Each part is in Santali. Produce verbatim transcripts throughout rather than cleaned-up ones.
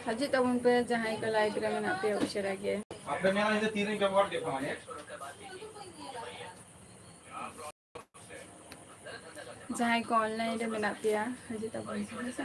ᱦᱤᱡᱩᱜ ᱛᱟᱵᱚᱱ ᱯᱮ, ᱡᱟᱦᱟᱸᱭ ᱠᱚ live ᱨᱮ ᱢᱮᱱᱟᱜ ᱯᱮᱭᱟ ᱩᱥᱟᱹᱨᱟ ᱜᱮ᱾ ᱟᱯᱮ ᱢᱮᱱᱟ ᱤᱧ ᱫᱚ ᱛᱤᱨᱮᱧ ᱵᱮᱵᱚᱦᱟᱨ ᱠᱮᱫ ᱛᱟᱢᱟ ᱧᱮᱞ? ᱡᱟᱦᱟᱸᱭ ᱠᱚ online ᱨᱮ ᱢᱮᱱᱟᱜ ᱯᱮᱭᱟ, ᱦᱤᱡᱩᱜ ᱛᱟᱵᱚᱱ ᱯᱮ, ᱦᱮᱸ ᱥᱮ?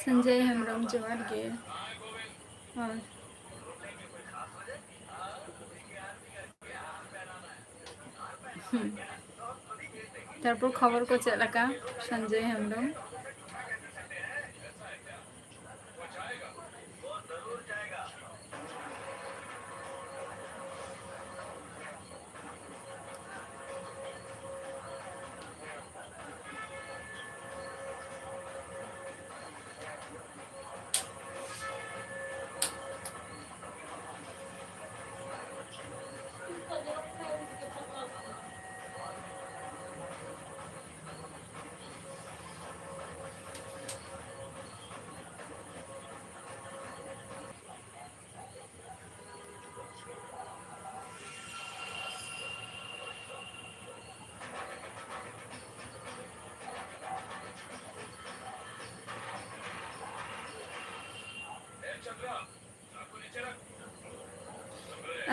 ᱥᱚᱧᱡᱚᱭ ᱦᱮᱢᱵᱨᱚᱢ, ᱡᱚᱦᱟᱨ ᱜᱮ᱾ ᱟᱨ, ᱦᱩᱸ᱾ ᱛᱟᱨᱯᱚᱨ ᱠᱷᱚᱵᱚᱨ ᱠᱚ ᱪᱮᱫ ᱞᱮᱠᱟ, ᱥᱚᱧᱡᱚᱭ ᱦᱮᱢᱵᱨᱚᱢ?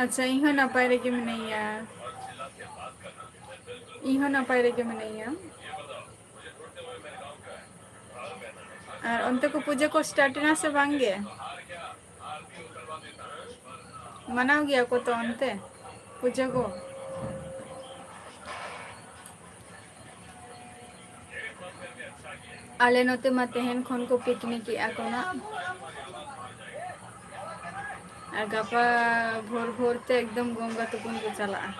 ᱟᱪᱪᱷᱟ, ᱤᱧ ᱦᱚᱸ ᱱᱟᱯᱟᱭ ᱨᱮᱜᱮ ᱢᱤᱱᱟᱹᱧᱟ᱾ ᱤᱧ ᱦᱚᱸ ᱱᱟᱯᱟᱭ ᱨᱮᱜᱮ ᱢᱤᱱᱟᱹᱧᱟ᱾ ᱟᱨ ᱚᱱᱛᱮ ᱠᱚ ᱯᱩᱡᱟᱹ ᱠᱚ start ᱮᱱᱟ ᱥᱮ ᱵᱟᱝ ᱜᱮ? ᱢᱟᱱᱟᱣ ᱜᱮᱭᱟ ᱠᱚ ᱛᱚ ᱚᱱᱛᱮ ᱯᱩᱡᱟᱹ ᱠᱚ? ᱟᱞᱮ ᱱᱚᱛᱮ ᱢᱟ ᱛᱮᱦᱮᱧ ᱠᱷᱚᱱ ᱠᱚ picnic ᱮᱜᱼᱟ ᱠᱚ ᱱᱟᱜ᱾ ᱟᱨ ᱜᱟᱯᱟ ᱵᱷᱳᱨ ᱵᱷᱳᱨ ᱛᱮ ᱮᱠᱫᱚᱢ ᱜᱚᱝᱜᱟ ᱛᱩᱯᱩᱱ ᱠᱚ ᱪᱟᱞᱟᱜᱼᱟ᱾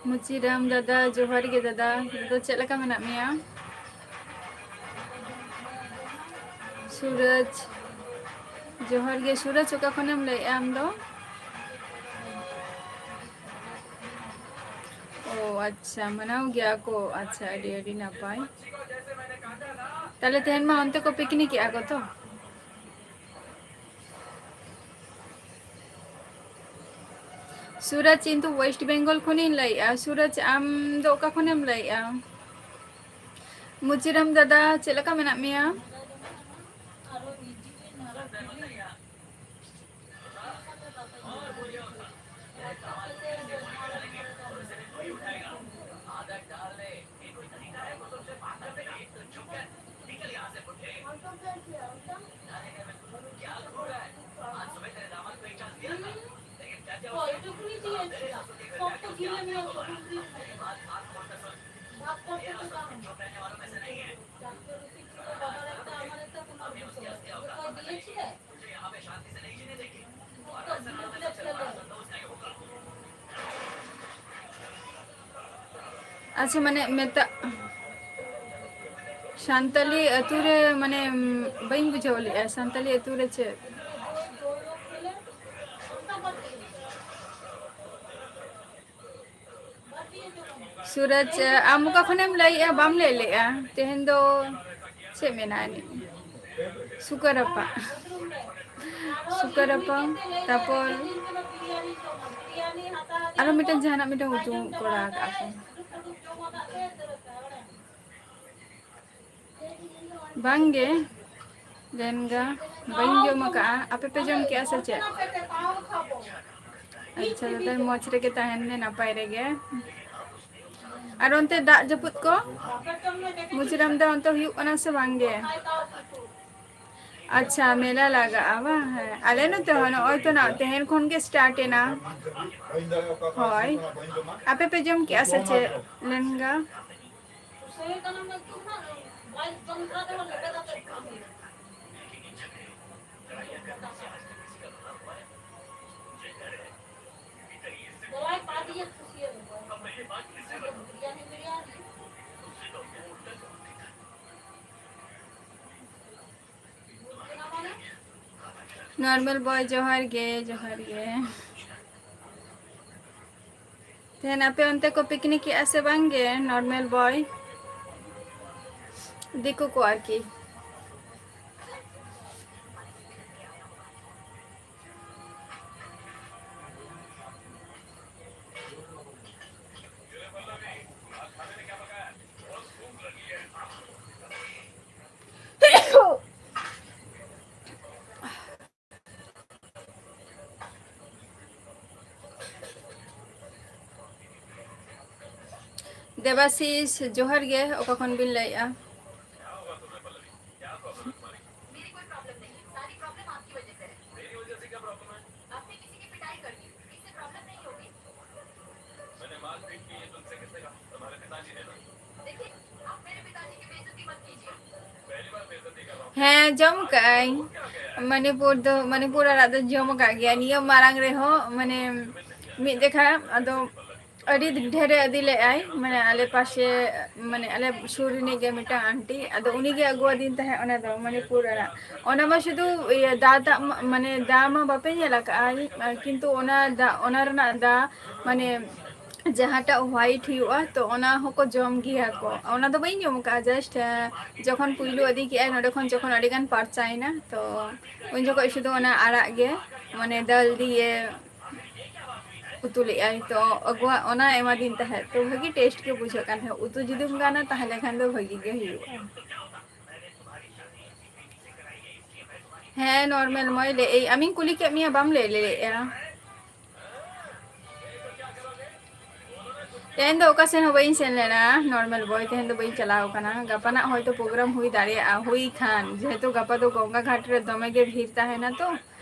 ᱢᱩᱪᱤᱨᱟᱢ ᱫᱟᱫᱟ, ᱡᱚᱦᱟᱨ ᱜᱮ ᱫᱟᱫᱟ᱾ ᱫᱟᱫᱟ, ᱪᱮᱫ ᱞᱮᱠᱟ ᱢᱮᱱᱟᱜ ᱢᱮᱭᱟ? ᱥᱩᱨᱟᱡᱽ, ᱡᱚᱦᱟᱨ ᱜᱮ᱾ ᱥᱩᱨᱟᱡᱽ, ᱚᱠᱟ ᱠᱷᱚᱱᱮᱢ ᱞᱟᱹᱭᱮᱫᱼᱟ ᱟᱢ ᱫᱚ? ᱚ, ᱟᱪᱪᱷᱟ, ᱢᱟᱱᱟᱣ ᱜᱮᱭᱟ ᱠᱚ᱾ ᱟᱪᱪᱷᱟ, ᱟᱹᱰᱤ, ᱟᱹᱰᱤ ᱱᱟᱯᱟᱭ᱾ ᱛᱟᱦᱞᱮ ᱛᱮᱦᱮᱧ ᱢᱟ ᱚᱱᱛᱮ ᱠᱚ picnic ᱮᱜᱼᱟ ᱠᱚ ᱛᱚ? ᱥᱩᱨᱟᱡᱽ, ᱤᱧ ᱫᱚ West Bengal ᱠᱷᱚᱱᱤᱧ ᱞᱟᱹᱭᱮᱜᱼᱟ᱾ ᱥᱩᱨᱟᱡᱽ, ᱟᱢ ᱫᱚ ᱚᱠᱟ ᱠᱷᱚᱱᱮᱢ ᱞᱟᱹᱭᱮᱜᱼᱟ? ᱢᱩᱪᱤᱨᱟᱢ ᱫᱟᱫᱟ, ᱪᱮᱫ ᱞᱮᱠᱟ ᱢᱮᱱᱟᱜ ᱢᱮᱭᱟ? ᱟᱪᱪᱷᱟ, ᱢᱟᱱᱮ ᱢᱮᱛᱟᱜ, ᱥᱟᱱᱛᱟᱞᱤ ᱟᱹᱛᱩ ᱨᱮ, ᱢᱟᱱᱮ, ᱵᱟᱹᱧ ᱵᱩᱡᱷᱟᱹᱣ ᱞᱮᱜᱼᱟ, ᱥᱟᱱᱛᱟᱞᱤ ᱟᱹᱛᱩ ᱨᱮ ᱪᱮᱫ? ᱥᱩᱨᱟᱡᱽ, ᱟᱢ ᱚᱠᱟ ᱠᱷᱚᱱᱮᱢ ᱞᱟᱹᱭᱮᱜᱼᱟ? ᱵᱟᱢ ᱞᱟᱹᱭ ᱞᱮᱜᱼᱟ᱾ ᱛᱮᱦᱮᱧ ᱫᱚ ᱪᱮᱫ ᱢᱮᱱᱟᱜᱼᱟ ᱮᱱᱮᱡ? ᱥᱩᱠᱟᱹ ᱨᱟᱯᱟᱜ᱾ ᱥᱩᱠᱟᱹ ᱨᱟᱯᱟᱜ, ᱛᱟᱨᱯᱚᱨ ᱟᱨᱚ ᱢᱤᱫᱴᱮᱱ ᱡᱟᱦᱟᱱᱟᱜ ᱢᱤᱫᱴᱮᱱ ᱩᱛᱩ ᱠᱚᱨᱟᱣ ᱟᱠᱟᱫᱼᱟ ᱠᱚ᱾ ᱵᱟᱝᱜᱮ, ᱞᱮᱱᱜᱟ ᱵᱟᱹᱧ ᱡᱚᱢ ᱟᱠᱟᱫᱼᱟ᱾ ᱟᱯᱮ ᱯᱮ ᱡᱚᱢ ᱠᱮᱜᱼᱟ ᱥᱮ ᱪᱮᱫ? ᱟᱪᱪᱷᱟ ᱫᱟᱫᱟ, ᱢᱚᱡᱽ ᱨᱮᱜᱮ ᱛᱟᱦᱮᱱ ᱢᱮ, ᱱᱟᱯᱟᱭ ᱨᱮᱜᱮ᱾ ᱟᱨ ᱚᱱᱛᱮ ᱫᱟᱜ ᱡᱟᱹᱯᱩᱫ ᱠᱚ ᱢᱩᱪᱤᱨᱟᱢ ᱫᱟ ᱚᱱᱛᱮ ᱦᱩᱭᱩᱜ ᱠᱟᱱᱟ ᱥᱮ ᱵᱟᱝ ᱜᱮ? ᱟᱪᱪᱷᱟ, ᱢᱮᱞᱟ ᱞᱟᱜᱟᱜᱼᱟ ᱵᱟᱝ? ᱦᱮᱸ, ᱟᱞᱮ ᱱᱚᱛᱮ ᱦᱚᱸ ᱱᱚᱜᱼᱚᱭ ᱛᱚ ᱱᱟ ᱛᱮᱦᱮᱧ ᱠᱷᱚᱱ ᱜᱮ start ᱮᱱᱟ᱾ ᱦᱳᱭ, ᱟᱯᱮ ᱯᱮ ᱡᱚᱢ ᱠᱮᱜᱼᱟ ᱥᱮ ᱪᱮᱫ ᱞᱮᱱᱜᱟ? Normal boy, ᱡᱚᱦᱟᱨ ᱜᱮ, ᱡᱚᱦᱟᱨ ᱜᱮ᱾ ᱛᱮᱦᱮᱧ ᱟᱯᱮ ᱚᱱᱛᱮ ᱠᱚ picnic ᱮᱜᱼᱟ ᱥᱮ ᱵᱟᱝ ᱜᱮ, normal boy? ᱫᱤᱠᱩ ᱠᱚ ᱟᱨᱠᱤ᱾ ᱫᱮᱵᱟᱥᱤᱥ, ᱡᱚᱦᱟᱨ ᱜᱮ, ᱚᱠᱟ ᱠᱷᱚᱱ ᱵᱤᱱ ᱞᱟᱹᱭᱮᱜᱼᱟ? ᱦᱮᱸ, ᱡᱚᱢ ᱠᱟᱜ ᱟᱹᱧ᱾ ᱢᱚᱱᱤᱯᱩᱨ ᱫᱚ, ᱢᱚᱱᱤᱯᱩᱨ ᱟᱲᱟᱜ ᱫᱚ ᱡᱚᱢ ᱟᱠᱟᱫ ᱜᱮᱭᱟ᱾ ᱱᱤᱭᱟᱹ ᱢᱟᱲᱟᱝ ᱨᱮᱦᱚᱸ, ᱢᱟᱱᱮ, ᱢᱤᱫ ᱡᱮᱠᱷᱟ, ᱟᱫᱚ ᱟᱹᱰᱤ ᱰᱷᱮᱨᱮ ᱤᱫᱤ ᱞᱮᱫᱼᱟᱭ, ᱢᱟᱱᱮ, ᱟᱞᱮ ᱯᱟᱥᱮ, ᱢᱟᱱᱮ, ᱟᱞᱮ ᱥᱩᱨ ᱨᱤᱱᱤᱡ ᱜᱮ ᱢᱤᱫᱴᱟᱝ ᱟᱱᱴᱤ, ᱟᱫᱚ ᱩᱱᱤ ᱜᱮ ᱟᱹᱜᱩᱣᱟᱫᱤᱧ ᱛᱟᱦᱮᱸᱫ ᱚᱱᱟ ᱫᱚ, ᱢᱚᱱᱤᱯᱩᱨ ᱟᱲᱟᱜ᱾ ᱚᱱᱟ ᱢᱟ ᱥᱩᱫᱷᱩ, ᱤᱭᱟᱹ, ᱫᱟ ᱛᱟᱜ ᱢᱟ, ᱢᱟᱱᱮ, ᱫᱟ ᱢᱟ ᱵᱟᱯᱮ ᱧᱮᱞ ᱟᱠᱟᱫᱼᱟ, ᱠᱤᱱᱛᱩ ᱚᱱᱟ ᱫᱟ, ᱚᱱᱟ ᱨᱮᱱᱟᱜ ᱫᱟ, ᱢᱟᱱᱮ, ᱡᱟᱦᱟᱸᱴᱟᱜ white ᱦᱩᱭᱩᱜᱼᱟ, ᱛᱚ ᱚᱱᱟ ᱦᱚᱸᱠᱚ ᱡᱚᱢ ᱜᱮᱭᱟ ᱠᱚ᱾ ᱚᱱᱟ ᱫᱚ ᱵᱟᱹᱧ ᱡᱚᱢ ᱟᱠᱟᱫᱼᱟ, just, ᱮ, ᱡᱚᱠᱷᱚᱱ ᱯᱩᱭᱞᱩ ᱟᱹᱫᱤ ᱠᱮᱜᱼᱟᱭ ᱱᱚᱸᱰᱮ ᱠᱷᱚᱱ, ᱡᱚᱠᱷᱚᱱ ᱟᱹᱰᱤ ᱜᱟᱱ ᱯᱟᱨᱪᱟᱭᱮᱱᱟ, ᱛᱚ ᱩᱱ ᱡᱚᱠᱷᱚᱱ ᱥᱩᱫᱷᱩ ᱚᱱᱟ ᱟᱲᱟᱜ ᱜᱮ, ᱢᱟᱱᱮ ᱫᱟᱹᱞ ᱫᱤᱭᱮ ᱩᱛᱩ ᱞᱮᱜᱼᱟᱭ, ᱛᱚ ᱟᱹᱜᱩᱣᱟᱜ ᱚᱱᱟ ᱮᱢᱟᱫᱤᱧ ᱛᱟᱦᱮᱸᱫ, ᱛᱚ ᱵᱷᱟᱹᱜᱤ taste ᱜᱮ ᱵᱩᱡᱷᱟᱹᱜ ᱠᱟᱱ ᱛᱟᱦᱮᱸᱫ᱾ ᱩᱛᱩ ᱡᱩᱫᱤᱢ ᱜᱟᱱᱟ, ᱛᱟᱦᱚᱞᱮ ᱠᱷᱟᱱ ᱫᱚ ᱵᱷᱟᱹᱜᱤ ᱜᱮ ᱦᱩᱭᱩᱜᱼᱟ᱾ ᱦᱮᱸ, normal ᱢᱚᱭ ᱞᱟᱹᱭᱮᱫ, ᱟᱢᱤᱧ ᱠᱩᱞᱤ ᱠᱮᱫ ᱢᱮᱭᱟ, ᱵᱟᱢ ᱞᱟᱹᱭ ᱞᱮᱫᱼᱟ᱾ ᱛᱮᱦᱮᱧ ᱫᱚ ᱚᱠᱟ ᱥᱮᱱ ᱦᱚᱸ ᱵᱟᱹᱧ ᱥᱮᱱ ᱞᱮᱱᱟ, normal ᱵᱚᱭ, ᱛᱮᱦᱮᱧ ᱫᱚ ᱵᱟᱹᱧ ᱪᱟᱞᱟᱣ ᱠᱟᱱᱟ᱾ ᱜᱟᱯᱟᱱᱟᱜ ᱦᱚᱭᱛᱳ program ᱦᱩᱭ ᱫᱟᱲᱮᱭᱟᱜᱼᱟ, ᱦᱩᱭ ᱠᱷᱟᱱ, ᱡᱮᱦᱮᱛᱩ ᱜᱟᱯᱟ ᱫᱚ ᱜᱚᱝᱜᱟ ᱜᱷᱟᱴ ᱨᱮ ᱫᱚᱢᱮ ᱜᱮ ᱵᱷᱤᱲ ᱛᱟᱦᱮᱱᱟ ᱛᱚ,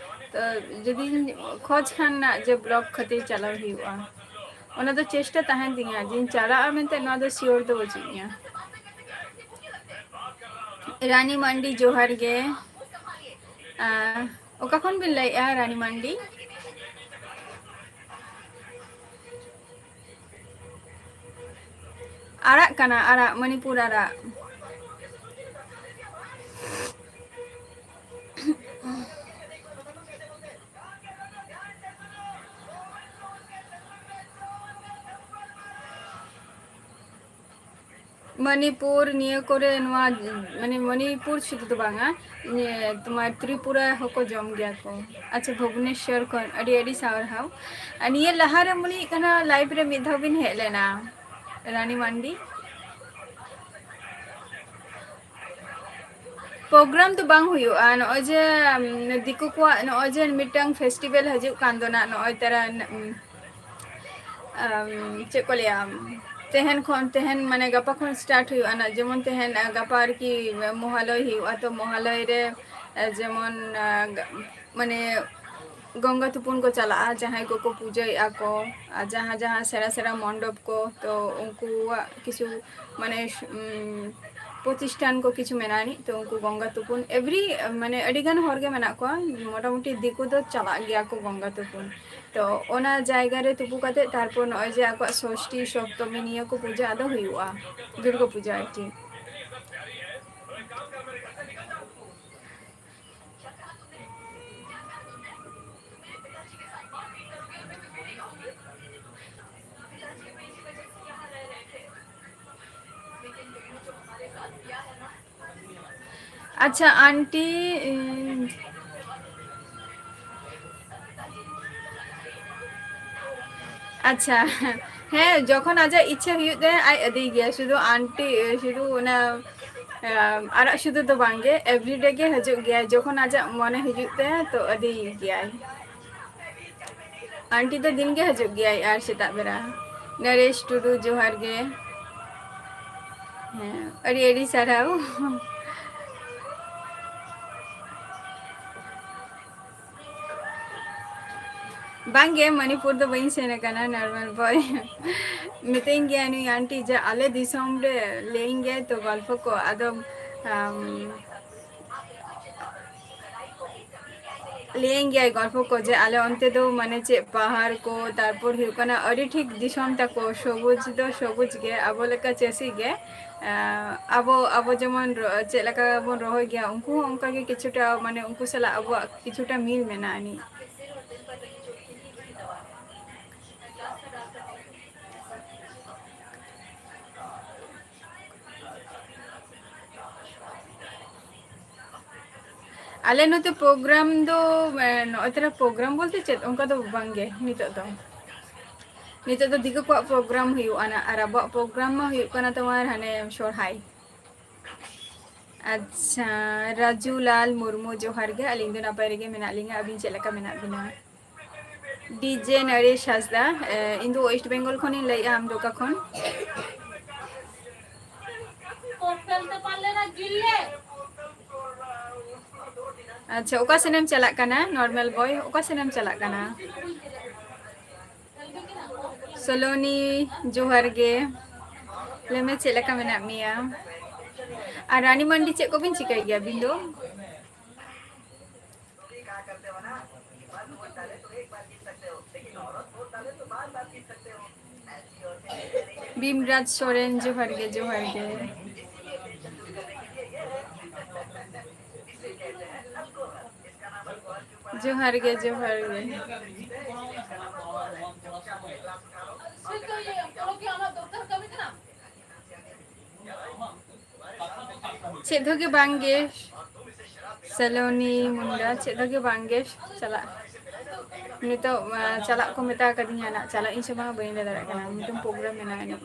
ᱛᱚ ᱡᱩᱫᱤᱧ ᱠᱷᱚᱡᱽ ᱠᱷᱟᱱ ᱱᱟᱜ ᱡᱮ vlog ᱠᱷᱟᱹᱛᱤᱨ ᱪᱟᱞᱟᱣ ᱦᱩᱭᱩᱜᱼᱟ, ᱚᱱᱟ ᱫᱚ ᱪᱮᱥᱴᱟ ᱛᱟᱦᱮᱱ ᱛᱤᱧᱟᱹ ᱡᱮᱧ ᱪᱟᱞᱟᱜᱼᱟ ᱢᱮᱱᱛᱮ, ᱱᱚᱣᱟ ᱫᱚ sure ᱫᱚ ᱵᱟᱹᱪᱩᱜ ᱤᱧᱟᱹ᱾ ᱨᱟᱱᱤ ᱢᱟᱱᱰᱤ, ᱡᱚᱦᱟᱨ ᱜᱮ᱾ ᱟᱸ, ᱚᱠᱟ ᱠᱷᱚᱱ ᱵᱤᱱ ᱞᱟᱹᱭᱮᱫᱼᱟ, ᱨᱟᱱᱤ ᱢᱟᱱᱰᱤ? ᱟᱲᱟᱜ ᱠᱟᱱᱟ, ᱟᱲᱟᱜ, ᱢᱚᱱᱤᱯᱩᱨ ᱟᱲᱟᱜ᱾ ᱢᱚᱱᱤᱯᱩᱨ ᱱᱤᱭᱟᱹ ᱠᱚᱨᱮ, ᱱᱚᱣᱟ, ᱢᱟᱱᱮ, ᱢᱚᱱᱤᱯᱩᱨ ᱥᱩᱫᱷᱩ ᱫᱚ ᱵᱟᱝᱟ, ᱱᱤᱭᱟᱹ ᱛᱳᱢᱟᱨ ᱛᱨᱤᱯᱩᱨᱟ ᱦᱚᱸᱠᱚ ᱡᱚᱢ ᱜᱮᱭᱟ ᱠᱚ᱾ ᱟᱪᱪᱷᱟ, ᱵᱷᱩᱵᱽᱱᱮᱥᱣᱚᱨ ᱠᱷᱚᱱ ᱟᱹᱰᱤ ᱟᱹᱰᱤ ᱥᱟᱨᱦᱟᱣ᱾ ᱟᱨ ᱱᱤᱭᱟᱹ ᱞᱟᱦᱟᱨᱮ ᱢᱚᱱᱮ ᱦᱩᱭᱩᱜ ᱠᱟᱱᱟ live ᱨᱮ ᱢᱤᱫ ᱫᱷᱟᱣ ᱵᱤᱱ ᱦᱮᱡ ᱞᱮᱱᱟ, ᱨᱟᱱᱤ ᱢᱟᱱᱰᱤ᱾ Program ᱫᱚ ᱵᱟᱝ ᱦᱩᱭᱩᱜᱼᱟ, ᱱᱚᱜᱼᱚᱭ ᱡᱮ, ᱩᱢ, ᱫᱤᱠᱩ ᱠᱚᱣᱟᱜ ᱱᱚᱜᱼᱚᱭ ᱡᱮ ᱢᱤᱫᱴᱟᱝ festival ᱦᱤᱡᱩᱜ ᱠᱟᱱ ᱫᱚ ᱱᱟᱜ, ᱱᱚᱜᱼᱚᱭ ᱛᱟᱨᱟ, ᱩᱢ, ᱟᱢ, ᱪᱮᱫ ᱠᱚ ᱞᱟᱹᱭᱟ, ᱛᱮᱦᱮᱧ ᱠᱷᱚᱱ, ᱛᱮᱦᱮᱧ ᱢᱟᱱᱮ ᱜᱟᱯᱟ ᱠᱷᱚᱱ start ᱦᱩᱭᱩᱜᱼᱟ ᱱᱟᱜ, ᱡᱮᱢᱚᱱ ᱛᱮᱦᱮᱧ, ᱟ, ᱜᱟᱯᱟ ᱟᱨᱠᱤ ᱢᱚᱦᱟᱞᱚᱭ ᱦᱩᱭᱩᱜᱼᱟ, ᱛᱚ ᱢᱚᱦᱟᱞᱚᱭ ᱨᱮ, ᱟ, ᱡᱮᱢᱚᱱ, ᱟ, ᱜᱟ-, ᱢᱟᱱᱮ ᱜᱚᱝᱜᱟ ᱛᱩᱯᱩᱱ ᱠᱚ ᱪᱟᱞᱟᱜᱼᱟ, ᱡᱟᱦᱟᱸᱭ ᱠᱚᱠᱚ ᱯᱩᱡᱟᱹᱭᱮᱫᱼᱟ ᱠᱚ, ᱟᱨ ᱡᱟᱦᱟᱸ ᱡᱟᱦᱟᱸ ᱥᱮᱬᱟ ᱥᱮᱬᱟ ᱢᱚᱱᱰᱚᱯ ᱠᱚ, ᱛᱚ ᱩᱱᱠᱩᱣᱟᱜ ᱠᱤᱪᱷᱩ ᱢᱟᱱᱮ, ᱩᱢ, ᱯᱨᱚᱛᱤᱥᱴᱷᱟᱱ ᱠᱚ ᱠᱤᱪᱷᱩ ᱢᱮᱱᱟᱜᱼᱟ ᱟᱹᱱᱤᱡ, ᱛᱚ ᱩᱱᱠᱩ ᱜᱚᱝᱜᱟ ᱛᱩᱯᱩᱱ every, ᱢᱟᱱᱮ ᱟᱹᱰᱤ ᱜᱟᱱ ᱦᱚᱲ ᱜᱮ ᱢᱮᱱᱟᱜ ᱠᱚᱣᱟ, ᱢᱚᱴᱟᱢᱩᱴᱤ ᱫᱤᱠᱩ ᱫᱚ ᱪᱟᱞᱟᱜ ᱜᱮᱭᱟ ᱠᱚ ᱜᱚᱝᱜᱟ ᱛᱩᱯᱩᱱ᱾ ᱛᱚ ᱚᱱᱟ ᱡᱟᱭᱜᱟ ᱨᱮ ᱛᱩᱯᱩ ᱠᱟᱛᱮ ᱛᱟᱨᱯᱚᱨ ᱱᱚᱜᱼᱚᱭ ᱡᱮ ᱟᱠᱚᱣᱟᱜ ᱥᱚᱥᱴᱤ ᱥᱚᱯᱛᱚᱢᱤ ᱱᱤᱭᱟᱹ ᱠᱚ ᱯᱩᱡᱟᱹ ᱟᱫᱚ ᱦᱩᱭᱩᱜᱼᱟ, ᱫᱩᱨᱜᱟᱹ ᱯᱩᱡᱟᱹ ᱟᱨᱠᱤ᱾ ᱟᱪᱪᱷᱟ ᱟᱱᱴᱤ, ᱤᱧ, ᱟᱪᱪᱷᱟ, ᱦᱮᱸ, ᱡᱚᱠᱷᱚᱱ ᱟᱡᱟᱜ ᱤᱪᱪᱷᱟᱹ ᱦᱩᱭᱩᱜ ᱛᱟᱭᱟ, ᱟᱡ ᱤᱫᱤᱭ ᱜᱮᱭᱟ᱾ ᱥᱩᱫᱷᱩ ᱟᱱᱴᱤ, ᱥᱩᱫᱷᱩ ᱚᱱᱟ, ᱮᱢ, ᱟᱨᱟᱜ ᱥᱩᱫᱷᱩ ᱫᱚ ᱵᱟᱝ ᱜᱮ, everyday ᱜᱮ ᱦᱤᱡᱩᱜ ᱜᱮᱭᱟ᱾ ᱡᱚᱠᱷᱚᱱ ᱟᱡᱟᱜ ᱢᱚᱱᱮ ᱦᱤᱡᱩᱜ ᱛᱟᱭᱟ, ᱛᱚ ᱤᱫᱤᱭ ᱜᱮᱭᱟᱭ᱾ ᱟᱱᱴᱤ ᱫᱚ ᱫᱤᱱ ᱜᱮ ᱦᱤᱡᱩᱜ ᱜᱮᱭᱟᱭ, ᱟᱨ ᱥᱮᱛᱟᱜ ᱵᱮᱲᱟ᱾ ᱱᱚᱨᱮᱥ ᱴᱩᱰᱩ, ᱡᱚᱦᱟᱨ ᱜᱮ᱾ ᱦᱮᱸ, ᱟᱹᱰᱤ ᱟᱹᱰᱤ ᱥᱟᱨᱦᱟᱣ᱾ ᱵᱟᱝᱜᱮ, ᱢᱚᱱᱤᱯᱩᱨ ᱫᱚ ᱵᱟᱹᱧ ᱥᱮᱱ ᱟᱠᱟᱱᱟ, ᱱᱚᱨᱢᱟᱞ ᱵᱚᱭ᱾ ᱢᱤᱛᱟᱹᱧ ᱜᱮᱭᱟ ᱱᱩᱭ ᱟᱱᱴᱤ ᱡᱮ ᱟᱞᱮ ᱫᱤᱥᱚᱢ ᱨᱮ ᱞᱟᱹᱭᱟᱹᱧ ᱜᱮᱭᱟᱭ ᱛᱚ ᱜᱚᱞᱯᱷᱚ ᱠᱚ, ᱟᱫᱚ, ᱟᱢ, ᱞᱟᱹᱭᱟᱹᱧ ᱜᱮᱭᱟᱭ ᱜᱚᱞᱯᱷᱚ ᱠᱚ ᱡᱮ ᱟᱞᱮ ᱚᱱᱛᱮ ᱫᱚ ᱢᱟᱱᱮ ᱪᱮᱫ ᱯᱟᱦᱟᱲ ᱠᱚ, ᱛᱟᱨᱯᱚᱨ ᱦᱩᱭᱩᱜ ᱠᱟᱱᱟ ᱟᱹᱰᱤ ᱴᱷᱤᱠ ᱫᱤᱥᱚᱢ ᱛᱟᱠᱚ, ᱥᱚᱵᱩᱡᱽ ᱫᱚ ᱥᱚᱵᱩᱡᱽ ᱜᱮ, ᱟᱵᱚ ᱞᱮᱠᱟ ᱪᱟᱹᱥᱤ ᱜᱮ᱾ ᱟᱸ, ᱟᱵᱚ, ᱟᱵᱚ ᱡᱮᱢᱚᱱ ᱨᱚ-, ᱪᱮᱫ ᱞᱮᱠᱟ ᱵᱚᱱ ᱨᱚᱦᱚᱭ ᱜᱮᱭᱟ, ᱩᱱᱠᱩ ᱦᱚᱸ ᱚᱱᱠᱟ ᱜᱮ ᱠᱤᱪᱷᱩᱴᱟ, ᱢᱟᱱᱮ ᱩᱱᱠᱩ ᱥᱟᱞᱟᱜ ᱟᱵᱚᱣᱟᱜ ᱠᱤᱪᱷᱩᱴᱟ ᱢᱤᱞ ᱢᱮᱱᱟᱜ ᱟᱹᱱᱤᱡ᱾ ᱟᱞᱮ ᱱᱚᱛᱮ ᱯᱨᱳᱜᱨᱟᱢ ᱫᱚ, ᱮ, ᱱᱚᱜᱼᱚᱭ ᱛᱚᱨᱟ ᱯᱨᱳᱜᱨᱟᱢ ᱵᱚᱞᱛᱮ ᱪᱮᱫ, ᱚᱱᱠᱟ ᱫᱚ ᱵᱟᱝ ᱜᱮ ᱱᱤᱛᱚᱜ ᱫᱚ᱾ ᱱᱤᱛᱚᱜ ᱫᱚ ᱫᱤᱠᱩ ᱠᱚᱣᱟᱜ ᱯᱨᱳᱜᱨᱟᱢ ᱦᱩᱭᱩᱜᱼᱟ ᱱᱟ, ᱟᱨ ᱟᱵᱚᱣᱟᱜ ᱯᱨᱳᱜᱨᱟᱢ ᱢᱟ ᱦᱩᱭᱩᱜ ᱠᱟᱱᱟ ᱛᱳᱢᱟᱨ ᱦᱟᱱᱮ ᱥᱚᱨᱦᱟᱭ᱾ ᱟᱪᱪᱷᱟ, ᱨᱟᱡᱩ ᱞᱟᱞ ᱢᱩᱨᱢᱩ, ᱡᱚᱦᱟᱨ ᱜᱮ᱾ ᱟᱹᱞᱤᱧ ᱫᱚ ᱱᱟᱯᱟᱭ ᱨᱮᱜᱮ ᱢᱮᱱᱟᱜ ᱞᱤᱧᱟ, ᱟᱹᱵᱤᱱ ᱪᱮᱫ ᱞᱮᱠᱟ ᱢᱮᱱᱟᱜ ᱵᱤᱱᱟ? ᱰᱤᱡᱮ ᱱᱚᱨᱮᱥ ᱦᱟᱸᱥᱫᱟ, ᱮ, ᱤᱧ ᱫᱚ ᱳᱭᱮᱥᱴ ᱵᱮᱝᱜᱚᱞ ᱠᱷᱚᱱᱤᱧ ᱞᱟᱹᱭᱮᱫᱼᱟ, ᱟᱢ ᱫᱚ ᱚᱠᱟ ᱠᱷᱚᱱ? ᱟᱪᱪᱷᱟ, ᱚᱠᱟ ᱥᱮᱱᱮᱢ ᱪᱟᱞᱟᱜ ᱠᱟᱱᱟ ᱱᱚᱨᱢᱟᱞ ᱵᱚᱭ? ᱚᱠᱟ ᱥᱮᱱᱮᱢ ᱪᱟᱞᱟᱜ ᱠᱟᱱᱟ? ᱥᱚᱞᱳᱱᱤ, ᱡᱚᱦᱟᱨ ᱜᱮ᱾ ᱞᱟᱹᱭ ᱢᱮ, ᱪᱮᱫ ᱞᱮᱠᱟ ᱢᱮᱱᱟᱜ ᱢᱮᱭᱟ? ᱟᱨ ᱨᱟᱱᱤ ᱢᱟᱱᱰᱤ ᱪᱮᱫ ᱠᱚᱵᱤᱱ ᱪᱤᱠᱟᱹᱭ ᱜᱮᱭᱟ ᱟᱹᱵᱤᱱ ᱫᱚ? ᱵᱤᱢᱨᱟᱡᱽ ᱥᱚᱨᱮᱱ, ᱡᱚᱦᱟᱨ ᱜᱮ, ᱡᱚᱦᱟᱨ ᱜᱮ᱾ ᱡᱚᱦᱟᱨ ᱜᱮ, ᱡᱚᱦᱟᱨ ᱜᱮ᱾ ᱪᱮᱫ ᱦᱚᱸ ᱜᱮ ᱵᱟᱝ ᱜᱮ, ᱥᱮᱞᱳᱱᱤ ᱢᱩᱱᱰᱟ, ᱪᱮᱫ ᱦᱚᱸ ᱜᱮ ᱵᱟᱝ ᱜᱮ ᱪᱟᱞᱟᱜ᱾ ᱱᱤᱛᱚᱜ, ᱟ, ᱪᱟᱞᱟᱜ ᱠᱚ ᱢᱮᱛᱟ ᱟᱠᱟᱫᱤᱧᱟ, ᱱᱟᱜ ᱪᱟᱞᱟᱜ ᱤᱧ ᱥᱮ ᱵᱟᱝ ᱵᱟᱹᱧ ᱞᱟᱹᱭ ᱫᱟᱲᱮᱭᱟᱜ ᱠᱟᱱᱟ, ᱢᱤᱫᱴᱟᱝ ᱯᱨᱳᱜᱨᱟᱢ ᱢᱮᱱᱟᱜᱼᱟ ᱤᱧᱟᱹᱜ᱾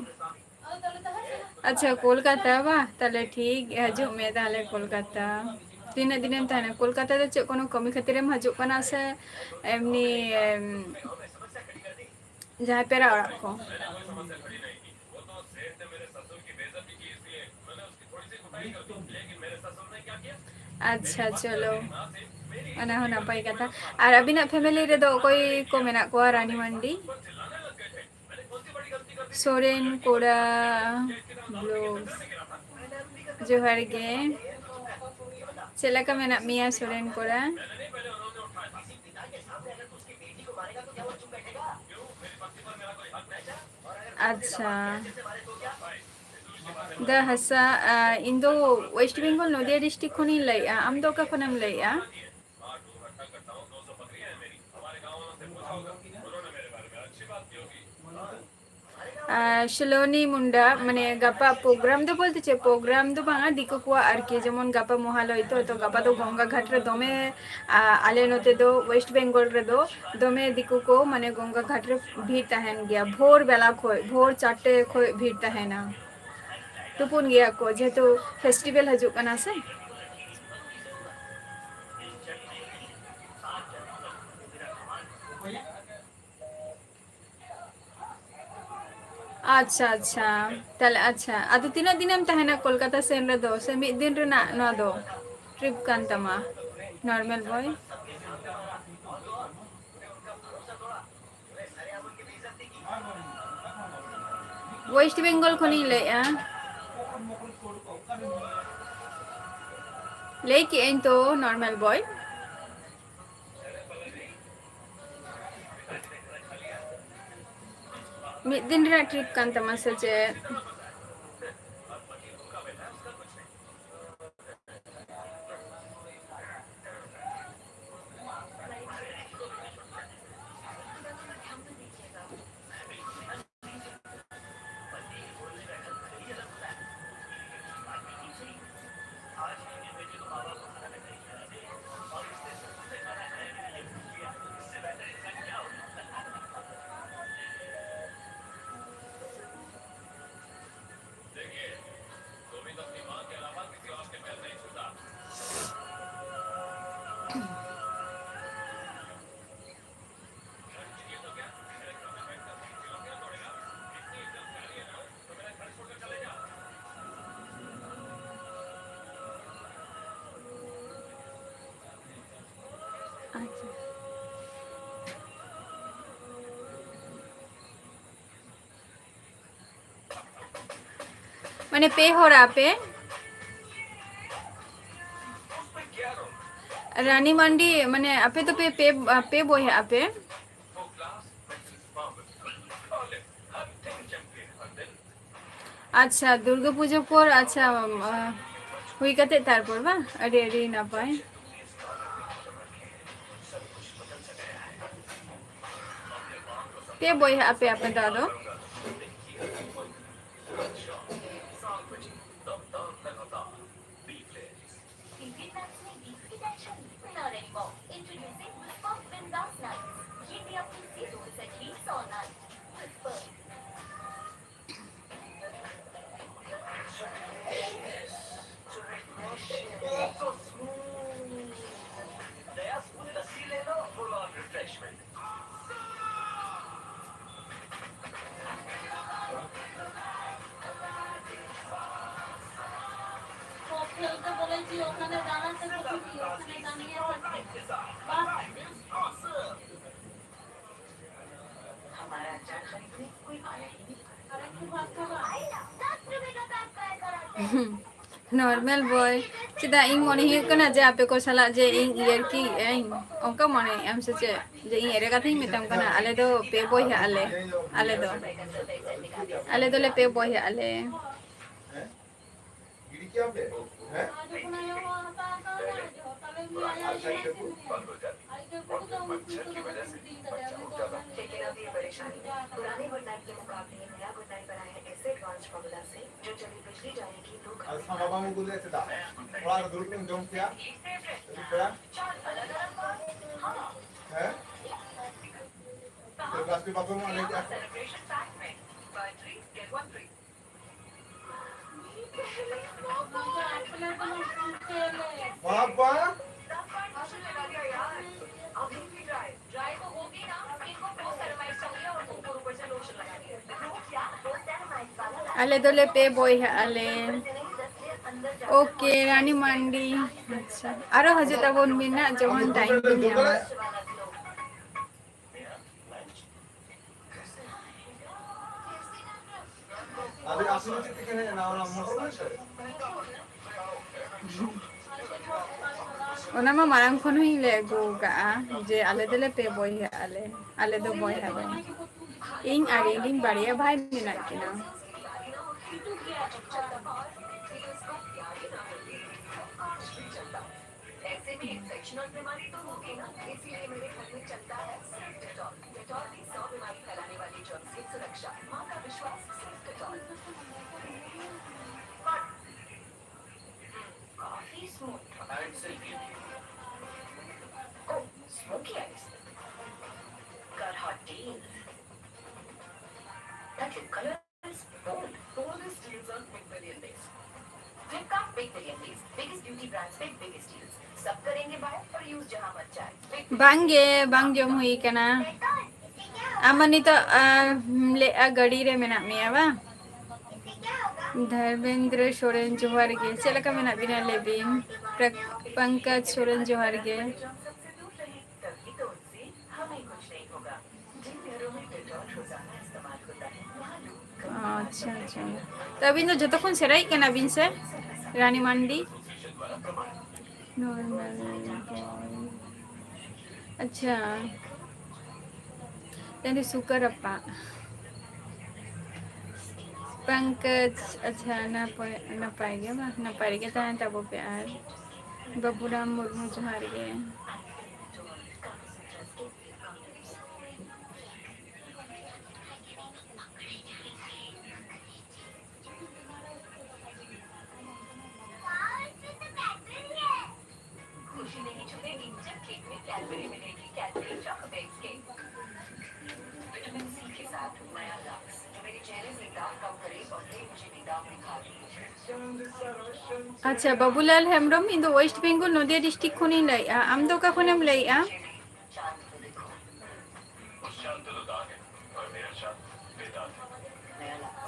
ᱟᱪᱪᱷᱟ, ᱠᱳᱞᱠᱟᱛᱟ ᱵᱟ? ᱛᱟᱦᱞᱮ ᱴᱷᱤᱠ, ᱦᱤᱡᱩᱜ ᱢᱮ ᱛᱟᱦᱞᱮ ᱠᱳᱞᱠᱟᱛᱟ᱾ ᱛᱤᱱᱟᱹᱜ ᱫᱤᱱᱮᱢ ᱛᱟᱦᱮᱱᱟ ᱠᱳᱞᱠᱟᱛᱟ ᱫᱚ? ᱪᱮᱫ ᱠᱳᱱᱳ ᱠᱟᱹᱢᱤ ᱠᱷᱟᱹᱛᱤᱨᱮᱢ ᱦᱤᱡᱩᱜ ᱠᱟᱱᱟ ᱥᱮ ᱮᱢᱱᱤ, ᱮᱢ, ᱡᱟᱦᱟᱸᱭ ᱯᱮᱲᱟ ᱚᱲᱟᱜ ᱠᱚ? ᱟᱪᱪᱷᱟ, ᱪᱚᱞᱚ, ᱚᱱᱟ ᱦᱚᱸ ᱱᱟᱯᱟᱭ ᱠᱟᱛᱷᱟ᱾ ᱟᱨ ᱟᱹᱵᱤᱱᱟᱜ ᱯᱷᱮᱢᱮᱞᱤ ᱨᱮᱫᱚ ᱚᱠᱚᱭ ᱠᱚ ᱢᱮᱱᱟᱜ ᱠᱚᱣᱟ ᱨᱟᱱᱤ ᱢᱟᱱᱰᱤ? ᱥᱚᱨᱮᱱ ᱠᱚᱲᱟ ᱵᱞᱚᱜᱥ, ᱡᱚᱦᱟᱨ ᱜᱮ᱾ ᱪᱮᱫ ᱞᱮᱠᱟ ᱢᱮᱱᱟᱜ ᱢᱮᱭᱟ ᱥᱚᱨᱮᱱ ᱠᱚᱲᱟ? ᱟᱪᱪᱷᱟ᱾ ᱫᱟ ᱦᱟᱥᱟ, ᱟ, ᱤᱧ ᱫᱚ ᱳᱭᱮᱥᱴ ᱵᱮᱝᱜᱚᱞ ᱱᱚᱫᱤᱭᱟ ᱰᱤᱥᱴᱨᱤᱠᱴ ᱠᱷᱚᱱᱤᱧ ᱞᱟᱹᱭᱮᱜᱼᱟ᱾ ᱟᱢ ᱫᱚ ᱚᱠᱟ ᱠᱷᱚᱱᱮᱢ ᱞᱟᱹᱭᱮᱜᱼᱟ? ᱟᱨ ᱥᱤᱞᱳᱱᱤ ᱢᱩᱱᱰᱟ, ᱢᱟᱱᱮ, ᱜᱟᱯᱟ ᱯᱨᱳᱜᱨᱟᱢ ᱫᱚ ᱵᱚᱞᱛᱮ ᱪᱮᱫ, ᱯᱨᱳᱜᱨᱟᱢ ᱫᱚ ᱵᱟᱝᱟ, ᱫᱤᱠᱩ ᱠᱚᱣᱟᱜ ᱟᱨᱠᱤ, ᱡᱮᱢᱚᱱ ᱜᱟᱯᱟ ᱢᱚᱦᱟᱞᱚᱭ ᱛᱚ, ᱛᱚ ᱜᱟᱯᱟ ᱫᱚ ᱜᱚᱝᱜᱟ ᱜᱷᱟᱴ ᱨᱮ ᱫᱚᱢᱮ, ᱟ, ᱟᱞᱮ ᱱᱚᱛᱮ ᱫᱚ ᱳᱭᱮᱥᱴ ᱵᱮᱝᱜᱚᱞ ᱨᱮᱫᱚ ᱫᱚᱢᱮ ᱫᱤᱠᱩ ᱠᱚ, ᱢᱟᱱᱮ, ᱜᱚᱝᱜᱟ ᱜᱷᱟᱴ ᱨᱮ ᱵᱷᱤᱲ ᱛᱟᱦᱮᱱ ᱜᱮᱭᱟ, ᱵᱷᱳᱨ ᱵᱮᱞᱟ ᱠᱷᱚᱡ, ᱵᱷᱳᱨ ᱪᱟᱨᱴᱮ ᱠᱷᱚᱡ ᱵᱷᱤᱲ ᱛᱟᱦᱮᱱᱟ, ᱛᱩᱯᱩᱱ ᱜᱮᱭᱟ ᱠᱚ, ᱡᱮᱦᱮᱛᱩ ᱯᱷᱮᱥᱴᱤᱵᱮᱞ ᱦᱤᱡᱩᱜ ᱠᱟᱱᱟ ᱥᱮ᱾ ᱟᱪᱪᱷᱟ, ᱟᱪᱪᱷᱟ᱾ ᱛᱟᱦᱞᱮ, ᱟᱪᱪᱷᱟ, ᱟᱫᱚ ᱛᱤᱱᱟᱹᱜ ᱫᱤᱱᱮᱢ ᱛᱟᱦᱮᱱᱟ ᱠᱳᱞᱠᱟᱛᱟ ᱥᱮᱱ ᱨᱮᱫᱚ? ᱥᱮ ᱢᱤᱫ ᱫᱤᱱ ᱨᱮᱱᱟᱜ ᱱᱚᱣᱟ ᱫᱚ ᱴᱨᱤᱯ ᱠᱟᱱ ᱛᱟᱢᱟ, ᱱᱚᱨᱢᱟᱞ ᱵᱚᱭ? ᱳᱭᱮᱥᱴ ᱵᱮᱝᱜᱚᱞ ᱠᱷᱚᱱᱤᱧ ᱞᱟᱹᱭᱮᱜᱼᱟ᱾ ᱞᱟᱹᱭ ᱠᱮᱜᱼᱟᱹᱧ ᱛᱚ, ᱱᱚᱨᱢᱟᱞ ᱵᱚᱭ᱾ ᱢᱤᱫ ᱫᱤᱱ ᱨᱮᱱᱟᱜ ᱴᱨᱤᱯ ᱠᱟᱱ ᱛᱟᱢᱟ ᱥᱮ ᱪᱮᱫ? ᱟᱪᱪᱷᱟ᱾ ᱢᱟᱱᱮ ᱯᱮ ᱦᱚᱲ ᱟᱯᱮ? ᱨᱟᱱᱤ ᱢᱟᱱᱰᱤ, ᱢᱟᱱᱮ ᱟᱯᱮ ᱫᱚᱯᱮ ᱯᱮ, ᱯᱮ ᱵᱚᱭᱦᱟᱜ ᱟᱯᱮ? ᱟᱪᱪᱷᱟ, ᱫᱩᱨᱜᱟᱹ ᱯᱩᱡᱟᱹ ᱯᱚᱨ, ᱟᱪᱪᱷᱟ, ᱟᱢ, ᱟ, ᱦᱩᱭ ᱠᱟᱛᱮ ᱛᱟᱨᱯᱚᱨ ᱵᱟᱝ? ᱟᱹᱰᱤ, ᱟᱹᱰᱤ ᱱᱟᱯᱟᱭ᱾ ᱯᱮ ᱵᱚᱭᱦᱟᱜ ᱟᱯᱮ ᱟᱯᱮ ᱫᱚ ᱟᱫᱚ? Infinity Max में बीस की टेंशन बिना rainbow. Introducing Whisper Bindass Nights। ये भी आपकी सेहत के लिए सौ night. Whisper। So refreshing, so smooth। नया स्मूथ लस्सी ले लो, full on refreshment। ও খেলতে বলেছি, ওখানে দাঁড়াতে বলেছি, ওখানে দাঁড়িয়ে থাকতে। বাহ। हमारा अचार खरीदने कोई आया ही नहीं। আর একটু ভাত খাবা? ᱱᱚᱨᱢᱟᱞ ᱵᱚᱭ, ᱪᱮᱫᱟᱜ ᱤᱧ ᱢᱚᱱᱮ ᱦᱩᱭᱩᱜ ᱠᱟᱱᱟ ᱡᱮ ᱟᱯᱮ ᱠᱚ ᱥᱟᱞᱟᱜ ᱡᱮ ᱤᱧ ᱤᱭᱟᱹᱨᱠᱤ ᱟᱹᱧ, ᱚᱱᱠᱟ ᱢᱚᱱᱮᱭᱮᱫ ᱟᱢ ᱥᱮ ᱪᱮᱫ? ᱡᱮ ᱤᱧ ᱮᱲᱮ ᱠᱟᱛᱷᱟᱧ ᱢᱮᱛᱟᱢ ᱠᱟᱱᱟ? ᱟᱞᱮ ᱫᱚ ᱯᱮ ᱵᱚᱭᱦᱟᱜ ᱟᱞᱮ, ᱟᱞᱮ ᱫᱚ, ᱟᱞᱮ ᱫᱚᱞᱮ ᱯᱮ ᱵᱚᱭᱦᱟᱜ ᱟᱞᱮ᱾ लेकिन अब ये परेशानी पुराने गुड नाइट के मुकाबले नया गुड नाइट बना है ऐसे एडवांस फॉर्मूला से, जो चली बिजली डायरेक्ट ही दो घंटे। ᱟᱨ ᱥᱟᱵᱟ ᱵᱟᱝ ᱩᱫᱩᱜ ᱞᱮᱫ ᱪᱮᱫᱟᱜ? ᱚᱲᱟᱜ ᱨᱮ ᱫᱩᱲᱩᱵ ᱞᱮᱢ ᱡᱚᱢ ᱠᱮᱭᱟ᱾ ᱯᱮᱲᱟ? ᱦᱮᱸ? ᱯᱞᱟᱥᱴᱤᱠ ᱵᱟᱛᱷᱨᱩᱢ ᱚᱸᱰᱮ ᱪᱮᱫᱟᱜ? ᱵᱟᱵᱟ! ᱟᱞᱮ ᱫᱚᱞᱮ ᱯᱮ ᱵᱚᱭᱦᱟᱜ ᱟᱞᱮ᱾ ᱳᱠᱮ, ᱨᱟᱱᱤ ᱢᱟᱱᱰᱤ᱾ ᱟᱪᱪᱷᱟ, ᱟᱨᱚ ᱦᱤᱡᱩᱜ ᱛᱟᱵᱚᱱ ᱵᱤᱱ ᱱᱟᱜ, ᱡᱮᱢᱚᱱ ᱴᱟᱭᱤᱢ ᱵᱤᱱ ᱧᱟᱢᱟ᱾ ᱚᱱᱟ ᱢᱟ ᱢᱟᱲᱟᱝ ᱠᱷᱚᱱ ᱦᱚᱸᱧ ᱞᱟᱹᱭ ᱟᱹᱜᱩ ᱟᱠᱟᱫᱼᱟ ᱡᱮ ᱟᱞᱮ ᱫᱚᱞᱮ ᱯᱮ ᱵᱚᱭᱦᱟᱜ ᱟᱞᱮ, ᱟᱞᱮ ᱫᱚ ᱵᱚᱭᱦᱟ ᱫᱚ᱾ ᱤᱧ ᱟᱨ ᱤᱧ ᱨᱤᱱ ᱵᱟᱨᱭᱟ ᱵᱷᱟᱭ ᱢᱮᱱᱟᱜ ᱠᱤᱱᱟ᱾ ऐसे भी इंफेक्शन और बीमारी तो होगी ना, इसीलिए मेरे घर में चलता है सिर्फ डेटॉल। डेटॉल की सौ बीमारी फैलाने वाली जर्म से सुरक्षा। माँ का विश्वास सिर्फ डेटॉल। Coffee smooth. ओ, smoky ice. Carhartt deal. That lip color is bold। Boldest deals on Big Billion Days। Flipkart Big Billion Days। Biggest beauty brands पे biggest deals। सब करेंगे बाय और यूज जहां मर्जी। बांगे, बांग जम हुई कना। ᱟᱢ ᱱᱤᱛᱚᱜ, ᱟ, ᱞᱮᱜᱼᱟ ᱜᱟᱹᱰᱤ ᱨᱮ ᱢᱮᱱᱟᱜ ᱢᱮᱭᱟ ᱵᱟᱝ? ᱫᱷᱚᱨᱢᱮᱱᱫᱨᱚ ᱥᱚᱨᱮᱱ, ᱡᱚᱦᱟᱨ ᱜᱮ᱾ ᱪᱮᱫ ᱞᱮᱠᱟ ᱢᱮᱱᱟᱜ ᱵᱤᱱᱟ ᱞᱟᱹᱭ ᱵᱤᱱ? ᱯᱨᱚ-, ᱯᱚᱝᱠᱚᱡᱽ ᱥᱚᱨᱮᱱ, ᱡᱚᱦᱟᱨ ᱜᱮ᱾ ᱟᱪᱪᱷᱟ, ᱟᱪᱪᱷᱟ᱾ ᱛᱚ ᱟᱹᱵᱤᱱ ᱫᱚ ᱡᱚᱛᱚ ᱠᱷᱚᱱ ᱥᱮᱬᱟᱭᱤᱡ ᱠᱟᱱᱟ ᱵᱤᱱ ᱥᱮ, ᱨᱟᱱᱤ ᱢᱟᱱᱰᱤ? ᱱᱚᱨᱢᱟᱞ ᱵᱚᱭ᱾ ᱟᱪᱪᱷᱟ᱾ ᱛᱮᱦᱮᱧ ᱫᱚ ᱥᱩᱠᱟᱹᱨᱟᱯᱟ᱾ ᱯᱚᱝᱠᱚᱡᱽ, ᱟᱪᱪᱷᱟ, ᱱᱟᱯᱟᱭ, ᱱᱟᱯᱟᱭ ᱜᱮ ᱵᱟᱝ? ᱱᱟᱯᱟᱭ ᱨᱮᱜᱮ ᱛᱟᱦᱮᱱ ᱛᱟᱵᱚ ᱯᱮ ᱟᱨ ᱵᱟᱹᱵᱩᱨᱟᱢ ᱢᱩᱨᱢᱩ, ᱡᱚᱦᱟᱨ ᱜᱮ᱾ खुशी नहीं छुपेगी जब केक में कैडबरी मिलेगी, Cadbury chocolate cake. Vitamin C के साथ नया लक्स, जो मेरे चेहरे से दाग कम करे और नई मुझे भी दाग दिखा दे। ᱟᱪᱪᱷᱟ, ᱵᱟᱵᱩᱞᱟᱞ ᱦᱮᱢᱵᱨᱚᱢ, ᱤᱧ ᱫᱚ ᱳᱭᱮᱥᱴ ᱵᱮᱝᱜᱚᱞ ᱱᱚᱫᱤᱭᱟ ᱰᱤᱥᱴᱨᱤᱠᱴ ᱠᱷᱚᱱᱤᱧ ᱞᱟᱹᱭᱮᱜᱼᱟ᱾ ᱟᱢ ᱫᱚ ᱚᱠᱟ ᱠᱷᱚᱱᱮᱢ ᱞᱟᱹᱭᱮᱜᱼᱟ? ᱱᱚᱫᱤᱭᱟ ᱰᱤᱥᱴᱨᱤᱠᱴ ᱠᱷᱚᱱᱤᱧ ᱞᱟᱹᱭᱮᱜᱼᱟ᱾ ᱟᱢ ᱫᱚ ᱚᱠᱟ ᱠᱷᱚᱱᱮᱢ ᱞᱟᱹᱭᱮᱜᱼᱟ?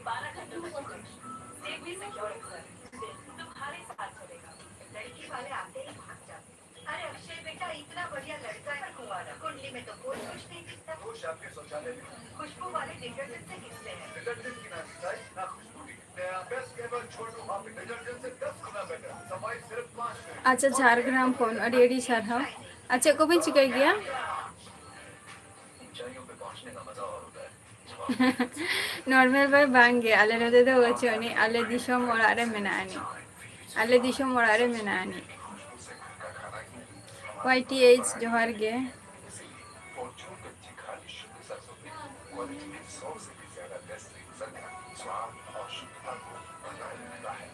बारह घंटों तक सेफ भी सिक्योर है सर। तुम्हारे साथ चलेगा। लड़की वाले आते ही भाग जाते। अरे अक्षय बेटा, इतना बढ़िया लड़का है कुंवारा, कुंडली में तो कोई दोष नहीं दिखता। दोष आपके शौचालय में। खुशबू वाले डिटर्जेंट से खींचते हैं। डिटर्जेंट की ना सिंचाई, ना खुशबू की। नया बेस्ट एवर छोटू मॉप डिटर्जेंट से दस गुना बेटर। सफाई सिर्फ पाँच मिनट। ᱟᱪᱪᱷᱟ, ᱡᱷᱟᱲᱜᱨᱟᱢ ᱠᱷᱚᱱ ᱟᱹᱰᱤ ᱟᱹᱰᱤ ᱥᱟᱨᱦᱟᱣ᱾ ᱟᱪᱪᱷᱟ, ᱪᱮᱫ ᱠᱚᱵᱤᱱ ᱪᱤᱠᱟᱹᱭ ᱜᱮᱭᱟ? ऊंचाइयों पे पहुंचने का मजा और होता है। ᱱᱚᱨᱢᱟᱞ ᱵᱟᱭ ᱵᱟᱝ ᱜᱮ, ᱟᱞᱮ ᱱᱚᱛᱮ ᱫᱚ ᱵᱟᱹᱪᱩᱜ ᱟᱹᱱᱤᱡ, ᱟᱞᱮ ᱫᱤᱥᱚᱢ ᱚᱲᱟᱜ ᱨᱮ ᱢᱮᱱᱟᱜ ᱟᱹᱱᱤᱡ, ᱟᱞᱮ ᱫᱤᱥᱚᱢ ᱚᱲᱟᱜ ᱨᱮ ᱢᱮᱱᱟᱜ ᱟᱹᱱᱤᱡ᱾ ᱣᱟᱭ ᱴᱤ ᱮᱭᱤᱪ, ᱡᱚᱦᱟᱨ ᱜᱮ᱾ फॉर्च्यून कच्ची खाली शुद्ध सरसों तेल क्वालिटी में सौ से भी ज्यादा बेस्ट रिजल्ट है। स्वाद और शुद्धता को बनाए रखता है।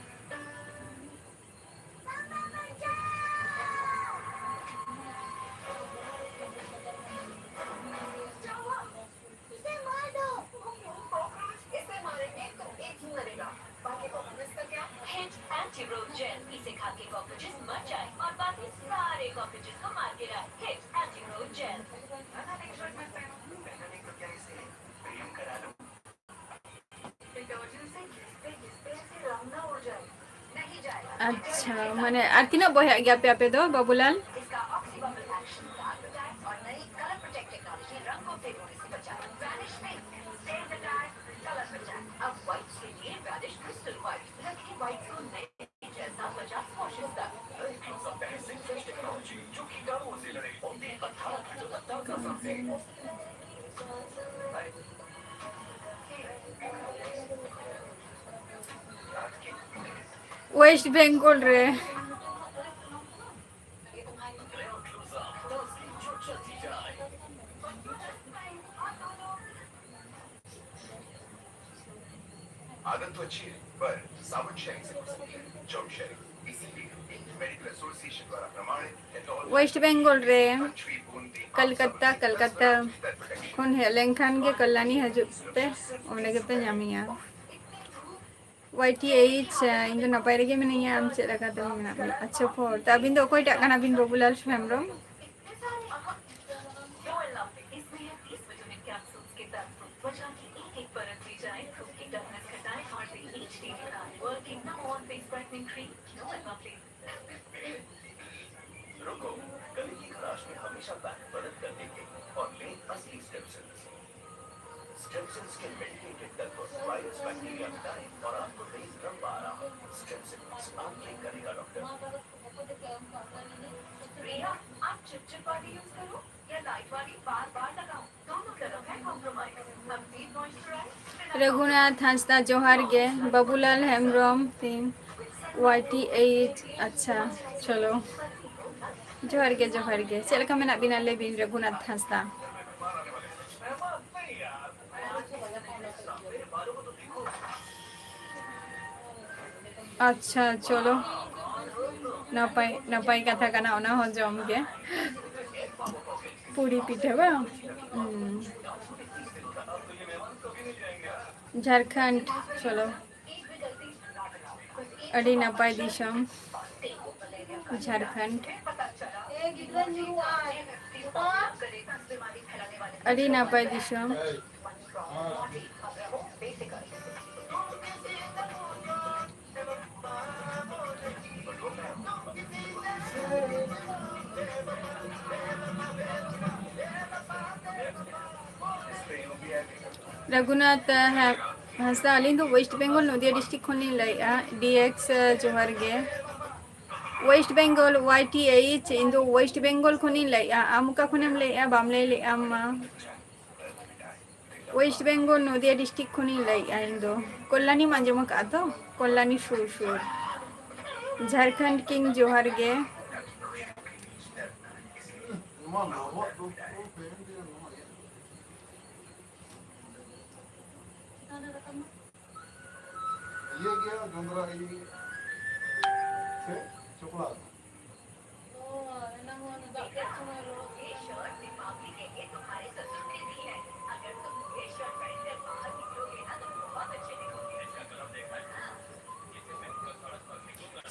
इसे मार दो। कॉकरोच, इसे मारेंगे तो एक ही मरेगा, बाकी कॉकरोचेस का क्या? हिट एंटीरोच जेल, इसे खा के कॉकरोचेस मर जाए और बाकी सारे कॉकरोचेस को मार गिराए। Hit anti roach gel. ज़्यादा नहीं शर्ट में पहनो। पहनने को क्या इसे प्रेम करा लो। डिटर्जेंट से घिसते घिसते ऐसे रंग ना उड़ जाए। नहीं जाएगा। ᱟᱪᱪᱷᱟ, ᱢᱟᱱᱮ ᱟᱨ ᱛᱤᱱᱟᱹᱜ ᱵᱚᱭᱦᱟᱜ ᱜᱮᱭᱟ ᱯᱮ ᱟᱯᱮ ᱫᱚ, ᱵᱟᱹᱵᱩᱞᱟᱞ? इसका oxy bubble action dark attack और नई कलर प्रोटेक्ट टेक्नोलॉजी रंगों से धोने से बचाए। Vanish paint, stain attack, colour बचाए। अब वाइप्स के लिए वैनिश क्रिस्टल वाइप्स। रखें वाइप्स को नए जैसा पचास कोशिश तक। नई क्लोजअप बेहतरीन फ्रेश टेक्नोलॉजी जो कीटाणुओं से लड़े। ओनली अठारह घंटों तक ताजा सांसें। ᱱᱟᱭ ᱠᱤ ᱢᱤᱱᱤᱴ᱾ ᱳᱭᱮᱥᱴ ᱵᱮᱝᱜᱚᱞ ᱨᱮ᱾ ये तुम्हारी रेयो क्लोजअप, दस की जो चलती जाए। आदत तो अच्छी है, पर साबुन शेयरिंग से हो सकती है जर्म शेयरिंग। इसीलिए इंडियन मेडिकल एसोसिएशन द्वारा प्रमाणित डेटॉल। ᱳᱭᱮᱥᱴ ᱵᱮᱝᱜᱚᱞ ᱨᱮ, ᱯᱟᱸᱪᱣᱤ ᱵᱩᱱᱫᱤ ᱠᱟᱞᱠᱟᱛᱟ, ᱠᱟᱞᱠᱟᱛᱟ ᱠᱷᱚᱱ ᱦᱮᱡ ᱞᱮᱱᱠᱷᱟᱱ ᱜᱮ ᱠᱚᱞᱞᱟᱱᱤ ᱦᱤᱡᱩᱜ ᱯᱮ, ᱚᱸᱰᱮ ᱜᱮᱯᱮ ᱧᱟᱢᱮᱭᱟ᱾ ᱣᱟᱭ ᱴᱤ ᱮᱭᱤᱪ, ᱤᱧ ᱫᱚ ᱱᱟᱯᱟᱭ ᱨᱮᱜᱮ ᱢᱤᱱᱟᱹᱧᱟ, ᱟᱢ ᱪᱮᱫ ᱞᱮᱠᱟ ᱛᱮ ᱢᱮᱱᱟᱜ ᱢᱮᱭᱟ? ᱟᱪᱪᱷᱟ, ᱯᱷᱳᱨ᱾ ᱛᱚ ᱟᱹᱵᱤᱱ ᱫᱚ ᱚᱠᱚᱭᱴᱟᱜ ᱠᱟᱱᱟ ᱵᱤᱱ, ᱵᱟᱹᱵᱩᱞᱟᱞ ᱦᱮᱢᱵᱨᱚᱢ? ᱵᱟᱹᱵᱩᱞᱟᱞ ᱦᱮᱢᱵᱨᱚᱢ᱾ ᱛᱚ ᱟᱹᱵᱤᱱ ᱫᱚ ᱚᱠᱚᱭᱴᱟᱜ ᱠᱟᱱᱟ ᱵᱤᱱ, ᱵᱟᱹᱵᱩᱞᱟᱞ ᱦᱮᱢᱵᱨᱚᱢ? रुको, गले की खराश में हमेशा बैक मदद कर देंगे और लें असली स्टेम सेल्स। स्टेम सेल्स के मेडिकेटेड तत्व वायरस, बैक्टीरिया मिटाएं और आपको तेज दम का आराम। स्टेम सेल्स, आप ठीक करेगा डॉक्टर। प्रिया, आप चिपचिप वाली यूज करो या लाइट वाली, बार बार लगाओ। रघुनाथ ᱦᱟᱸᱥᱫᱟ ᱡᱚᱦᱟᱨ ᱜᱮ, ᱵᱟᱵᱩᱞᱟᱞ ᱦᱮᱢᱵᱨᱚᱢ ᱛᱤᱧ ᱣᱟᱭ ᱴᱤ ᱮᱭᱤᱪ᱾ ᱟᱪᱪᱷᱟ, ᱪᱚᱞᱚ, ᱡᱚᱦᱟᱨ ᱜᱮ, ᱡᱚᱦᱟᱨ ᱜᱮ᱾ ᱪᱮᱫ ᱞᱮᱠᱟ ᱢᱮᱱᱟᱜ ᱵᱤᱱᱟ ᱞᱟᱹᱭ ᱵᱤᱱ ᱨᱚᱜᱷᱩᱱᱟᱛᱷ ᱦᱟᱸᱥᱫᱟ? ᱟᱪᱪᱷᱟ, ᱪᱚᱞᱚ, ᱱᱟᱯᱟᱭ ᱱᱟᱯᱟᱭ ᱠᱟᱛᱷᱟ ᱠᱟᱱᱟ ᱚᱱᱟ ᱦᱚᱸ ᱡᱚᱢ ᱜᱮ᱾ ᱯᱩᱲᱤ ᱯᱤᱴᱷᱟᱹ ᱵᱟᱝ? ᱦᱩᱸ᱾ ᱡᱷᱟᱲᱠᱷᱚᱸᱰ, ᱪᱚᱞᱚ, ᱟᱹᱰᱤ ᱱᱟᱯᱟᱭ ᱫᱤᱥᱚᱢ ᱡᱷᱟᱲᱠᱷᱚᱸᱰ᱾ ᱟᱹᱰᱤ ᱱᱟᱯᱟᱭ ᱫᱤᱥᱚᱢ᱾ ᱨᱟᱹᱜᱷᱩᱱᱟᱛᱷ, ᱦᱮᱸ, ᱦᱟᱸᱥᱫᱟ, ᱟᱹᱞᱤᱧ ᱫᱚ ᱳᱭᱮᱥᱴ ᱵᱮᱝᱜᱚᱞ ᱱᱚᱫᱤᱭᱟ ᱰᱤᱥᱴᱨᱤᱠᱴ ᱠᱷᱚᱱ ᱞᱤᱧ ᱞᱟᱹᱭᱮᱫᱼᱟ᱾ ᱰᱤ ᱮᱠᱥ, ᱡᱚᱦᱟᱨ ᱜᱮ᱾ ᱳᱭᱮᱥᱴ ᱵᱮᱝᱜᱚᱞ, ᱳᱣᱟᱭ ᱴᱤ ᱮᱭᱤᱪ, ᱤᱧ ᱫᱚ ᱳᱭᱮᱥᱴ ᱵᱮᱝᱜᱚᱞ ᱠᱷᱚᱱᱤᱧ ᱞᱟᱹᱭᱮᱫᱼᱟ᱾ ᱟᱢ ᱚᱠᱟ ᱠᱷᱚᱱᱮᱢ ᱞᱟᱹᱭᱮᱫᱼᱟ? ᱵᱟᱢ ᱞᱟᱹᱭ ᱞᱮᱫᱼᱟ ᱟᱢ ᱢᱟ᱾ ᱳᱭᱮᱥᱴ ᱵᱮᱝᱜᱚᱞ ᱱᱚᱫᱤᱭᱟ ᱰᱤᱥᱴᱨᱤᱠᱴ ᱠᱷᱚᱱᱤᱧ ᱞᱟᱹᱭᱮᱫᱼᱟ ᱤᱧ ᱫᱚ᱾ ᱠᱚᱞᱞᱟᱱᱤᱢ ᱟᱸᱡᱚᱢ ᱟᱠᱟᱫᱼᱟ ᱛᱚ? ᱠᱚᱞᱞᱟᱱᱤ ᱥᱩᱨ ᱥᱩᱨ᱾ ᱡᱷᱟᱲᱠᱷᱚᱸᱰ ᱠᱤᱝ, ᱡᱚᱦᱟᱨ ᱜᱮ᱾ ᱤᱭᱟᱹ ᱜᱮᱭᱟ, ᱡᱚᱸᱰᱨᱟ ᱤᱭᱟᱹ᱾ ᱥᱮ ᱪᱚᱠᱞᱟ?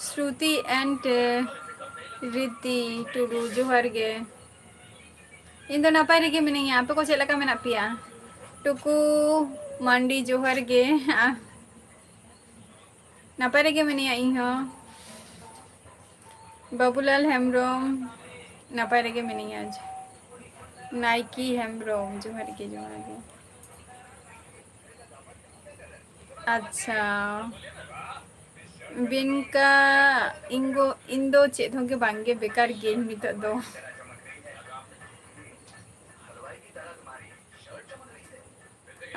ᱥᱨᱩᱛᱤ and, uh, ᱨᱤᱛᱤ ᱴᱩᱰᱩ, ᱡᱚᱦᱟᱨ ᱜᱮ᱾ ᱤᱧ ᱫᱚ ᱱᱟᱯᱟᱭ ᱨᱮᱜᱮ ᱢᱤᱱᱟᱹᱧᱟ, ᱟᱯᱮ ᱠᱚ ᱪᱮᱫ ᱞᱮᱠᱟ ᱢᱮᱱᱟᱜ ᱯᱮᱭᱟ? ᱴᱩᱠᱩ ᱢᱟᱱᱰᱤ, ᱡᱚᱦᱟᱨ ᱜᱮ᱾ ᱟ-, ᱱᱟᱯᱟᱭ ᱨᱮᱜᱮ ᱢᱮᱱᱟᱭᱟ ᱤᱧ ᱦᱚᱸ᱾ ᱵᱟᱹᱵᱩᱞᱟᱞ ᱦᱮᱢᱵᱨᱚᱢ, ᱱᱟᱯᱟᱭ ᱨᱮᱜᱮ ᱢᱮᱱᱟᱭᱟ᱾ ᱱᱟᱭᱠᱤ ᱦᱮᱢᱵᱨᱚᱢ, ᱡᱚᱦᱟᱨ ᱜᱮ, ᱡᱚᱦᱟᱨ ᱜᱮ᱾ ᱟᱪᱪᱷᱟ, ᱵᱤᱱᱠᱟ, ᱤᱧ ᱜᱚ-, ᱤᱧ ᱫᱚ ᱪᱮᱫ ᱦᱚᱸ ᱜᱮ ᱵᱟᱝ ᱜᱮ, ᱵᱮᱠᱟᱨ ᱜᱤᱭᱟᱹᱧ ᱱᱤᱛᱚᱜ ᱫᱚ᱾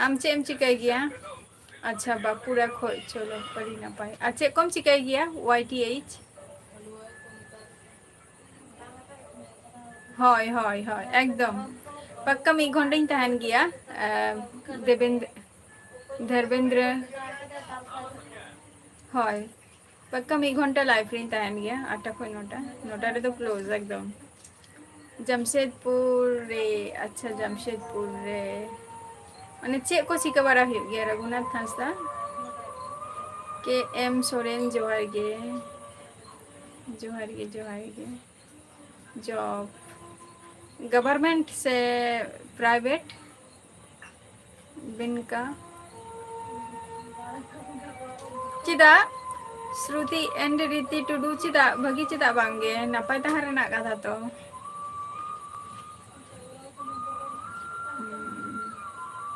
ᱟᱢ ᱪᱮᱫ ᱮᱢ ᱪᱤᱠᱟᱹᱭ ᱜᱮᱭᱟ? ᱟᱪᱪᱷᱟ, ᱵᱟᱸᱠᱩᱲᱟ ᱠᱷᱚᱡ, ᱪᱚᱞᱚ, ᱟᱹᱰᱤ ᱱᱟᱯᱟᱭ᱾ ᱟᱨ ᱪᱮᱫ ᱠᱚᱢ ᱪᱤᱠᱟᱹᱭ ᱜᱮᱭᱟ? ᱳᱣᱟᱭ ᱴᱤ ᱮᱭᱤᱪ? ᱦᱳᱭ, ᱦᱳᱭ, ᱦᱳᱭ, ᱮᱠᱫᱚᱢ᱾ ᱯᱟᱠᱠᱟ ᱢᱤᱫ ᱜᱷᱚᱱᱴᱟᱧ ᱛᱟᱦᱮᱱ ᱜᱮᱭᱟ, ᱟᱸ, ᱫᱮᱵᱮᱱᱫᱨ-, ᱫᱷᱚᱨᱵᱮᱱᱫᱨᱚ᱾ ᱦᱳᱭ, ᱯᱟᱠᱠᱟ ᱢᱤᱫ ᱜᱷᱚᱱᱴᱟ live ᱨᱤᱧ ᱛᱟᱦᱮᱱ ᱜᱮᱭᱟ, ᱟᱴᱴᱟ ᱠᱷᱚᱱ ᱱᱚᱴᱟ᱾ ᱱᱚᱴᱟ ᱨᱮᱫᱚ close ᱮᱠᱫᱚᱢ᱾ ᱡᱟᱢᱥᱮᱫᱽᱯᱩᱨ ᱨᱮ, ᱟᱪᱪᱷᱟ, ᱡᱟᱢᱥᱮᱫᱽᱯᱩᱨ ᱨᱮ᱾ ᱢᱟᱱᱮ, ᱪᱮᱫ ᱠᱚ ᱪᱤᱠᱟᱹ ᱵᱟᱲᱟ ᱦᱩᱭᱩᱜ ᱜᱮᱭᱟ, ᱨᱚᱜᱷᱩᱱᱟᱛᱷ ᱦᱟᱸᱥᱫᱟ? ᱠᱮ ᱮᱢ ᱥᱚᱨᱮᱱ, ᱡᱚᱦᱟᱨ ᱜᱮ᱾ ᱡᱚᱦᱟᱨ ᱜᱮ, ᱡᱚᱦᱟᱨ ᱜᱮ᱾ Job, government ᱥᱮ private? ᱵᱤᱱᱠᱟ᱾ ᱪᱮᱫᱟᱜ? ᱥᱨᱩᱛᱤ and ᱨᱤᱛᱤ ᱴᱩᱰᱩ, ᱪᱮᱫᱟᱜ? ᱵᱷᱟᱹᱜᱤ ᱪᱮᱫᱟᱜ ᱵᱟᱝ ᱜᱮ? ᱱᱟᱯᱟᱭ ᱛᱟᱦᱮᱸ ᱨᱮᱱᱟᱜ ᱠᱟᱛᱷᱟ ᱛᱚ᱾ ᱦᱩᱸ᱾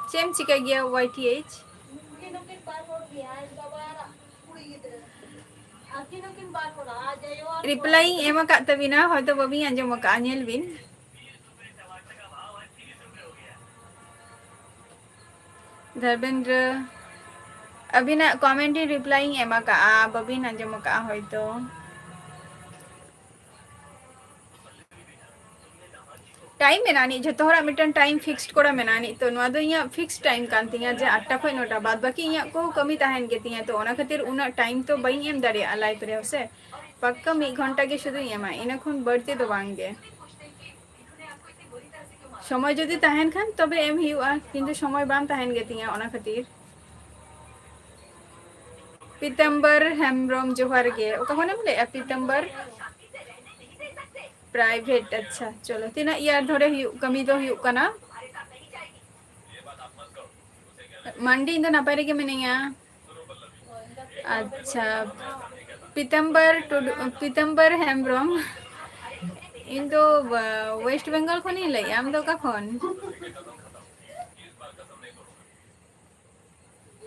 ᱪᱮᱫ ᱮᱢ ᱪᱤᱠᱟᱹᱭ ᱜᱮᱭᱟ, ᱳᱣᱟᱭ ᱴᱤ ᱮᱭᱤᱪ? Reply ᱤᱧ ᱮᱢ ᱟᱠᱟᱫ ᱛᱟᱹᱵᱤᱱᱟ, ᱦᱚᱭᱛᱚ ᱵᱟᱹᱵᱤᱱ ᱟᱸᱡᱚᱢ ᱟᱠᱟᱫᱼᱟ, ᱧᱮᱞ ᱵᱤᱱ᱾ ᱫᱷᱚᱨᱵᱮᱱᱫᱨᱚ, ᱟᱹᱵᱤᱱᱟᱜ comment ᱤᱧ reply ᱤᱧ ᱮᱢ ᱟᱠᱟᱫᱼᱟ, ᱵᱟᱹᱵᱤᱱ ᱟᱸᱡᱚᱢ ᱟᱠᱟᱫᱼᱟ ᱦᱚᱭᱛᱚ᱾ Time ᱢᱮᱱᱟᱜᱼᱟ ᱟᱹᱱᱤᱡ, ᱡᱷᱚᱛᱚ ᱦᱚᱲᱟᱜ ᱢᱤᱫᱴᱟᱝ time fixed ᱠᱚᱨᱟ ᱢᱮᱱᱟᱜᱼᱟ ᱟᱹᱱᱤᱡ᱾ ᱛᱚ, ᱱᱚᱣᱟ ᱫᱚ ᱤᱧᱟᱹᱜ fixed time ᱠᱟᱱ ᱛᱤᱧᱟᱹ ᱡᱮ ᱟᱴᱴᱟ ᱠᱷᱚᱱ ᱱᱚᱴᱟ, ᱵᱟᱫ ᱵᱟᱹᱠᱤ ᱤᱧᱟᱹᱜ ᱠᱚ ᱠᱟᱹᱢᱤ ᱛᱟᱦᱮᱱ ᱜᱮᱛᱤᱧᱟ᱾ ᱛᱚ, ᱚᱱᱟ ᱠᱷᱟᱹᱛᱤᱨ ᱩᱱᱟᱹᱜ time ᱛᱚ ᱵᱟᱹᱧ ᱮᱢ ᱫᱟᱲᱮᱭᱟᱜᱼᱟ live ᱨᱮ, ᱦᱮᱸ ᱥᱮ? ᱯᱟᱠᱠᱟ ᱢᱤᱫ ᱜᱷᱚᱱᱴᱟ ᱜᱮ ᱥᱩᱫᱷᱩᱧ ᱮᱢᱟ, ᱤᱱᱟᱹ ᱠᱷᱚᱱ ᱵᱟᱹᱲᱛᱤ ᱫᱚ ᱵᱟᱝ ᱜᱮ᱾ ᱥᱚᱢᱚᱭ ᱡᱩᱫᱤ ᱛᱟᱦᱮᱱ ᱠᱷᱟᱱ ᱛᱚᱵᱮ ᱮᱢ ᱦᱩᱭᱩᱜᱼᱟ, ᱠᱤᱱᱛᱩ ᱥᱚᱢᱚᱭ ᱵᱟᱝ ᱛᱟᱦᱮᱱ ᱜᱮᱛᱤᱧᱟ, ᱚᱱᱟ ᱠᱷᱟᱹᱛᱤᱨ᱾ ᱯᱤᱛᱟᱢᱵᱚᱨ ᱦᱮᱢᱵᱨᱚᱢ, ᱡᱚᱦᱟᱨ ᱜᱮ᱾ ᱚᱠᱟ ᱠᱷᱚᱱᱮᱢ ᱞᱟᱹᱭᱮᱜᱼᱟ, ᱯᱤᱛᱟᱢᱵᱚᱨ? Private, ᱟᱪᱪᱷᱟ, ᱪᱚᱞᱚ᱾ ᱛᱤᱱᱟᱹᱜ year ᱫᱷᱚᱨᱮ ᱦᱩᱭᱩᱜ, ᱠᱟᱹᱢᱤ ᱫᱚ ᱦᱩᱭᱩᱜ ᱠᱟᱱᱟ? ᱢᱟᱱᱰᱤ, ᱤᱧ ᱫᱚ ᱱᱟᱯᱟᱭ ᱨᱮᱜᱮ ᱢᱤᱱᱟᱹᱧᱟ᱾ ᱟᱪᱪᱷᱟ, ᱯᱤᱛᱟᱢᱵᱚᱨ ᱴᱩᱰᱩ, ᱯᱤᱛᱟᱢᱵᱚᱨ ᱦᱮᱢᱵᱨᱚᱢ᱾ ᱤᱧ ᱫᱚ, ᱟ, ᱳᱭᱮᱥᱴ ᱵᱮᱝᱜᱚᱞ ᱠᱷᱚᱱᱤᱧ ᱞᱟᱹᱭᱮᱫᱼᱟ᱾ ᱟᱢ ᱫᱚ ᱚᱠᱟ ᱠᱷᱚᱱ?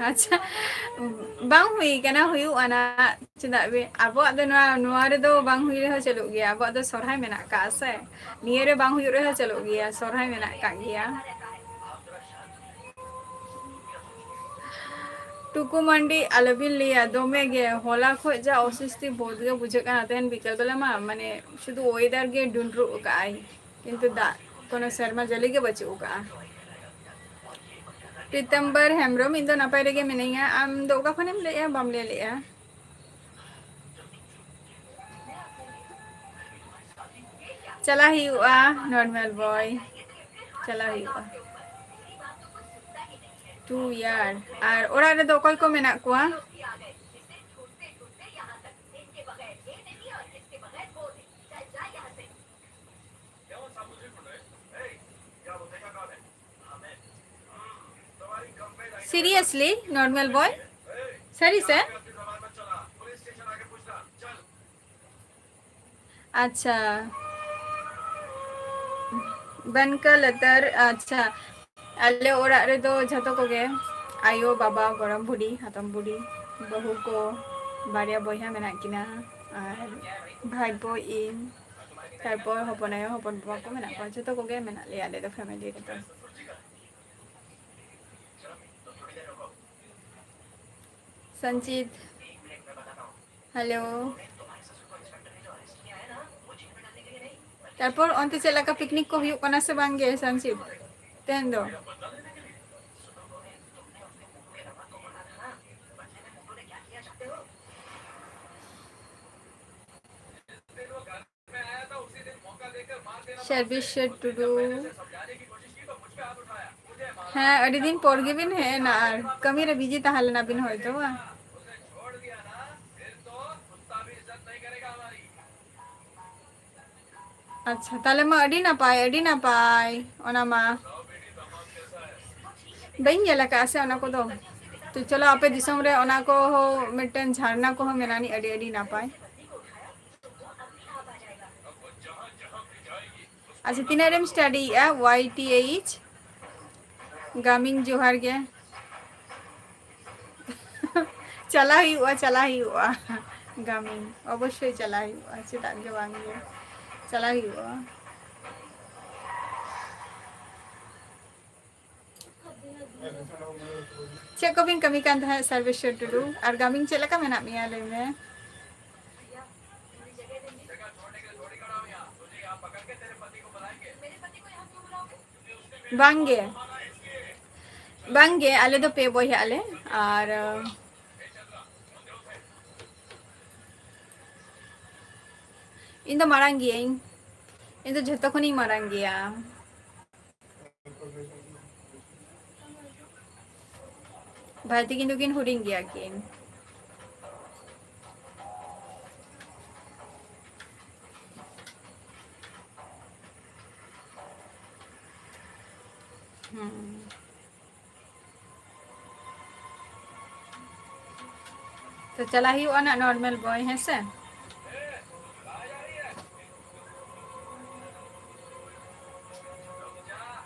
ᱟᱪᱪᱷᱟ, ᱵᱟᱝ ᱦᱩᱭ ᱠᱟᱱᱟ, ᱦᱩᱭᱩᱜᱼᱟ ᱱᱟᱜ᱾ ᱪᱮᱫᱟᱜ ᱵᱮ-, ᱟᱵᱚᱣᱟᱜ ᱫᱚ ᱱᱚᱣᱟ, ᱱᱚᱣᱟ ᱨᱮᱫᱚ ᱵᱟᱝ ᱦᱩᱭ ᱨᱮᱦᱚᱸ ᱪᱟᱹᱞᱩᱜ ᱜᱮᱭᱟ᱾ ᱟᱵᱚᱣᱟᱜ ᱫᱚ ᱥᱚᱨᱦᱟᱭ ᱢᱮᱱᱟᱜ ᱟᱠᱟᱫᱼᱟ ᱥᱮ᱾ ᱱᱤᱭᱟᱹ ᱨᱮ ᱵᱟᱝ ᱦᱩᱭᱩᱜ ᱨᱮᱦᱚᱸ ᱪᱟᱹᱞᱩᱜ ᱜᱮᱭᱟ, ᱥᱚᱨᱦᱟᱭ ᱢᱮᱱᱟᱜ ᱟᱠᱟᱫ ᱜᱮᱭᱟ᱾ ᱴᱩᱠᱩ ᱢᱟᱱᱰᱤ ᱟᱞᱚᱵᱤᱱ ᱞᱟᱹᱭᱟ, ᱫᱚᱢᱮ ᱜᱮ ᱦᱚᱞᱟ ᱠᱷᱚᱡ ᱡᱟ ᱚᱥᱚᱥᱛᱤ ᱵᱚᱦᱩᱛ ᱜᱮ ᱵᱩᱡᱷᱟᱹᱜ ᱠᱟᱱᱟ᱾ ᱛᱮᱦᱮᱧ ᱵᱤᱠᱮᱞ ᱵᱮᱞᱟ ᱢᱟ ᱢᱟᱱᱮ ᱥᱩᱫᱷᱩ ᱳᱭᱮᱫᱟᱨ ᱜᱮ ᱰᱩᱸᱰᱨᱩᱜ ᱟᱠᱟᱫ ᱟᱭ, ᱠᱤᱱᱛᱩ ᱫᱟᱜ ᱠᱳᱱᱳ ᱥᱮᱨᱢᱟ ᱡᱟᱹᱲᱤ ᱜᱮ ᱵᱟᱹᱪᱩᱜ ᱟᱠᱟᱫᱼᱟ᱾ ᱯᱤᱛᱟᱢᱵᱚᱨ ᱦᱮᱢᱵᱨᱚᱢ, ᱤᱧ ᱫᱚ ᱱᱟᱯᱟᱭ ᱨᱮᱜᱮ ᱢᱤᱱᱟᱹᱧᱟ᱾ ᱟᱢ ᱫᱚ ᱚᱠᱟ ᱠᱷᱚᱱᱮᱢ ᱞᱟᱹᱭᱮᱜᱼᱟ? ᱵᱟᱢ ᱞᱟᱹᱭ ᱞᱮᱜᱼᱟ᱾ ᱪᱟᱞᱟᱜ ᱦᱩᱭᱩᱜᱼᱟ, ᱱᱚᱨᱢᱟᱞ ᱵᱚᱭ, ᱪᱟᱞᱟᱜ ᱦᱩᱭᱩᱜᱼᱟ᱾ Two year. ᱟᱨ ᱚᱲᱟᱜ ᱨᱮᱫᱚ ᱚᱠᱚᱭ ᱠᱚ ᱢᱮᱱᱟᱜ ᱠᱚᱣᱟ? Seriously, normal boy? ᱥᱟᱹᱨᱤ ᱥᱮ? ᱟᱪᱪᱷᱟ᱾ ᱵᱟᱱᱠᱟ ᱞᱟᱛᱟᱨ, ᱟᱪᱪᱷᱟ᱾ ᱟᱞᱮ ᱚᱲᱟᱜ ᱨᱮᱫᱚ ᱡᱷᱚᱛᱚ ᱠᱚᱜᱮ, ᱟᱭᱳ, ᱵᱟᱵᱟ, ᱜᱚᱲᱚᱢ ᱵᱩᱰᱷᱤ, ᱦᱟᱛᱚᱢ ᱵᱩᱰᱷᱤ, ᱵᱟᱹᱦᱩ ᱠᱚ, ᱵᱟᱨᱭᱟ ᱵᱚᱭᱦᱟ ᱢᱮᱱᱟᱜ ᱠᱤᱱᱟ, ᱟᱨ ᱵᱷᱟᱭ ᱯᱳ, ᱤᱧ, ᱛᱟᱨᱯᱚᱨ ᱦᱚᱯᱚᱱ ᱟᱭᱳ, ᱦᱚᱯᱚᱱ ᱵᱟᱵᱟ ᱠᱚ ᱢᱮᱱᱟᱜ ᱠᱚᱣᱟ᱾ ᱡᱷᱚᱛᱚ ᱠᱚᱜᱮ ᱢᱮᱱᱟᱜ ᱞᱮᱭᱟ ᱟᱞᱮ ᱫᱚ family ᱨᱮᱫᱚ᱾ ᱥᱚᱧᱡᱤᱛ, hello᱾ ᱛᱟᱨᱯᱚᱨ ᱚᱱᱛᱮ ᱪᱮᱫ ᱞᱮᱠᱟ picnic ᱠᱚ ᱦᱩᱭᱩᱜ ᱠᱟᱱᱟ ᱥᱮ ᱵᱟᱝ ᱜᱮ ᱥᱚᱧᱡᱤᱛ ᱛᱮᱦᱮᱧ ᱫᱚ? ᱥᱟᱨᱵᱤᱥ ᱴᱩᱰᱩ᱾ ᱦᱮᱸ, ᱟᱹᱰᱤ ᱫᱤᱱ ᱯᱚᱨ ᱜᱮᱵᱤᱱ ᱦᱮᱡ ᱮᱱᱟ, ᱟᱨ ᱠᱟᱹᱢᱤ ᱨᱮ busy ᱛᱟᱦᱮᱸ ᱞᱮᱱᱟ ᱵᱤᱱ ᱦᱚᱭᱛᱚ, ᱵᱟᱝ? ᱟᱪᱪᱷᱟ, ᱛᱟᱦᱞᱮ ᱢᱟ ᱟᱹᱰᱤ ᱱᱟᱯᱟᱭ, ᱟᱹᱰᱤ ᱱᱟᱯᱟᱭ᱾ ᱚᱱᱟ ᱢᱟ ᱵᱟᱹᱧ ᱧᱮᱞ ᱟᱠᱟᱫᱼᱟ ᱥᱮ ᱚᱱᱟ ᱠᱚᱫᱚ᱾ ᱛᱚ ᱪᱚᱞᱚ, ᱟᱯᱮ ᱫᱤᱥᱚᱢ ᱨᱮ ᱚᱱᱟ ᱠᱚᱦᱚᱸ ᱢᱤᱫᱴᱮᱱ ᱡᱷᱟᱨᱱᱟ ᱠᱚᱦᱚᱸ ᱢᱮᱱᱟᱜ ᱟᱹᱱᱤᱡ, ᱟᱹᱰᱤ ᱟᱹᱰᱤ ᱱᱟᱯᱟᱭ᱾ ᱟᱪᱪᱷᱟ, ᱛᱤᱱᱟᱹᱜ ᱨᱮᱢ ᱥᱴᱟᱰᱤᱭᱮᱜᱼᱟ? ᱣᱟᱭ ᱴᱤ ᱮᱭᱤᱪ ᱜᱟᱢᱤᱱ, ᱡᱚᱦᱟᱨ ᱜᱮ᱾ ᱪᱟᱞᱟᱜ ᱦᱩᱭᱩᱜᱼᱟ, ᱪᱟᱞᱟᱜ ᱦᱩᱭᱩᱜᱼᱟ ᱜᱟᱢᱤᱱ, ᱚᱵᱚᱥᱥᱳᱭ ᱪᱟᱞᱟᱜ ᱦᱩᱭᱩᱜᱼᱟ, ᱪᱮᱫᱟᱜ ᱜᱮ ᱵᱟᱝ ᱜᱮ, ᱪᱟᱞᱟᱜ ᱦᱩᱭᱩᱜᱼᱟ᱾ ᱪᱮᱫ ᱠᱚᱵᱤᱱ ᱠᱟᱹᱢᱤ ᱠᱟᱱ ᱛᱟᱦᱮᱸᱫ ᱥᱚᱨᱵᱮᱥᱣᱚᱨ ᱴᱩᱰᱩ? ᱟᱨ ᱜᱟᱢᱤᱱ, ᱪᱮᱫ ᱞᱮᱠᱟ ᱢᱮᱱᱟᱜ ᱢᱮᱭᱟ, ᱞᱟᱹᱭ ᱢᱮ? ᱵᱟᱝ ᱜᱮ, ᱵᱟᱝ ᱜᱮ, ᱟᱞᱮ ᱫᱚ ᱯᱮ ᱵᱚᱭᱦᱟᱜ ᱟᱞᱮ᱾ ᱟᱨ ᱤᱧ ᱫᱚ ᱢᱟᱨᱟᱝ ᱜᱤᱭᱟᱹᱧ, ᱤᱧ ᱫᱚ ᱡᱷᱚᱛᱚ ᱠᱷᱚᱱᱤᱧ ᱢᱟᱨᱟᱝ ᱜᱮᱭᱟ᱾ ᱵᱷᱟᱭ ᱛᱟᱹᱠᱤᱱ ᱫᱚᱠᱤᱱ ᱦᱩᱰᱤᱧ ᱜᱮᱭᱟ ᱠᱤᱱ᱾ ᱦᱩᱸ᱾ ᱛᱚ ᱪᱟᱞᱟᱜ ᱦᱩᱭᱩᱜᱼᱟ ᱱᱟᱜ ᱱᱚᱨᱢᱟᱞ ᱵᱚᱭ, ᱦᱮᱸ ᱥᱮ?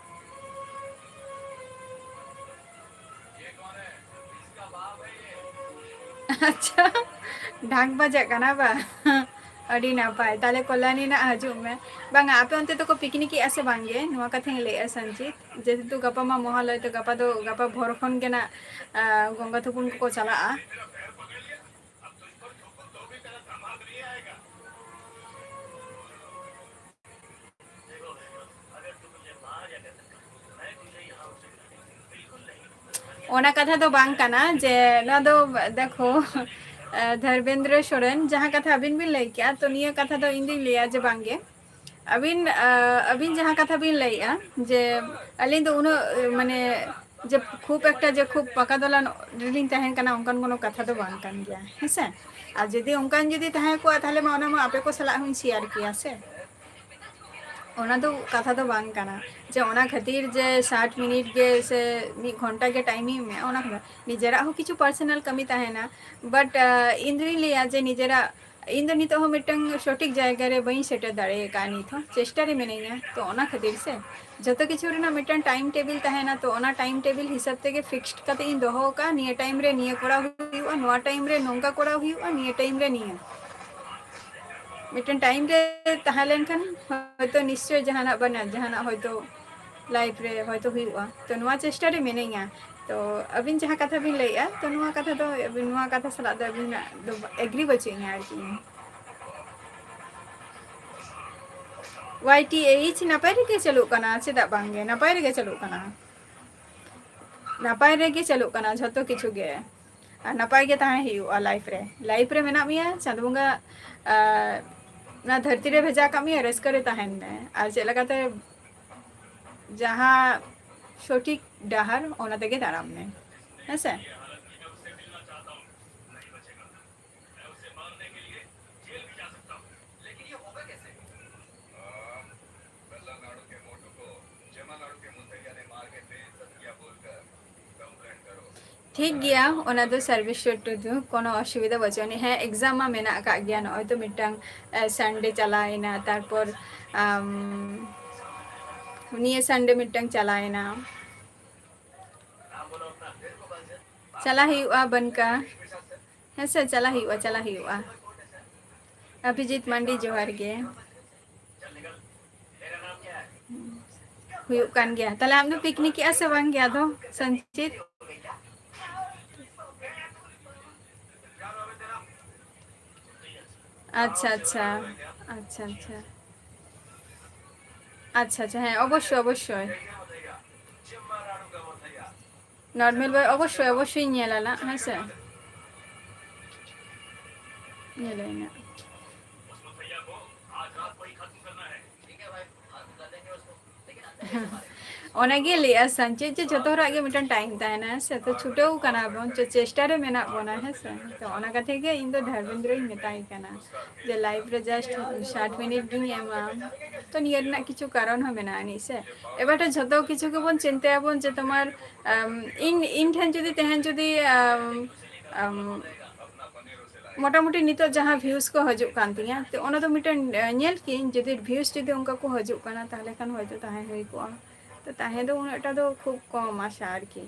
ᱟᱪᱪᱷᱟ, ᱰᱷᱟᱠ ᱵᱟᱡᱟᱜ ᱠᱟᱱᱟ ᱵᱟ? ᱟᱹᱰᱤ ᱱᱟᱯᱟᱭ᱾ ᱛᱟᱦᱞᱮ ᱠᱚᱞᱭᱟᱱᱤ ᱱᱟᱜ ᱦᱤᱡᱩᱜ ᱢᱮ᱾ ᱵᱟᱝᱟ, ᱟᱯᱮ ᱚᱱᱛᱮ ᱫᱚᱠᱚ ᱯᱤᱠᱱᱤᱠᱮᱜᱼᱟ ᱥᱮ ᱵᱟᱝ ᱜᱮ? ᱱᱚᱣᱟ ᱠᱟᱛᱷᱟᱧ ᱞᱟᱹᱭᱮᱜᱼᱟ ᱥᱟᱱᱡᱤᱛ, ᱡᱮᱦᱮᱛᱩ ᱜᱟᱯᱟ ᱢᱟ ᱢᱚᱦᱟᱞᱚᱭ, ᱛᱚ ᱜᱟᱯᱟ ᱫᱚ, ᱜᱟᱯᱟ ᱵᱷᱳᱨ ᱠᱷᱚᱱ ᱜᱮ ᱱᱟᱜ, ᱟ, ᱜᱚᱝᱜᱟ ᱛᱩᱯᱩᱱ ᱠᱚᱠᱚ ᱪᱟᱞᱟᱜᱼᱟ᱾ ᱚᱱᱟ ᱠᱟᱛᱷᱟ ᱫᱚ ᱵᱟᱝ ᱠᱟᱱᱟ ᱡᱮ ᱱᱚᱣᱟ ᱫᱚ, ᱫᱮᱠᱷᱚ, ᱟ, ᱫᱷᱚᱨᱢᱮᱱᱫᱨᱚ ᱥᱚᱨᱮᱱ, ᱡᱟᱦᱟᱸ ᱠᱟᱛᱷᱟ ᱟᱹᱵᱤᱱ ᱵᱤᱱ ᱞᱟᱹᱭ ᱠᱮᱜᱼᱟ, ᱛᱚ ᱱᱤᱭᱟᱹ ᱠᱟᱛᱷᱟ ᱫᱚ ᱤᱧ ᱫᱩᱧ ᱞᱟᱹᱭᱟ ᱡᱮ ᱵᱟᱝ ᱜᱮ, ᱟᱹᱵᱤᱱ, ᱟ, ᱟᱹᱵᱤᱱ ᱡᱟᱦᱟᱸ ᱠᱟᱛᱷᱟ ᱵᱤᱱ ᱞᱟᱹᱭᱮᱜᱼᱟ ᱡᱮ ᱟᱹᱞᱤᱧ ᱫᱚ ᱩᱱᱟᱹᱜ, ᱢᱟᱱᱮ, ᱡᱮ ᱠᱷᱩᱵ ᱮᱠᱴᱟ ᱡᱮ ᱠᱷᱩᱵ ᱯᱟᱠᱟ ᱫᱚᱞᱟᱱ ᱨᱮᱞᱤᱧ ᱛᱟᱦᱮᱱ ᱠᱟᱱᱟ, ᱚᱱᱠᱟᱱ ᱠᱳᱱᱳ ᱠᱟᱛᱷᱟ ᱫᱚ ᱵᱟᱝ ᱠᱟᱱ ᱜᱮᱭᱟ, ᱦᱮᱸᱥᱮ? ᱟᱨ ᱡᱩᱫᱤ ᱚᱱᱠᱟᱱ ᱡᱩᱫᱤ ᱛᱟᱦᱮᱸ ᱠᱚᱜᱼᱟ, ᱛᱟᱦᱞᱮ ᱢᱟ ᱚᱱᱟ ᱢᱟ ᱟᱯᱮ ᱠᱚ ᱥᱟᱞᱟᱜ ᱦᱚᱸᱧ ᱥᱮᱭᱟᱨ ᱠᱮᱭᱟ ᱥᱮ᱾ ᱚᱱᱟ ᱫᱚ ᱠᱟᱛᱷᱟ ᱫᱚ ᱵᱟᱝ ᱠᱟᱱᱟ ᱡᱮ ᱚᱱᱟ ᱠᱷᱟᱹᱛᱤᱨ ᱡᱮ ᱥᱟᱴ ᱢᱤᱱᱤᱴ ᱜᱮ ᱥᱮ ᱢᱤᱫ ᱜᱷᱚᱱᱴᱟ ᱜᱮ ᱴᱟᱭᱤᱢᱤᱝ ᱮᱢ ᱮᱢᱟ, ᱚᱱᱟ ᱠᱚᱫᱚ ᱱᱤᱡᱮᱨᱟᱜ ᱦᱚᱸ ᱠᱤᱪᱷᱩ ᱯᱟᱨᱥᱚᱱᱟᱞ ᱠᱟᱹᱢᱤ ᱛᱟᱦᱮᱱᱟ᱾ ᱵᱟᱴ ᱤᱧ ᱫᱚᱧ ᱞᱟᱹᱭᱟ ᱡᱮ ᱱᱤᱡᱮᱨᱟᱜ, ᱤᱧ ᱫᱚ ᱱᱤᱛᱚᱜ ᱦᱚᱸ ᱢᱤᱫᱴᱟᱝ ᱥᱚᱴᱷᱤᱠ ᱡᱟᱭᱜᱟ ᱨᱮ ᱵᱟᱹᱧ ᱥᱮᱴᱮᱨ ᱫᱟᱲᱮ ᱟᱠᱟᱫᱼᱟ, ᱱᱤᱛ ᱦᱚᱸ ᱪᱮᱥᱴᱟ ᱨᱮ ᱢᱤᱱᱟᱹᱧᱟ᱾ ᱛᱚ ᱚᱱᱟ ᱠᱷᱟᱹᱛᱤᱨ ᱥᱮ ᱡᱚᱛᱚ ᱠᱤᱪᱷᱩ ᱨᱮᱱᱟᱜ ᱢᱤᱫᱴᱟᱝ ᱴᱟᱭᱤᱢ ᱴᱮᱵᱤᱞ ᱛᱟᱦᱮᱱᱟ, ᱛᱚ ᱚᱱᱟ ᱴᱟᱭᱤᱢ ᱴᱮᱵᱤᱞ ᱦᱤᱥᱟᱹᱵ ᱛᱮᱜᱮ ᱯᱷᱤᱠᱥᱰ ᱠᱟᱛᱮ ᱤᱧ ᱫᱚᱦᱚ ᱟᱠᱟᱫᱼᱟ, ᱱᱤᱭᱟᱹ ᱴᱟᱭᱤᱢ ᱨᱮ ᱱᱤᱭᱟᱹ ᱠᱚᱨᱟᱣ ᱦᱩᱭᱩᱜᱼᱟ, ᱱᱚᱣᱟ ᱴᱟᱭᱤᱢ ᱨᱮ ᱱᱚᱝᱠᱟ ᱠᱚᱨᱟᱣ ᱦᱩᱭᱩᱜᱼᱟ, ᱱᱤᱭᱟᱹ ᱴᱟᱭᱤᱢ ᱨᱮ ᱱᱤᱭᱟᱹ᱾ ᱢᱤᱫᱴᱮᱱ ᱴᱟᱭᱤᱢ ᱨᱮ ᱛᱟᱦᱮᱸ ᱞᱮᱱᱠᱷᱟᱱ ᱦᱚᱭᱛᱳ ᱱᱤᱥᱪᱳᱭ ᱡᱟᱦᱟᱱᱟᱜ ᱵᱟᱝ ᱡᱟᱦᱟᱱᱟᱜ ᱦᱚᱭᱛᱳ ᱞᱟᱭᱤᱯᱷ ᱨᱮ ᱦᱚᱭᱛᱳ ᱦᱩᱭᱩᱜᱼᱟ᱾ ᱛᱚ ᱱᱚᱣᱟ ᱪᱮᱥᱴᱟ ᱨᱮ ᱢᱤᱱᱟᱹᱧᱟ᱾ ᱛᱚ ᱟᱹᱵᱤᱱ ᱡᱟᱦᱟᱸ ᱠᱟᱛᱷᱟ ᱵᱤᱱ ᱞᱟᱹᱭᱮᱜᱼᱟ, ᱛᱚ ᱱᱚᱣᱟ ᱠᱟᱛᱷᱟ ᱫᱚ ᱟᱹᱵᱤᱱ, ᱱᱚᱣᱟ ᱠᱟᱛᱷᱟ ᱥᱟᱞᱟᱜ ᱫᱚ ᱟᱹᱵᱤᱱᱟᱜ ᱫᱚ ᱮᱜᱽᱨᱤ ᱵᱟᱹᱪᱩᱜ ᱤᱧᱟ ᱟᱨᱠᱤ᱾ ᱣᱟᱭ ᱴᱤ ᱮᱭᱤᱪ ᱱᱟᱯᱟᱭ ᱨᱮᱜᱮ ᱪᱟᱹᱞᱩᱜ ᱠᱟᱱᱟ, ᱪᱮᱫᱟᱜ ᱵᱟᱝᱜᱮ, ᱱᱟᱯᱟᱭ ᱨᱮᱜᱮ ᱪᱟᱹᱞᱩᱜ ᱠᱟᱱᱟ, ᱱᱟᱯᱟᱭ ᱨᱮᱜᱮ ᱪᱟᱹᱞᱩᱜ ᱠᱟᱱᱟ ᱡᱷᱚᱛᱚ ᱠᱤᱪᱷᱩ ᱜᱮ᱾ ᱟᱨ ᱱᱟᱯᱟᱭ ᱜᱮ ᱛᱟᱦᱮᱸ ᱦᱩᱭᱩᱜᱼᱟ ᱞᱟᱭᱤᱯᱷ ᱨᱮ᱾ ᱞᱟᱭᱤᱯᱷ ᱨᱮ ᱢᱮᱱᱟᱜ ᱢᱮᱭᱟ, ᱪᱟᱸᱫᱳ ᱵᱚᱸᱜᱟ, ᱟᱨ ᱱᱚᱣᱟ ᱫᱷᱟᱹᱨᱛᱤ ᱨᱮ ᱵᱷᱮᱡᱟ ᱟᱠᱟᱫ ᱢᱮᱭᱟ, ᱨᱟᱹᱥᱠᱟᱹ ᱨᱮ ᱛᱟᱦᱮᱱ ᱢᱮ᱾ ᱟᱨ ᱪᱮᱫ ᱞᱮᱠᱟᱛᱮ ᱡᱟᱦᱟᱸ ᱥᱚᱴᱷᱤᱠ ᱰᱟᱦᱟᱨ, ᱚᱱᱟ ᱛᱮᱜᱮ ᱛᱟᱲᱟᱢ ᱢᱮ, ᱦᱮᱸ ᱥᱮ? ᱴᱷᱤᱠ ᱜᱮᱭᱟ, ᱚᱱᱟ ᱫᱚ ᱥᱟᱨᱵᱷᱤᱥ ᱴᱩᱰᱩ, ᱠᱳᱱᱳ ᱚᱥᱩᱵᱤᱫᱷᱟ ᱵᱟᱹᱪᱩᱜ ᱟᱹᱱᱤᱡ᱾ ᱦᱮᱸ, ᱮᱠᱡᱟᱢ ᱢᱟ ᱢᱮᱱᱟᱜ ᱟᱠᱟᱫ ᱜᱮᱭᱟ, ᱱᱚᱜᱼᱚᱭ ᱛᱚ ᱢᱤᱫᱴᱟᱝ ᱥᱟᱱᱰᱮ ᱪᱟᱞᱟᱣᱮᱱᱟ, ᱛᱟᱨᱯᱚᱨ ᱟᱢ, ᱱᱤᱭᱟᱹ ᱥᱟᱱᱰᱮ ᱢᱤᱫᱴᱟᱝ ᱪᱟᱞᱟᱣᱮᱱᱟ, ᱪᱟᱞᱟᱜ ᱦᱩᱭᱩᱜᱼᱟ ᱵᱟᱱᱠᱟ᱾ ᱦᱮᱸ ᱥᱮ, ᱪᱟᱞᱟᱜ ᱦᱩᱭᱩᱜᱼᱟ, ᱪᱟᱞᱟᱜ ᱦᱩᱭᱩᱜᱼᱟ᱾ ᱚᱵᱷᱤᱡᱤᱛ ᱢᱟᱱᱰᱤ, ᱡᱚᱦᱟᱨ ᱜᱮ᱾ ᱦᱩᱭᱩᱜ ᱠᱟᱱ ᱜᱮᱭᱟ᱾ ᱛᱟᱦᱞᱮ ᱟᱢ ᱫᱚ ᱯᱤᱠᱱᱤᱠ ᱮᱜᱼᱟ ᱥᱮ ᱵᱟᱝ ᱜᱮ ᱟᱫᱚ, ᱥᱚᱧᱪᱤᱛ? ᱟᱪᱪᱷᱟ, ᱟᱪᱪᱷᱟ, ᱟᱪᱪᱷᱟ, ᱟᱪᱪᱷᱟ, ᱟᱪᱪᱷᱟ, ᱟᱪᱪᱷᱟ, ᱦᱮᱸ, ᱚᱵᱚᱥᱥᱳᱭ, ᱚᱵᱚᱥᱥᱳᱭ᱾ ᱱᱚᱨᱢᱟᱞ ᱵᱚᱭ ᱚᱵᱚᱥᱥᱳᱭ, ᱚᱵᱚᱥᱥᱳᱭ ᱧᱮᱞᱟ ᱱᱟᱜ, ᱦᱮᱸ ᱥᱮ? ᱧᱮᱞᱟᱹᱧ ᱱᱟᱜ᱾ ᱚᱱᱟᱜᱮ ᱞᱟᱹᱭᱮᱜᱼᱟ ᱥᱟᱱᱪᱮᱛ, ᱡᱮ ᱡᱚᱛᱚ ᱦᱚᱲᱟᱜ ᱜᱮ ᱢᱤᱫᱴᱟᱝ time ᱛᱟᱦᱮᱱᱟ, ᱦᱮᱸ ᱥᱮ? ᱛᱚ ᱪᱷᱩᱴᱟᱹᱣ ᱠᱟᱱᱟ ᱵᱚᱱ, ᱪᱮ-, ᱪᱮᱥᱴᱟ ᱨᱮ ᱢᱮᱱᱟᱜ ᱵᱚᱱᱟ, ᱦᱮᱸ ᱥᱮ? ᱛᱚ ᱚᱱᱟ ᱠᱟᱛᱷᱟ ᱜᱮ ᱤᱧ ᱫᱚ ᱫᱷᱚᱨᱢᱮᱱᱫᱨᱚᱧ ᱢᱮᱛᱟᱭ ᱠᱟᱱᱟ, ᱡᱮ live ᱨᱮ just ᱥᱟᱴ ᱢᱤᱱᱤᱴ ᱜᱤᱧ ᱮᱢᱟ᱾ ᱛᱚ ᱱᱤᱭᱟᱹ ᱨᱮᱱᱟᱜ ᱠᱤᱪᱷᱩ ᱠᱟᱨᱚᱱ ᱦᱚᱸ ᱢᱮᱱᱟᱜᱼᱟ ᱟᱹᱱᱤᱡ ᱥᱮ? ᱮᱵᱟᱨ ᱛᱚ ᱡᱷᱚᱛᱚ ᱠᱤᱪᱷᱩ ᱜᱮᱵᱚᱱ ᱪᱤᱱᱛᱟᱹᱭᱟᱵᱚᱱ ᱡᱮ ᱛᱳᱢᱟᱨ, ᱟᱢ, ᱤᱧ, ᱤᱧ ᱴᱷᱮᱱ ᱡᱩᱫᱤ ᱛᱮᱦᱮᱧ ᱡᱩᱫᱤ, ᱟᱢ, ᱟᱢ, ᱢᱚᱴᱟᱢᱩᱴᱤ ᱱᱤᱛᱚᱜ ᱡᱟᱦᱟᱸ views ᱠᱚ ᱦᱤᱡᱩᱜ ᱠᱟᱱ ᱛᱤᱧᱟᱹ, ᱛᱚ ᱚᱱᱟ ᱫᱚ ᱢᱤᱫᱴᱮᱱ, ᱮ, ᱧᱮᱞ ᱠᱤᱧ, ᱡᱩᱫᱤ views ᱡᱩᱫᱤ ᱚᱱᱠᱟ ᱠᱚ ᱦᱤᱡᱩᱜ ᱠᱟᱱᱟ, ᱛᱟᱦᱞᱮ ᱠᱷᱟᱱ ᱦᱚᱭᱛᱳ ᱛᱟᱦᱮᱸ ᱦᱩᱭ ᱠᱚᱜᱼᱟ᱾ ᱛᱚ ᱛᱟᱦᱮᱸ ᱫᱚ ᱩᱱᱟᱹᱜ ᱴᱟ ᱫᱚ ᱠᱷᱩᱵ ᱠᱚᱢ ᱟᱥᱟ ᱟᱨᱠᱤ᱾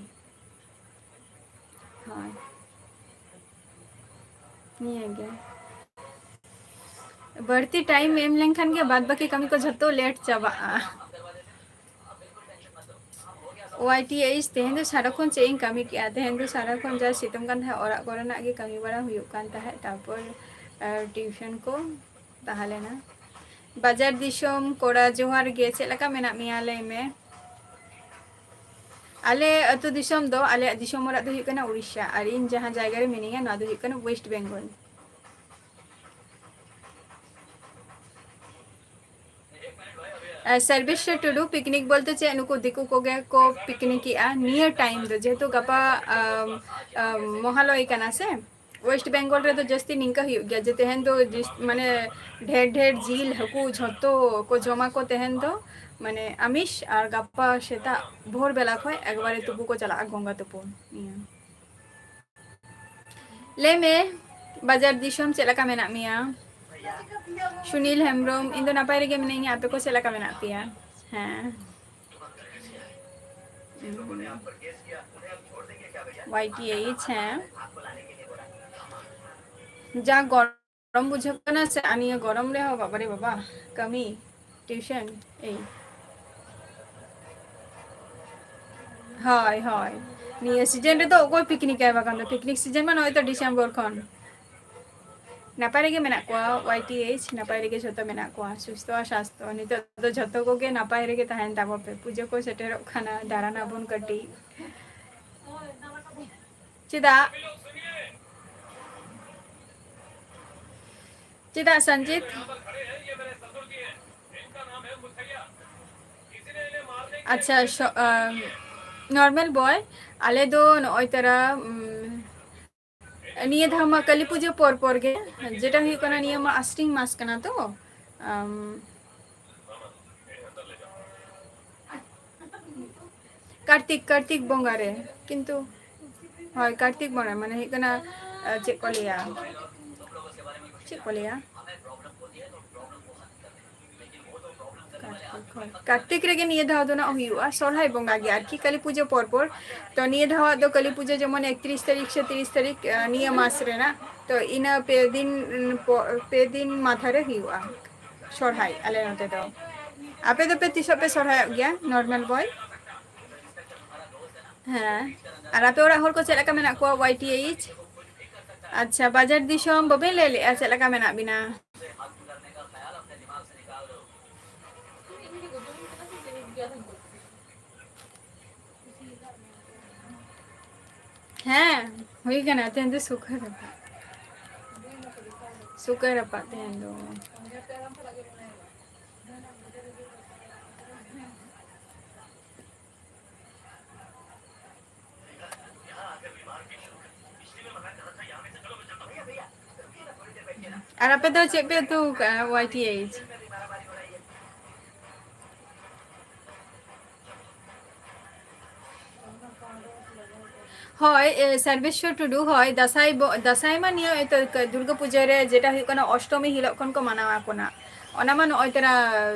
ᱦᱳᱭ, ᱱᱤᱭᱟᱹ ᱜᱮ᱾ ᱵᱟᱹᱲᱛᱤ time ᱮᱢ ᱞᱮᱱᱠᱷᱟᱱ ᱜᱮ ᱵᱟᱫ ᱵᱟᱹᱠᱤ ᱠᱟᱹᱢᱤ ᱠᱚ ᱡᱷᱚᱛᱚ late ᱪᱟᱵᱟᱜᱼᱟ᱾ ᱳᱣᱟᱭ ᱴᱤ ᱮᱭᱤᱪ, ᱛᱮᱦᱮᱧ ᱫᱚ ᱥᱟᱨᱟᱠᱷᱚᱱ ᱪᱮᱫ ᱤᱧ ᱠᱟᱹᱢᱤ ᱠᱮᱜᱼᱟ? ᱛᱮᱦᱮᱧ ᱫᱚ ᱥᱟᱨᱟᱠᱷᱚᱱ ᱡᱟ ᱥᱤᱛᱩᱝ ᱠᱟᱱ ᱛᱟᱦᱮᱸᱫ, ᱚᱲᱟᱜ ᱠᱚᱨᱮᱱᱟᱜ ᱜᱮ ᱠᱟᱹᱢᱤ ᱵᱟᱲᱟ ᱦᱩᱭᱩᱜ ᱠᱟᱱ ᱛᱟᱦᱮᱸᱫ, ᱛᱟᱨᱯᱚᱨ, ᱟᱨ, tuition ᱠᱚ ᱛᱟᱦᱮᱸ ᱞᱮᱱᱟ᱾ ᱵᱟᱡᱟᱨ ᱫᱤᱥᱚᱢ ᱠᱚᱲᱟ, ᱡᱚᱦᱟᱨ ᱜᱮ, ᱪᱮᱫ ᱞᱮᱠᱟ ᱢᱮᱱᱟᱜ ᱢᱮᱭᱟ? ᱞᱟᱹᱭ ᱢᱮ᱾ ᱟᱞᱮ ᱟᱹᱛᱩ ᱫᱤᱥᱚᱢ ᱫᱚ, ᱟᱞᱮᱭᱟᱜ ᱫᱤᱥᱚᱢ ᱚᱲᱟᱜ ᱫᱚ ᱦᱩᱭᱩᱜ ᱠᱟᱱᱟ ᱩᱲᱤᱥᱥᱟ, ᱟᱨ ᱤᱧ ᱡᱟᱦᱟᱸ ᱡᱟᱭᱜᱟ ᱨᱮ ᱢᱤᱱᱟᱹᱧᱟ, ᱱᱚᱣᱟ ᱫᱚ ᱦᱩᱭᱩᱜ ᱠᱟᱱᱟ West Bengal᱾ ᱟᱨ ᱥᱚᱨᱵᱮᱥᱥᱚᱨ ᱴᱩᱰᱩ, picnic ᱵᱚᱞᱛᱮ ᱪᱮᱫ? ᱱᱩᱠᱩ ᱫᱤᱠᱩ ᱠᱚᱜᱮ ᱠᱚ picnic ᱮᱜᱼᱟ ᱱᱤᱭᱟᱹ time ᱫᱚ, ᱡᱮᱦᱮᱛᱩ ᱜᱟᱯᱟ, ᱟᱢ, ᱟᱢ, ᱢᱚᱦᱟᱞᱚᱭ ᱠᱟᱱᱟ ᱥᱮ᱾ West Bengal ᱨᱮᱫᱚ ᱡᱟᱹᱥᱛᱤ ᱱᱤᱝᱠᱟ ᱦᱩᱭᱩᱜ ᱜᱮᱭᱟ, ᱡᱮ ᱛᱮᱦᱮᱧ ᱫᱚ ᱡᱤᱥ-, ᱢᱟᱱᱮ ᱰᱷᱮᱨ ᱰᱷᱮᱨ ᱡᱤᱞ ᱦᱟᱹᱠᱩ ᱡᱷᱚᱛᱚ ᱠᱚ ᱡᱚᱢᱟ ᱠᱚ ᱛᱮᱦᱮᱧ ᱫᱚ, ᱢᱟᱱᱮ ᱟᱢᱤᱥ, ᱟᱨ ᱜᱟᱯᱟ ᱥᱮᱛᱟᱜ ᱵᱷᱳᱨ ᱵᱮᱞᱟ ᱠᱷᱚᱱ ᱮᱠᱵᱟᱨᱮ ᱛᱩᱯᱩ ᱠᱚ ᱪᱟᱞᱟᱜᱼᱟ, ᱜᱚᱝᱜᱟ ᱛᱩᱯᱩ᱾ ᱱᱤᱭᱟᱹ ᱞᱟᱹᱭ ᱢᱮ, ᱵᱟᱡᱟᱨ ᱫᱤᱥᱚᱢ ᱪᱮᱫ ᱞᱮᱠᱟ ᱢᱮᱱᱟᱜ ᱢᱮᱭᱟ? ᱥᱩᱱᱤᱞ ᱦᱮᱢᱵᱨᱚᱢ, ᱤᱧ ᱫᱚ ᱱᱟᱯᱟᱭ ᱨᱮᱜᱮ ᱢᱤᱱᱟᱹᱧᱟ, ᱟᱯᱮ ᱠᱚ ᱪᱮᱫ ᱞᱮᱠᱟ ᱢᱮᱱᱟᱜ ᱯᱮᱭᱟ? ᱦᱮᱸ᱾ ᱳᱣᱟᱭ ᱴᱤ ᱮᱭᱤᱪ, ᱦᱮᱸ᱾ ᱡᱟ ᱜᱚᱨᱚᱢ ᱵᱩᱡᱷᱟᱹᱜ ᱠᱟᱱᱟ ᱥᱮ, ᱟᱨ ᱱᱤᱭᱟᱹ ᱜᱚᱨᱚᱢ ᱨᱮᱦᱚᱸ ᱵᱟᱵᱟᱨᱮ ᱵᱟᱵᱟ, ᱠᱟᱹᱢᱤ, tuition, ᱮᱭ᱾ ᱦᱳᱭ, ᱦᱳᱭ᱾ ᱱᱤᱭᱟᱹ season ᱨᱮᱫᱚ ᱚᱠᱚᱭ picnic ᱟᱭ ᱵᱟᱠᱷᱟᱱ ᱫᱚ? Picnic season ᱢᱟ ᱱᱚᱜᱼᱚᱭ ᱛᱚ December ᱠᱷᱚᱱ᱾ ᱱᱟᱯᱟᱭ ᱨᱮᱜᱮ ᱢᱮᱱᱟᱜ ᱠᱚᱣᱟ, ᱳᱣᱟᱭ ᱴᱤ ᱮᱭᱤᱪ, ᱱᱟᱯᱟᱭ ᱨᱮᱜᱮ ᱡᱷᱚᱛᱚ ᱢᱮᱱᱟᱜ ᱠᱚᱣᱟ, ᱥᱩᱥᱛᱷᱚ ᱟᱨ ᱥᱟᱥᱛᱷᱚ᱾ ᱱᱤᱛᱚᱜ ᱫᱚ ᱡᱷᱚᱛᱚ ᱠᱚᱜᱮ ᱱᱟᱯᱟᱭ ᱨᱮᱜᱮ ᱛᱟᱦᱮᱱ ᱛᱟᱵᱚ ᱯᱮ᱾ ᱯᱩᱡᱟᱹ ᱠᱚ ᱥᱮᱴᱮᱨᱚᱜ ᱠᱟᱱᱟ, ᱫᱟᱬᱟᱱ ᱟᱵᱚᱱ ᱠᱟᱹᱴᱤᱡ᱾ ᱪᱮᱫᱟᱜ? ᱪᱮᱫᱟᱜ ᱥᱚᱧᱡᱤᱛ? ᱟᱪᱪᱷᱟ, ᱥᱚ-, ᱟᱢ, ᱱᱚᱨᱢᱟᱞ ᱵᱚᱭ, ᱟᱞᱮ ᱫᱚ ᱱᱚᱜᱼᱚᱭ ᱛᱟᱨᱟ, ᱩᱢ, ᱱᱤᱭᱟᱹ ᱫᱷᱟᱣ ᱢᱟ ᱠᱟᱹᱞᱤ ᱯᱩᱡᱟᱹ ᱯᱚᱨ ᱯᱚᱨ ᱜᱮ, ᱡᱮᱴᱟ ᱦᱩᱭᱩᱜ ᱠᱟᱱᱟ, ᱱᱤᱭᱟᱹ ᱢᱟ ᱟᱥᱴᱤᱝ ᱢᱟᱥ ᱠᱟᱱᱟ ᱛᱚ, ᱟᱢ, ᱠᱟᱨᱛᱤᱠ, ᱠᱟᱨᱛᱤᱠ ᱵᱚᱸᱜᱟ ᱨᱮ, ᱠᱤᱱᱛᱩ, ᱦᱳᱭ, ᱠᱟᱨᱛᱤᱠ ᱵᱚᱸᱜᱟ, ᱢᱟᱱᱮ ᱦᱩᱭᱩᱜ ᱠᱟᱱᱟ, ᱟᱨ ᱪᱮᱫ ᱠᱚ ᱞᱟᱹᱭᱟ, ᱪᱮᱫ ᱠᱚ ᱞᱟᱹᱭᱟ? ᱠᱟᱨᱛᱤᱠ, ᱦᱳᱭ, ᱠᱟᱨᱛᱤᱠ ᱨᱮᱜᱮ ᱱᱤᱭᱟᱹ ᱫᱷᱟᱣ ᱫᱚ ᱱᱟᱜ ᱦᱩᱭᱩᱜᱼᱟ, ᱥᱚᱨᱦᱟᱭ ᱵᱚᱸᱜᱟ ᱜᱮ ᱟᱨᱠᱤ, ᱠᱟᱹᱞᱤ ᱯᱩᱡᱟᱹ ᱯᱚᱨ ᱯᱚᱨ᱾ ᱛᱚ ᱱᱤᱭᱟᱹ ᱫᱷᱟᱣᱟᱜ ᱫᱚ ᱠᱟᱹᱞᱤ ᱯᱩᱡᱟᱹ ᱡᱮᱢᱚᱱ ᱮᱠᱛᱨᱤᱥ ᱛᱟᱹᱨᱤᱠᱷ ᱥᱮ ᱛᱤᱨᱤᱥ ᱛᱟᱹᱨᱤᱠᱷ, ᱟᱸ, ᱱᱤᱭᱟᱹ ᱢᱟᱥ ᱨᱮᱱᱟᱜ, ᱛᱚ ᱤᱱᱟᱹ ᱯᱮ ᱫᱤᱱ, ᱩᱸ, ᱯᱚ-, ᱯᱮ ᱫᱤᱱ ᱢᱟᱛᱷᱟ ᱨᱮ ᱦᱩᱭᱩᱜᱼᱟ ᱥᱚᱨᱦᱟᱭ ᱟᱞᱮ ᱱᱚᱛᱮ ᱫᱚ᱾ ᱟᱯᱮ ᱫᱚᱯᱮ ᱛᱤᱥᱚᱜ ᱯᱮ ᱥᱚᱨᱦᱟᱭᱚᱜ ᱜᱮᱭᱟ, ᱱᱚᱨᱢᱟᱞ ᱵᱚᱭ? ᱦᱮᱸ, ᱟᱨ ᱟᱯᱮ ᱚᱲᱟᱜ ᱦᱚᱲ ᱠᱚ ᱪᱮᱫ ᱞᱮᱠᱟ ᱢᱮᱱᱟᱜ ᱠᱚᱣᱟ, ᱣᱟᱭ ᱴᱤ ᱮᱭᱤᱪ? ᱟᱪᱪᱷᱟ, ᱵᱟᱡᱟᱨ ᱫᱤᱥᱚᱢ ᱵᱟᱵᱮᱱ ᱞᱟᱹᱭ ᱞᱮᱜᱼᱟ, ᱪᱮᱫ ᱞᱮᱠᱟ ᱢᱮᱱᱟᱜ ᱵᱤᱱᱟ? ᱦᱮᱸ, ᱦᱩᱭ ᱠᱟᱱᱟ, ᱛᱮᱦᱮᱧ ᱫᱚ ᱥᱩᱠᱟᱹ ᱨᱟᱯᱟᱜ᱾ ᱥᱩᱠᱟᱹ ᱨᱟᱯᱟᱜ ᱛᱮᱦᱮᱧ ᱫᱚ᱾ ᱟᱨ ᱟᱯᱮ ᱫᱚ ᱪᱮᱫ ᱯᱮ ᱩᱛᱩ ᱠᱟᱜᱼᱟ, ᱣᱟᱭ ᱴᱤ ᱮᱭᱤᱪ? ᱦᱳᱭ, ᱮ, ᱥᱚᱨᱵᱮᱥᱣᱚᱨ ᱴᱩᱰᱩ, ᱦᱳᱭ, ᱫᱟᱸᱥᱟᱭ ᱵᱚ-, ᱫᱟᱸᱥᱟᱭ ᱢᱟ ᱱᱤᱭᱟᱹ ᱮᱛᱚ ᱠ-, ᱫᱩᱨᱜᱟᱹ ᱯᱩᱡᱟᱹ ᱨᱮ ᱡᱮᱴᱟ ᱦᱩᱭᱩᱜ ᱠᱟᱱᱟ, ᱚᱥᱴᱚᱢᱤ ᱦᱤᱞᱳᱜ ᱠᱷᱚᱱ ᱠᱚ ᱢᱟᱱᱟᱣ ᱟᱠᱚ ᱱᱟᱜ᱾ ᱚᱱᱟ ᱢᱟ ᱱᱚᱜᱼᱚᱭ ᱛᱚᱨᱟ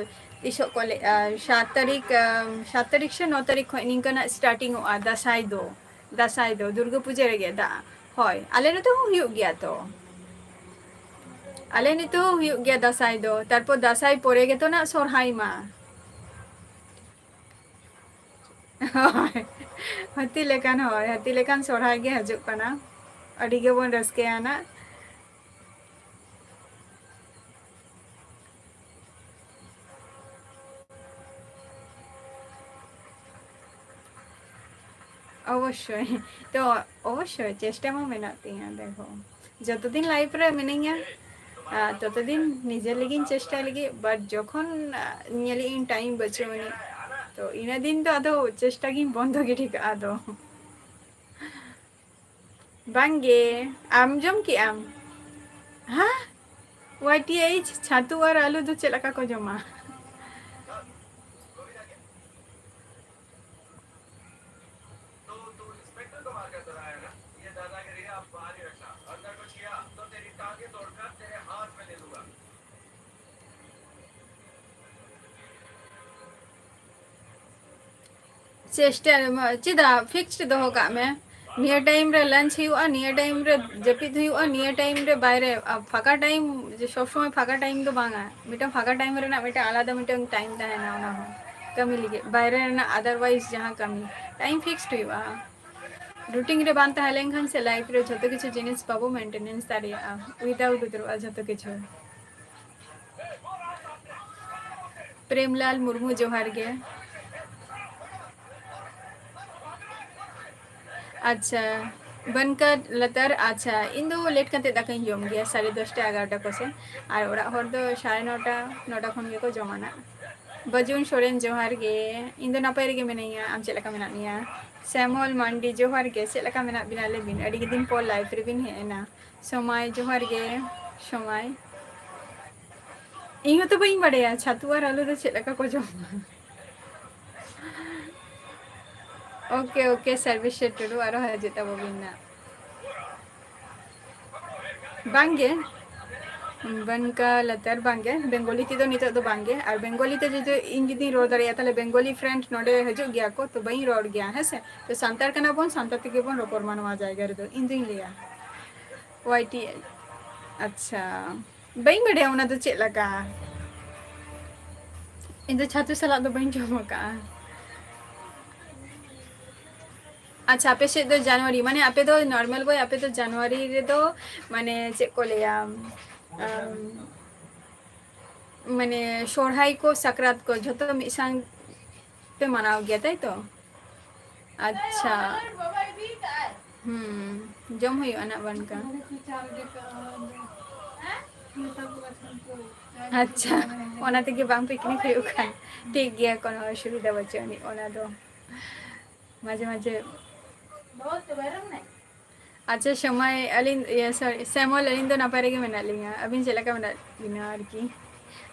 ᱛᱤᱥᱚᱜ ᱠᱚ ᱞᱟᱹᱭᱮᱜᱼᱟ, ᱥᱟᱛ ᱛᱟᱹᱨᱤᱠᱷ, ᱟᱢ, ᱥᱟᱛ ᱛᱟᱹᱨᱤᱠᱷ ᱥᱮ ᱱᱚ ᱛᱟᱹᱨᱤᱠᱷ ᱠᱷᱚᱱ ᱱᱤᱝᱠᱟᱹᱱᱟᱜ ᱥᱴᱟᱨᱴᱤᱝ ᱚᱜᱼᱟ ᱫᱟᱸᱥᱟᱭ ᱫᱚ᱾ ᱫᱟᱸᱥᱟᱭ ᱫᱚ ᱫᱩᱨᱜᱟᱹ ᱯᱩᱡᱟᱹ ᱨᱮᱜᱮ ᱫᱟ-, ᱦᱳᱭ, ᱟᱞᱮ ᱱᱚᱛᱮ ᱦᱚᱸ ᱦᱩᱭᱩᱜ ᱜᱮᱭᱟ ᱛᱚ᱾ ᱟᱞᱮ ᱱᱤᱛᱚᱜ ᱦᱚᱸ ᱦᱩᱭᱩᱜ ᱜᱮᱭᱟ ᱫᱟᱸᱥᱟᱭ ᱫᱚ, ᱛᱟᱨᱯᱚᱨ ᱫᱟᱸᱥᱟᱭ ᱯᱚᱨᱮ ᱜᱮᱛᱚ ᱱᱟᱜ ᱥᱚᱨᱦᱟᱭ ᱢᱟ᱾ ᱦᱳᱭ, ᱦᱟᱹᱛᱤ ᱞᱮᱠᱟᱱ, ᱦᱳᱭ, ᱦᱟᱹᱛᱤ ᱞᱮᱠᱟᱱ ᱥᱚᱨᱦᱟᱭ ᱜᱮ ᱦᱤᱡᱩᱜ ᱠᱟᱱᱟ᱾ ᱟᱹᱰᱤ ᱜᱮᱵᱚᱱ ᱨᱟᱹᱥᱠᱟᱹᱭᱟ ᱱᱟᱜ᱾ ᱚᱵᱚᱥᱥᱳᱭ᱾ ᱛᱚ, ᱚᱵᱚᱥᱥᱳᱭ, ᱪᱮᱥᱴᱟ ᱢᱟ ᱢᱮᱱᱟᱜ ᱛᱤᱧᱟᱹ, ᱫᱮᱠᱷᱚ᱾ ᱡᱚᱛᱚ ᱫᱤᱱ life ᱨᱮ ᱢᱤᱱᱟᱹᱧᱟ, ᱟᱨ ᱛᱚᱛᱚ ᱫᱤᱱ ᱱᱤᱡᱮ ᱞᱟᱹᱜᱤᱫ ᱤᱧ ᱪᱮᱥᱴᱟᱭ ᱞᱟᱹᱜᱤᱫ, but ᱡᱚᱠᱷᱚᱱ, ᱟᱨ, ᱧᱮᱞᱮᱫ ᱤᱧ time ᱵᱟᱹᱪᱩᱜ ᱟᱹᱱᱤᱡ, ᱛᱚ ᱤᱱᱟᱹ ᱫᱤᱱ ᱫᱚ ᱟᱫᱚ ᱪᱮᱥᱴᱟ ᱜᱤᱧ ᱵᱚᱱᱫᱚ ᱜᱤᱰᱤ ᱠᱟᱜᱼᱟ ᱟᱫᱚ᱾ ᱵᱟᱝᱜᱮ, ᱟᱢ ᱡᱚᱢ ᱠᱮᱜ ᱟᱢ? ᱦᱟ? ᱣᱟᱭ ᱴᱤ ᱮᱭᱤᱪ, ᱪᱷᱟᱛᱩ ᱟᱨ ᱟᱹᱞᱩ ᱫᱚ ᱪᱮᱫ ᱞᱮᱠᱟ ᱠᱚ ᱡᱚᱢᱟ? ᱪᱮᱥᱴᱟ ᱨᱮᱢᱟ ᱪᱮᱫᱟᱜ, ᱯᱷᱤᱠᱥᱰ ᱫᱚᱦᱚ ᱠᱟᱜ ᱢᱮ᱾ ᱱᱤᱭᱟᱹ ᱴᱟᱭᱤᱢ ᱨᱮ ᱞᱟᱧᱪ ᱦᱩᱭᱩᱜᱼᱟ, ᱱᱤᱭᱟᱹ ᱴᱟᱭᱤᱢ ᱨᱮ ᱡᱟᱹᱯᱤᱫ ᱦᱩᱭᱩᱜᱼᱟ, ᱱᱤᱭᱟᱹ ᱴᱟᱭᱤᱢ ᱨᱮ ᱵᱟᱭᱨᱮ, ᱟ, ᱯᱷᱟᱸᱠᱟ ᱴᱟᱭᱤᱢ, ᱡᱮ ᱥᱚᱵ ᱥᱚᱢᱚᱭ ᱯᱷᱟᱸᱠᱟ ᱴᱟᱭᱤᱢ ᱫᱚ ᱵᱟᱝᱟ, ᱢᱤᱫᱴᱟᱝ ᱯᱷᱟᱸᱠᱟ ᱴᱟᱭᱤᱢ ᱨᱮᱱᱟᱜ ᱢᱤᱫᱴᱟᱝ ᱟᱞᱟᱫᱟ ᱢᱤᱫᱴᱟᱝ ᱴᱟᱭᱤᱢ ᱛᱟᱦᱮᱱᱟ, ᱚᱱᱟ ᱦᱚᱸ ᱠᱟᱹᱢᱤ ᱞᱟᱹᱜᱤᱫ᱾ ᱵᱟᱭᱨᱮ ᱨᱮᱱᱟᱜ ᱟᱫᱟᱨᱣᱟᱭᱤᱡᱽ ᱡᱟᱦᱟᱸ ᱠᱟᱹᱢᱤ, ᱴᱟᱭᱤᱢ ᱯᱷᱤᱠᱥᱰ ᱦᱩᱭᱩᱜᱼᱟ᱾ ᱨᱩᱴᱤᱱ ᱨᱮ ᱵᱟᱝ ᱛᱟᱦᱮᱸ ᱞᱮᱱᱠᱷᱟᱱ ᱥᱮ ᱞᱟᱭᱤᱯᱷ ᱨᱮ ᱡᱷᱚᱛᱚ ᱠᱤᱪᱷᱩ ᱡᱤᱱᱤᱥ ᱵᱟᱵᱚ ᱢᱮᱱᱴᱮᱱᱮᱱᱥ ᱫᱟᱲᱮᱭᱟᱜᱼᱟ, ᱩᱭᱫᱟᱣᱩᱴ ᱩᱛᱟᱹᱨᱚᱜᱼᱟ ᱡᱷᱚᱛᱚ ᱠᱤᱪᱷᱩ᱾ ᱯᱨᱮᱢᱞᱟᱞ ᱢᱩᱨᱢᱩ, ᱡᱚᱦᱟᱨ ᱜᱮ᱾ ᱟᱪᱪᱷᱟ, ᱵᱟᱱᱠᱟ ᱞᱟᱛᱟᱨ, ᱟᱪᱪᱷᱟ, ᱤᱧ ᱫᱚ ᱞᱮᱴ ᱠᱟᱛᱮ ᱫᱟᱠᱟᱧ ᱡᱚᱢ ᱜᱮᱭᱟ, ᱥᱟᱲᱮ ᱫᱚᱥᱴᱟ ᱮᱜᱟᱨᱚᱴᱟ ᱠᱚᱥᱮᱫ, ᱟᱨ ᱚᱲᱟᱜ ᱦᱚᱲ ᱫᱚ ᱥᱟᱲᱮ ᱱᱚᱴᱟ, ᱱᱚᱴᱟ ᱠᱷᱚᱱ ᱜᱮᱠᱚ ᱡᱚᱢᱟ ᱱᱟᱜ᱾ ᱵᱟᱹᱡᱩᱱ ᱥᱚᱨᱮᱱ, ᱡᱚᱦᱟᱨ ᱜᱮ᱾ ᱤᱧ ᱫᱚ ᱱᱟᱯᱟᱭ ᱨᱮᱜᱮ ᱢᱤᱱᱟᱹᱧᱟ, ᱟᱢ ᱪᱮᱫ ᱞᱮᱠᱟ ᱢᱮᱱᱟᱜ ᱢᱮᱭᱟ? ᱥᱮᱢᱚᱞ ᱢᱟᱱᱰᱤ, ᱡᱚᱦᱟᱨ ᱜᱮ, ᱪᱮᱫ ᱞᱮᱠᱟ ᱢᱮᱱᱟᱜ ᱵᱤᱱᱟ ᱞᱟᱹᱭ ᱵᱤᱱ? ᱟᱹᱰᱤ ᱫᱤᱱ ᱯᱚᱨ ᱞᱟᱭᱤᱵᱷ ᱨᱮᱵᱤᱱ ᱦᱮᱡ ᱮᱱᱟ᱾ ᱥᱚᱢᱟᱭ, ᱡᱚᱦᱟᱨ ᱜᱮ᱾ ᱥᱚᱢᱟᱭ, ᱤᱧ ᱦᱚᱸᱛᱚ ᱵᱟᱹᱧ ᱵᱟᱲᱟᱭᱟ ᱪᱷᱟᱛᱩ ᱟᱨ ᱟᱹᱞᱩ ᱫᱚ ᱪᱮᱫ ᱞᱮᱠᱟ ᱠᱚ ᱡᱚᱢᱟ᱾ ᱳᱠᱮ, ᱳᱠᱮ, ᱥᱟᱨᱵᱤᱥᱮᱥ ᱴᱩᱰᱩ, ᱟᱨᱚ ᱦᱤᱡᱩᱜ ᱛᱟᱵᱚ ᱵᱤᱱ ᱱᱟᱜ᱾ ᱵᱟᱝᱜᱮ, ᱵᱟᱱᱠᱟ ᱞᱟᱛᱟᱨ ᱵᱟᱝᱜᱮ, ᱵᱮᱝᱜᱚᱞᱤ ᱛᱮᱫᱚ ᱱᱤᱛᱚᱜ ᱫᱚ ᱵᱟᱝᱜᱮ᱾ ᱟᱨ ᱵᱮᱝᱜᱚᱞᱤ ᱛᱮ ᱡᱩᱫᱤ ᱤᱧ ᱡᱩᱫᱤᱧ ᱨᱚᱲ ᱫᱟᱲᱮᱭᱟᱜᱼᱟ, ᱛᱟᱦᱞᱮ ᱵᱮᱝᱜᱚᱞᱤ ᱯᱷᱨᱮᱱᱰ ᱱᱚᱰᱮ ᱦᱤᱡᱩᱜ ᱜᱮᱭᱟ ᱠᱚ, ᱛᱚ ᱵᱟᱹᱧ ᱨᱚᱲ ᱜᱮᱭᱟ, ᱦᱮᱸ ᱥᱮ? ᱛᱚ ᱥᱟᱱᱛᱟᱲ ᱠᱟᱱᱟ ᱵᱚᱱ, ᱥᱟᱱᱛᱟᱲ ᱛᱮᱜᱮ ᱵᱚᱱ ᱨᱚᱯᱚᱲ ᱢᱟ ᱱᱚᱣᱟ ᱡᱟᱭᱜᱟ ᱨᱮᱫᱚ, ᱤᱧ ᱫᱩᱧ ᱞᱟᱹᱭᱟ᱾ ᱣᱟᱭ ᱴᱤ, ᱟᱪᱪᱷᱟ, ᱵᱟᱹᱧ ᱵᱟᱰᱟᱭᱟ ᱚᱱᱟ ᱫᱚ ᱪᱮᱫ ᱞᱮᱠᱟ, ᱤᱧ ᱫᱚ ᱪᱷᱟᱛᱩ ᱥᱟᱞᱟᱜ ᱫᱚ ᱵᱟᱹᱧ ᱡᱚᱢ ᱟᱠᱟᱫᱼᱟ᱾ ᱟᱪᱪᱷᱟ, ᱟᱯᱮ ᱥᱮᱫ ᱫᱚ ᱡᱟᱱᱩᱣᱟᱨᱤ, ᱢᱟᱱᱮ ᱟᱯᱮ ᱫᱚ ᱱᱚᱨᱢᱟᱞ ᱵᱚᱭ, ᱟᱯᱮ ᱫᱚ ᱡᱟᱱᱩᱣᱟᱨᱤ ᱨᱮᱫᱚ, ᱢᱟᱱᱮ ᱪᱮᱫ ᱠᱚ ᱞᱟᱹᱭᱟ, ᱟᱢ, ᱢᱟᱱᱮ ᱥᱚᱨᱦᱟᱭ ᱠᱚ, ᱥᱟᱠᱨᱟᱛ ᱠᱚ ᱡᱷᱚᱛᱚ ᱢᱤᱫ ᱥᱟᱝ ᱯᱮ ᱢᱟᱱᱟᱣ ᱜᱮᱭᱟ, ᱛᱟᱭ ᱛᱚ? ᱟᱪᱪᱷᱟ, ᱦᱩᱸ, ᱡᱚᱢ ᱦᱩᱭᱩᱜᱼᱟ ᱱᱟᱜ ᱵᱟᱱᱠᱟ᱾ ᱟᱪᱪᱷᱟ, ᱚᱱᱟ ᱛᱮᱜᱮ ᱵᱟᱝ picnic ᱦᱩᱭᱩᱜ ᱠᱷᱟᱱ ᱴᱷᱤᱠ ᱜᱮᱭᱟ, ᱠᱳᱱᱳ ᱚᱥᱩᱵᱤᱫᱷᱟ ᱵᱟᱹᱪᱩᱜ ᱟᱹᱱᱤᱡ᱾ ᱚᱱᱟ ᱫᱚ ᱢᱟᱡᱷᱮ ᱢᱟᱡᱷᱮ᱾ ᱟᱪᱪᱷᱟ ᱥᱚᱢᱟᱭ, ᱟᱹᱞᱤᱧ, ᱤᱭᱟᱹ, sorry, ᱥᱮᱢᱚᱞ, ᱟᱹᱞᱤᱧ ᱫᱚ ᱱᱟᱯᱟᱭ ᱨᱮᱜᱮ ᱢᱮᱱᱟᱜ ᱞᱤᱧᱟ᱾ ᱟᱹᱵᱤᱱ ᱪᱮᱫ ᱞᱮᱠᱟ ᱢᱮᱱᱟᱜ ᱵᱤᱱᱟ ᱟᱨᱠᱤ?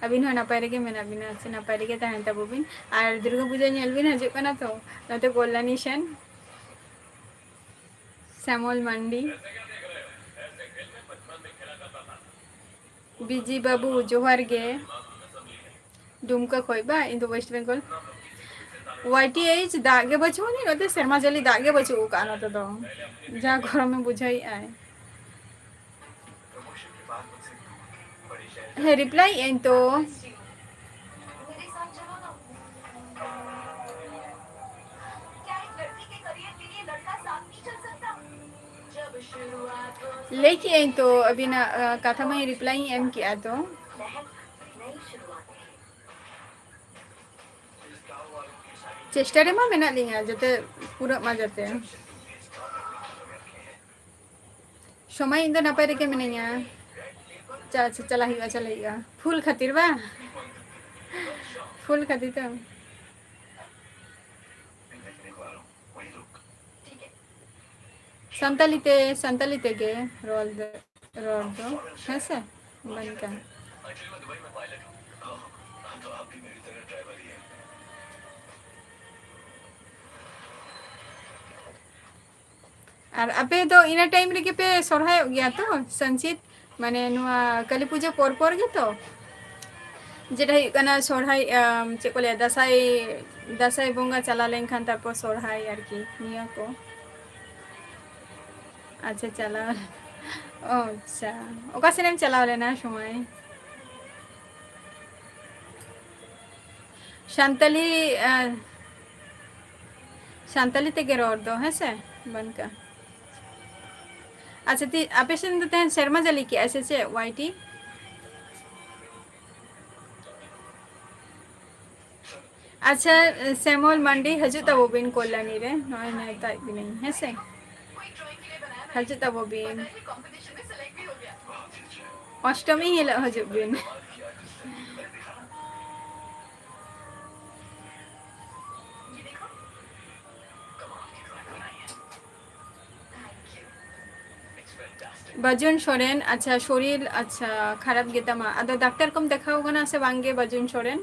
ᱟᱹᱵᱤᱱ ᱦᱚᱸ ᱱᱟᱯᱟᱭ ᱨᱮᱜᱮ ᱢᱮᱱᱟᱜ ᱵᱤᱱᱟ ᱥᱮ? ᱱᱟᱯᱟᱭ ᱨᱮᱜᱮ ᱛᱟᱦᱮᱱ ᱛᱟᱵᱚ ᱵᱤᱱ᱾ ᱟᱨ ᱫᱩᱨᱜᱟᱹ ᱯᱩᱡᱟᱹ ᱧᱮᱞ ᱵᱤᱱ ᱦᱤᱡᱩᱜ ᱠᱟᱱᱟ ᱛᱚ ᱱᱚᱛᱮ ᱠᱚᱞᱞᱟᱱᱤ ᱥᱮᱱ? ᱥᱮᱢᱚᱞ ᱢᱟᱱᱰᱤ᱾ ᱵᱤᱡᱤ ᱵᱟᱹᱵᱩ, ᱡᱚᱦᱟᱨ ᱜᱮ᱾ ᱰᱩᱢᱠᱟ ᱠᱷᱚᱡ ᱵᱟ? ᱤᱧ ᱫᱚ West Bengal᱾ Y T H ᱫᱟᱜ ᱜᱮ ᱵᱟᱹᱪᱩᱜ ᱟᱹᱱᱤᱡ ᱱᱚᱛᱮ, ᱥᱮᱨᱢᱟ ᱡᱟᱹᱲᱤ ᱫᱟᱜ ᱜᱮ ᱵᱟᱹᱪᱩᱜ ᱟᱠᱟᱫᱼᱟ ᱱᱚᱛᱮ ᱫᱚ, ᱡᱟ ᱜᱚᱨᱚᱢᱮ ᱵᱩᱡᱷᱟᱹᱣᱮᱫᱼᱟᱭ᱾ ᱦᱮᱸ, reply ᱟᱹᱧ ᱛᱚ᱾ ᱞᱟᱹᱭ ᱠᱮᱜᱼᱟᱹᱧ ᱛᱚ, ᱟᱹᱵᱤᱱᱟᱜ, ᱟ, ᱠᱟᱛᱷᱟ ᱢᱟᱧ reply ᱤᱧ ᱮᱢ ᱠᱮᱜᱼᱟ ᱛᱚ᱾ ᱪᱮᱥᱴᱟ ᱨᱮᱢᱟ ᱢᱮᱱᱟᱜ ᱞᱤᱧᱟ, ᱡᱟᱛᱮ ᱯᱩᱨᱟᱹᱜ ᱢᱟ ᱡᱟᱛᱮ᱾ ᱥᱚᱢᱚᱭ ᱤᱧ ᱫᱚ ᱱᱟᱯᱟᱭ ᱨᱮᱜᱮ ᱢᱤᱱᱟᱹᱧᱟ᱾ ᱪᱟ-, ᱪᱟ-, ᱪᱟᱞᱟᱜ ᱦᱩᱭᱩᱜᱼᱟ, ᱪᱟᱞᱟᱜ ᱦᱩᱭᱩᱜᱼᱟ᱾ ᱯᱷᱩᱞ ᱠᱷᱟᱹᱛᱤᱨ ᱵᱟᱝ? ᱯᱷᱩᱞ ᱠᱷᱟᱹᱛᱤᱨ ᱛᱚ᱾ ᱥᱟᱱᱛᱟᱞᱤ ᱛᱮ, ᱥᱟᱱᱛᱟᱞᱤ ᱛᱮᱜᱮ ᱨᱚᱲ ᱫᱚ, ᱨᱚᱲ ᱫᱚ, ᱦᱮᱸ ᱥᱮ? ᱵᱟᱝ ᱠᱟᱱᱟ᱾ ᱟᱨ ᱟᱯᱮ ᱫᱚ ᱤᱱᱟᱹ time ᱨᱮᱜᱮ ᱯᱮ ᱥᱚᱨᱦᱟᱭᱚᱜ ᱜᱮᱭᱟ ᱛᱚ, ᱥᱚᱧᱪᱤᱛ? ᱢᱟᱱᱮ ᱱᱚᱣᱟ ᱠᱟᱹᱞᱤ ᱯᱩᱡᱟᱹ ᱯᱚᱨ ᱯᱚᱨ ᱜᱮᱛᱚ? ᱡᱮᱴᱟ ᱦᱩᱭᱩᱜ ᱠᱟᱱᱟ ᱥᱚᱨᱦᱟᱭ, ᱟᱢ, ᱪᱮᱫ ᱠᱚ ᱞᱟᱹᱭᱟ, ᱫᱟᱸᱥᱟᱭ, ᱫᱟᱸᱥᱟᱭ ᱵᱚᱸᱜᱟ ᱪᱟᱞᱟᱣ ᱞᱮᱱᱠᱷᱟᱱ ᱛᱟᱨᱯᱚᱨ ᱥᱚᱨᱦᱟᱭ ᱟᱨᱠᱤ, ᱱᱤᱭᱟᱹ ᱠᱚ᱾ ᱟᱪᱪᱷᱟ, ᱪᱟᱞᱟᱣ, ᱚ, ᱟᱪᱪᱷᱟ, ᱚᱠᱟ ᱥᱮᱱ ᱮᱢ ᱪᱟᱞᱟᱣ ᱞᱮᱱᱟ ᱥᱚᱢᱚᱭ? ᱥᱟᱱᱛᱟᱞᱤ, ᱟ, ᱥᱟᱱᱛᱟᱞᱤ ᱛᱮᱜᱮ ᱨᱚᱲ ᱫᱚ, ᱦᱮᱸ ᱥᱮ? ᱵᱟᱝ ᱠᱟ-, ᱟᱪᱪᱷᱟ, ᱛᱤ-, ᱟᱯᱮ ᱥᱮᱱ ᱫᱚ ᱛᱮᱦᱮᱧ ᱥᱮᱨᱢᱟ ᱡᱟᱹᱲᱤ ᱠᱮᱜᱼᱟᱭ ᱥᱮ ᱪᱮᱫ, ᱣᱟᱭ ᱴᱤ? ᱟᱪᱪᱷᱟ, ᱥᱮᱢᱚᱞ ᱢᱟᱱᱰᱤ, ᱦᱤᱡᱩᱜ ᱛᱟᱵᱚ ᱵᱤᱱ ᱠᱚᱞᱞᱟᱱᱤ ᱨᱮ, ᱱᱚᱜᱼᱚᱭ ᱱᱮᱣᱛᱟᱭᱮᱫ ᱵᱤᱱᱟᱹᱧ, ᱦᱮᱸ ᱥᱮ? ᱦᱤᱡᱩᱜ ᱛᱟᱵᱚ ᱵᱤᱱ᱾ ᱚᱥᱴᱚᱢᱤ ᱦᱤᱞᱳᱜ ᱦᱤᱡᱩᱜ ᱵᱤᱱ᱾ ᱵᱟᱹᱡᱩᱱ ᱥᱚᱨᱮᱱ, ᱟᱪᱪᱷᱟ, ᱥᱚᱨᱤᱨ, ᱟᱪᱪᱷᱟ, ᱠᱷᱟᱨᱟᱯ ᱜᱮᱛᱟᱢᱟ᱾ ᱟᱫᱚ ᱰᱟᱠᱛᱟᱨ ᱠᱚᱢ ᱫᱮᱠᱷᱟᱣ ᱠᱟᱱᱟ ᱥᱮ ᱵᱟᱝ ᱜᱮ, ᱵᱟᱹᱡᱩᱱ ᱥᱚᱨᱮᱱ?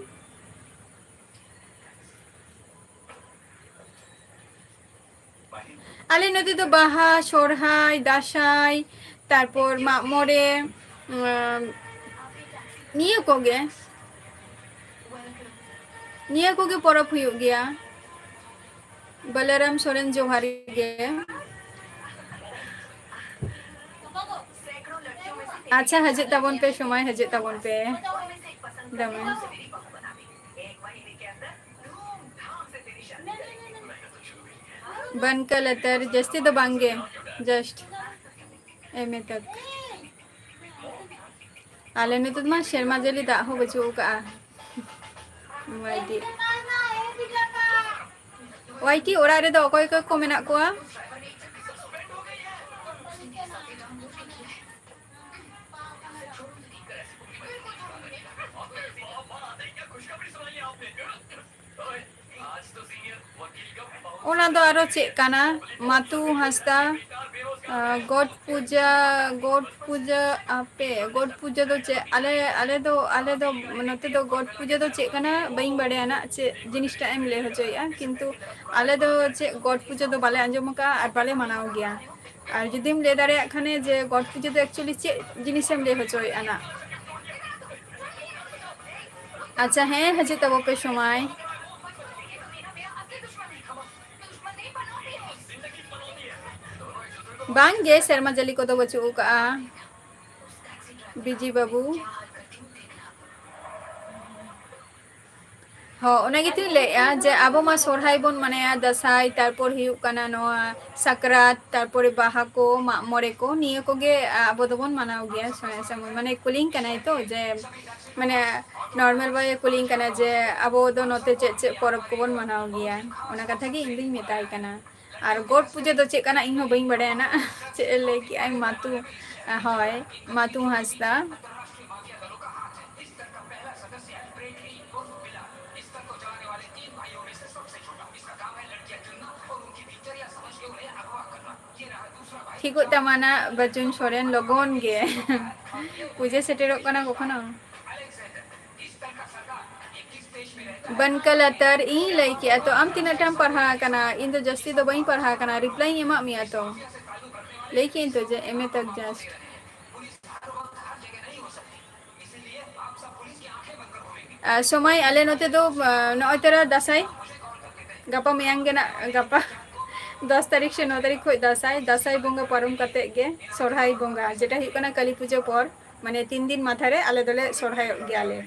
ᱟᱞᱮ ᱱᱚᱛᱮ ᱫᱚ ᱵᱟᱦᱟ, ᱥᱚᱨᱦᱟᱭ, ᱫᱟᱸᱥᱟᱭ, ᱛᱟᱨᱯᱚᱨ ᱢᱟᱜ ᱢᱚᱬᱮ, ᱩᱸ, ᱱᱤᱭᱟᱹ ᱠᱚᱜᱮ, ᱱᱤᱭᱟᱹ ᱠᱚᱜᱮ ᱯᱚᱨᱚᱵᱽ ᱦᱩᱭᱩᱜ ᱜᱮᱭᱟ᱾ ᱵᱟᱞᱟᱨᱟᱢ ᱥᱚᱨᱮᱱ, ᱡᱚᱦᱟᱨ ᱜᱮ᱾ ᱟᱪᱪᱷᱟ, ᱦᱤᱡᱩᱜ ᱛᱟᱵᱚᱱ ᱯᱮ, ᱥᱚᱢᱚᱭ ᱦᱤᱡᱩᱜ ᱛᱟᱵᱚᱱ ᱯᱮ᱾ ᱫᱚᱢᱮ᱾ ᱵᱟᱱᱠᱟ ᱞᱟᱛᱟᱨ ᱡᱟᱹᱥᱛᱤ ᱫᱚ ᱵᱟᱝ ᱜᱮ, just ᱮᱢ ᱮ ᱛᱟᱠ᱾ ᱟᱞᱮ ᱱᱚᱛᱮ ᱢᱟ ᱥᱮᱨᱢᱟ ᱡᱟᱹᱲᱤ ᱫᱟᱜ ᱦᱚᱸ ᱵᱟᱹᱪᱩᱜ ᱟᱠᱟᱜᱼᱟ᱾ ᱚᱣᱟᱭ ᱴᱤ, ᱚᱣᱟᱭ ᱴᱤ ᱚᱲᱟᱜ ᱨᱮᱫᱚ ᱚᱠᱚᱭ ᱚᱠᱚᱭ ᱠᱚ ᱢᱮᱱᱟᱜ ᱠᱚᱣᱟ? ᱚᱱᱟ ᱫᱚ ᱟᱨᱚ ᱪᱮᱫ ᱠᱟᱱᱟ? ᱢᱟᱛᱩ ᱦᱟᱸᱥᱫᱟ, ᱟᱸ, ᱜᱚᱴ ᱯᱩᱡᱟᱹ, ᱜᱚᱴ ᱯᱩᱡᱟᱹ ᱟᱯᱮ, ᱜᱚᱴ ᱯᱩᱡᱟᱹ ᱫᱚ ᱪᱮᱫ? ᱟᱞᱮ, ᱟᱞᱮ ᱫᱚ, ᱟᱞᱮ ᱫᱚ ᱱᱚᱛᱮ ᱫᱚ ᱜᱚᱴ ᱯᱩᱡᱟᱹ ᱫᱚ ᱪᱮᱫ ᱠᱟᱱᱟ ᱵᱟᱹᱧ ᱵᱟᱲᱟᱭᱟ ᱱᱟᱜ, ᱪᱮᱫ ᱡᱤᱱᱤᱥᱴᱟᱜ ᱮᱢ ᱞᱟᱹᱭ ᱦᱚᱪᱚᱭᱮᱫᱼᱟ, ᱠᱤᱱᱛᱩ ᱟᱞᱮ ᱫᱚ ᱪᱮᱫ ᱜᱚᱴ ᱯᱩᱡᱟᱹ ᱫᱚ ᱵᱟᱞᱮ ᱟᱸᱡᱚᱢ ᱟᱠᱟᱫᱼᱟ ᱟᱨ ᱵᱟᱞᱮ ᱢᱟᱱᱟᱣ ᱜᱮᱭᱟ᱾ ᱟᱨ ᱡᱩᱫᱤᱢ ᱞᱟᱹᱭ ᱫᱟᱲᱮᱭᱟᱜ ᱠᱷᱟᱱᱮ ᱡᱮ ᱜᱚᱴ ᱯᱩᱡᱟᱹ ᱫᱚ actually ᱪᱮᱫ ᱡᱤᱱᱤᱥᱮᱢ ᱞᱟᱹᱭ ᱦᱚᱪᱚᱭᱮᱫᱼᱟ ᱱᱟᱜ? ᱟᱪᱪᱷᱟ, ᱦᱮᱸ, ᱦᱤᱡᱩᱜ ᱛᱟᱵᱚ ᱯᱮ ᱥᱚᱢᱚᱭ᱾ ᱵᱟᱝ ᱜᱮ, ᱥᱮᱨᱢᱟ ᱡᱟᱹᱞᱤ ᱠᱚᱫᱚ ᱵᱟᱹᱪᱩᱜ ᱟᱠᱟᱜᱼᱟ, ᱵᱤᱡᱤ ᱵᱟᱹᱵᱩ᱾ ᱦᱚᱸ, ᱚᱱᱟ ᱜᱮᱛᱚᱧ ᱞᱟᱹᱭᱮᱫᱼᱟ ᱡᱮ ᱟᱵᱚ ᱢᱟ ᱥᱚᱨᱦᱟᱭ ᱵᱚᱱ ᱢᱟᱱᱟᱭᱟ, ᱫᱟᱸᱥᱟᱭ, ᱛᱟᱨᱯᱚᱨ ᱦᱩᱭᱩᱜ ᱠᱟᱱᱟ ᱱᱚᱣᱟ ᱥᱟᱠᱨᱟᱛ, ᱛᱟᱨᱯᱚᱨᱮ ᱵᱟᱦᱟ ᱠᱚ, ᱢᱟᱜ ᱢᱚᱬᱮ ᱠᱚ, ᱱᱤᱭᱟᱹ ᱠᱚᱜᱮ ᱟᱵᱚ ᱫᱚᱵᱚᱱ ᱢᱟᱱᱟᱣ ᱜᱮᱭᱟ᱾ ᱥᱚᱢᱚᱭ ᱥᱚᱢᱚᱭ ᱢᱟᱱᱮ ᱠᱩᱞᱤᱧ ᱠᱟᱱᱟᱭ ᱛᱚ ᱡᱮ, ᱢᱟᱱᱮ normal way ᱮ ᱠᱩᱞᱤᱧ ᱠᱟᱱᱟ ᱡᱮ ᱟᱵᱚ ᱫᱚ ᱱᱚᱛᱮ ᱪᱮᱫ ᱪᱮᱫ ᱯᱚᱨᱚᱵᱽ ᱠᱚᱵᱚᱱ ᱢᱟᱱᱟᱣ ᱜᱮᱭᱟ, ᱚᱱᱟ ᱠᱟᱛᱷᱟ ᱜᱮ ᱤᱧ ᱫᱩᱧ ᱢᱮᱛᱟᱭ ᱠᱟᱱᱟ᱾ ᱟᱨ ᱜᱚᱴ ᱯᱩᱡᱟᱹ ᱫᱚ ᱪᱮᱫ ᱠᱟᱱᱟ ᱤᱧ ᱦᱚᱸ ᱵᱟᱹᱧ ᱵᱟᱲᱟᱭᱟ ᱱᱟᱜ᱾ ᱪᱮᱫ ᱮ ᱞᱟᱹᱭ ᱠᱮᱜᱼᱟᱭ ᱢᱟᱛᱩ, ᱦᱳᱭ, ᱢᱟᱛᱩ ᱦᱟᱸᱥᱫᱟ᱾ ᱴᱷᱤᱠᱚᱜ ᱛᱟᱢᱟ ᱱᱟᱜ ᱵᱟᱹᱡᱩᱱ ᱥᱚᱨᱮᱱ, ᱞᱚᱜᱚᱱ ᱜᱮ᱾ ᱯᱩᱡᱟᱹ ᱥᱮᱴᱮᱨᱚᱜ ᱠᱟᱱᱟ ᱠᱚᱠᱷᱚᱱᱳ᱾ ᱵᱟᱱᱠᱟ ᱞᱟᱛᱟᱨ ᱤᱧ ᱞᱟᱹᱭ ᱠᱮᱜᱼᱟ ᱛᱚ, ᱟᱢ ᱛᱤᱱᱟᱹᱜ ᱴᱟᱢ ᱯᱟᱲᱦᱟᱣ ᱟᱠᱟᱱᱟ? ᱤᱧ ᱫᱚ ᱡᱟᱹᱥᱛᱤ ᱫᱚ ᱵᱟᱹᱧ ᱯᱟᱲᱦᱟᱣ ᱟᱠᱟᱱᱟ, ᱨᱤᱯᱞᱟᱭᱤᱧ ᱮᱢᱟᱜ ᱢᱮᱭᱟ ᱛᱚ᱾ ᱞᱟᱹᱭ ᱠᱮᱜᱼᱟᱹᱧ ᱛᱚ ᱡᱮ ᱮᱢ ᱮ ᱛᱟᱠ just᱾ ᱟᱨ ᱥᱚᱢᱚᱭ ᱟᱞᱮ ᱱᱚᱛᱮ ᱫᱚ, ᱟᱸ, ᱱᱚᱜᱼᱚᱭ ᱛᱚᱨᱟ ᱫᱟᱸᱥᱟᱭ, ᱜᱟᱯᱟ ᱢᱮᱭᱟᱝ ᱜᱮ ᱱᱟᱜ, ᱜᱟᱯᱟ ᱫᱚᱥ ᱛᱟᱹᱨᱤᱠᱷ ᱥᱮ ᱱᱚ ᱛᱟᱹᱨᱤᱠᱷ ᱠᱷᱚᱱ ᱫᱟᱸᱥᱟᱭ, ᱫᱟᱸᱥᱟᱭ ᱵᱚᱸᱜᱟ ᱯᱟᱨᱚᱢ ᱠᱟᱛᱮ ᱜᱮ ᱥᱚᱨᱦᱟᱭ ᱵᱚᱸᱜᱟ, ᱡᱮᱴᱟ ᱦᱩᱭᱩᱜ ᱠᱟᱱᱟ ᱠᱟᱹᱞᱤ ᱯᱩᱡᱟᱹ ᱯᱚᱨ, ᱢᱟᱱᱮ ᱛᱤᱱ ᱫᱤᱱ ᱢᱟᱛᱷᱟ ᱨᱮ ᱟᱞᱮ ᱫᱚᱞᱮ ᱥᱚᱨᱦᱟᱭᱚᱜ ᱜᱮᱭᱟᱞᱮ,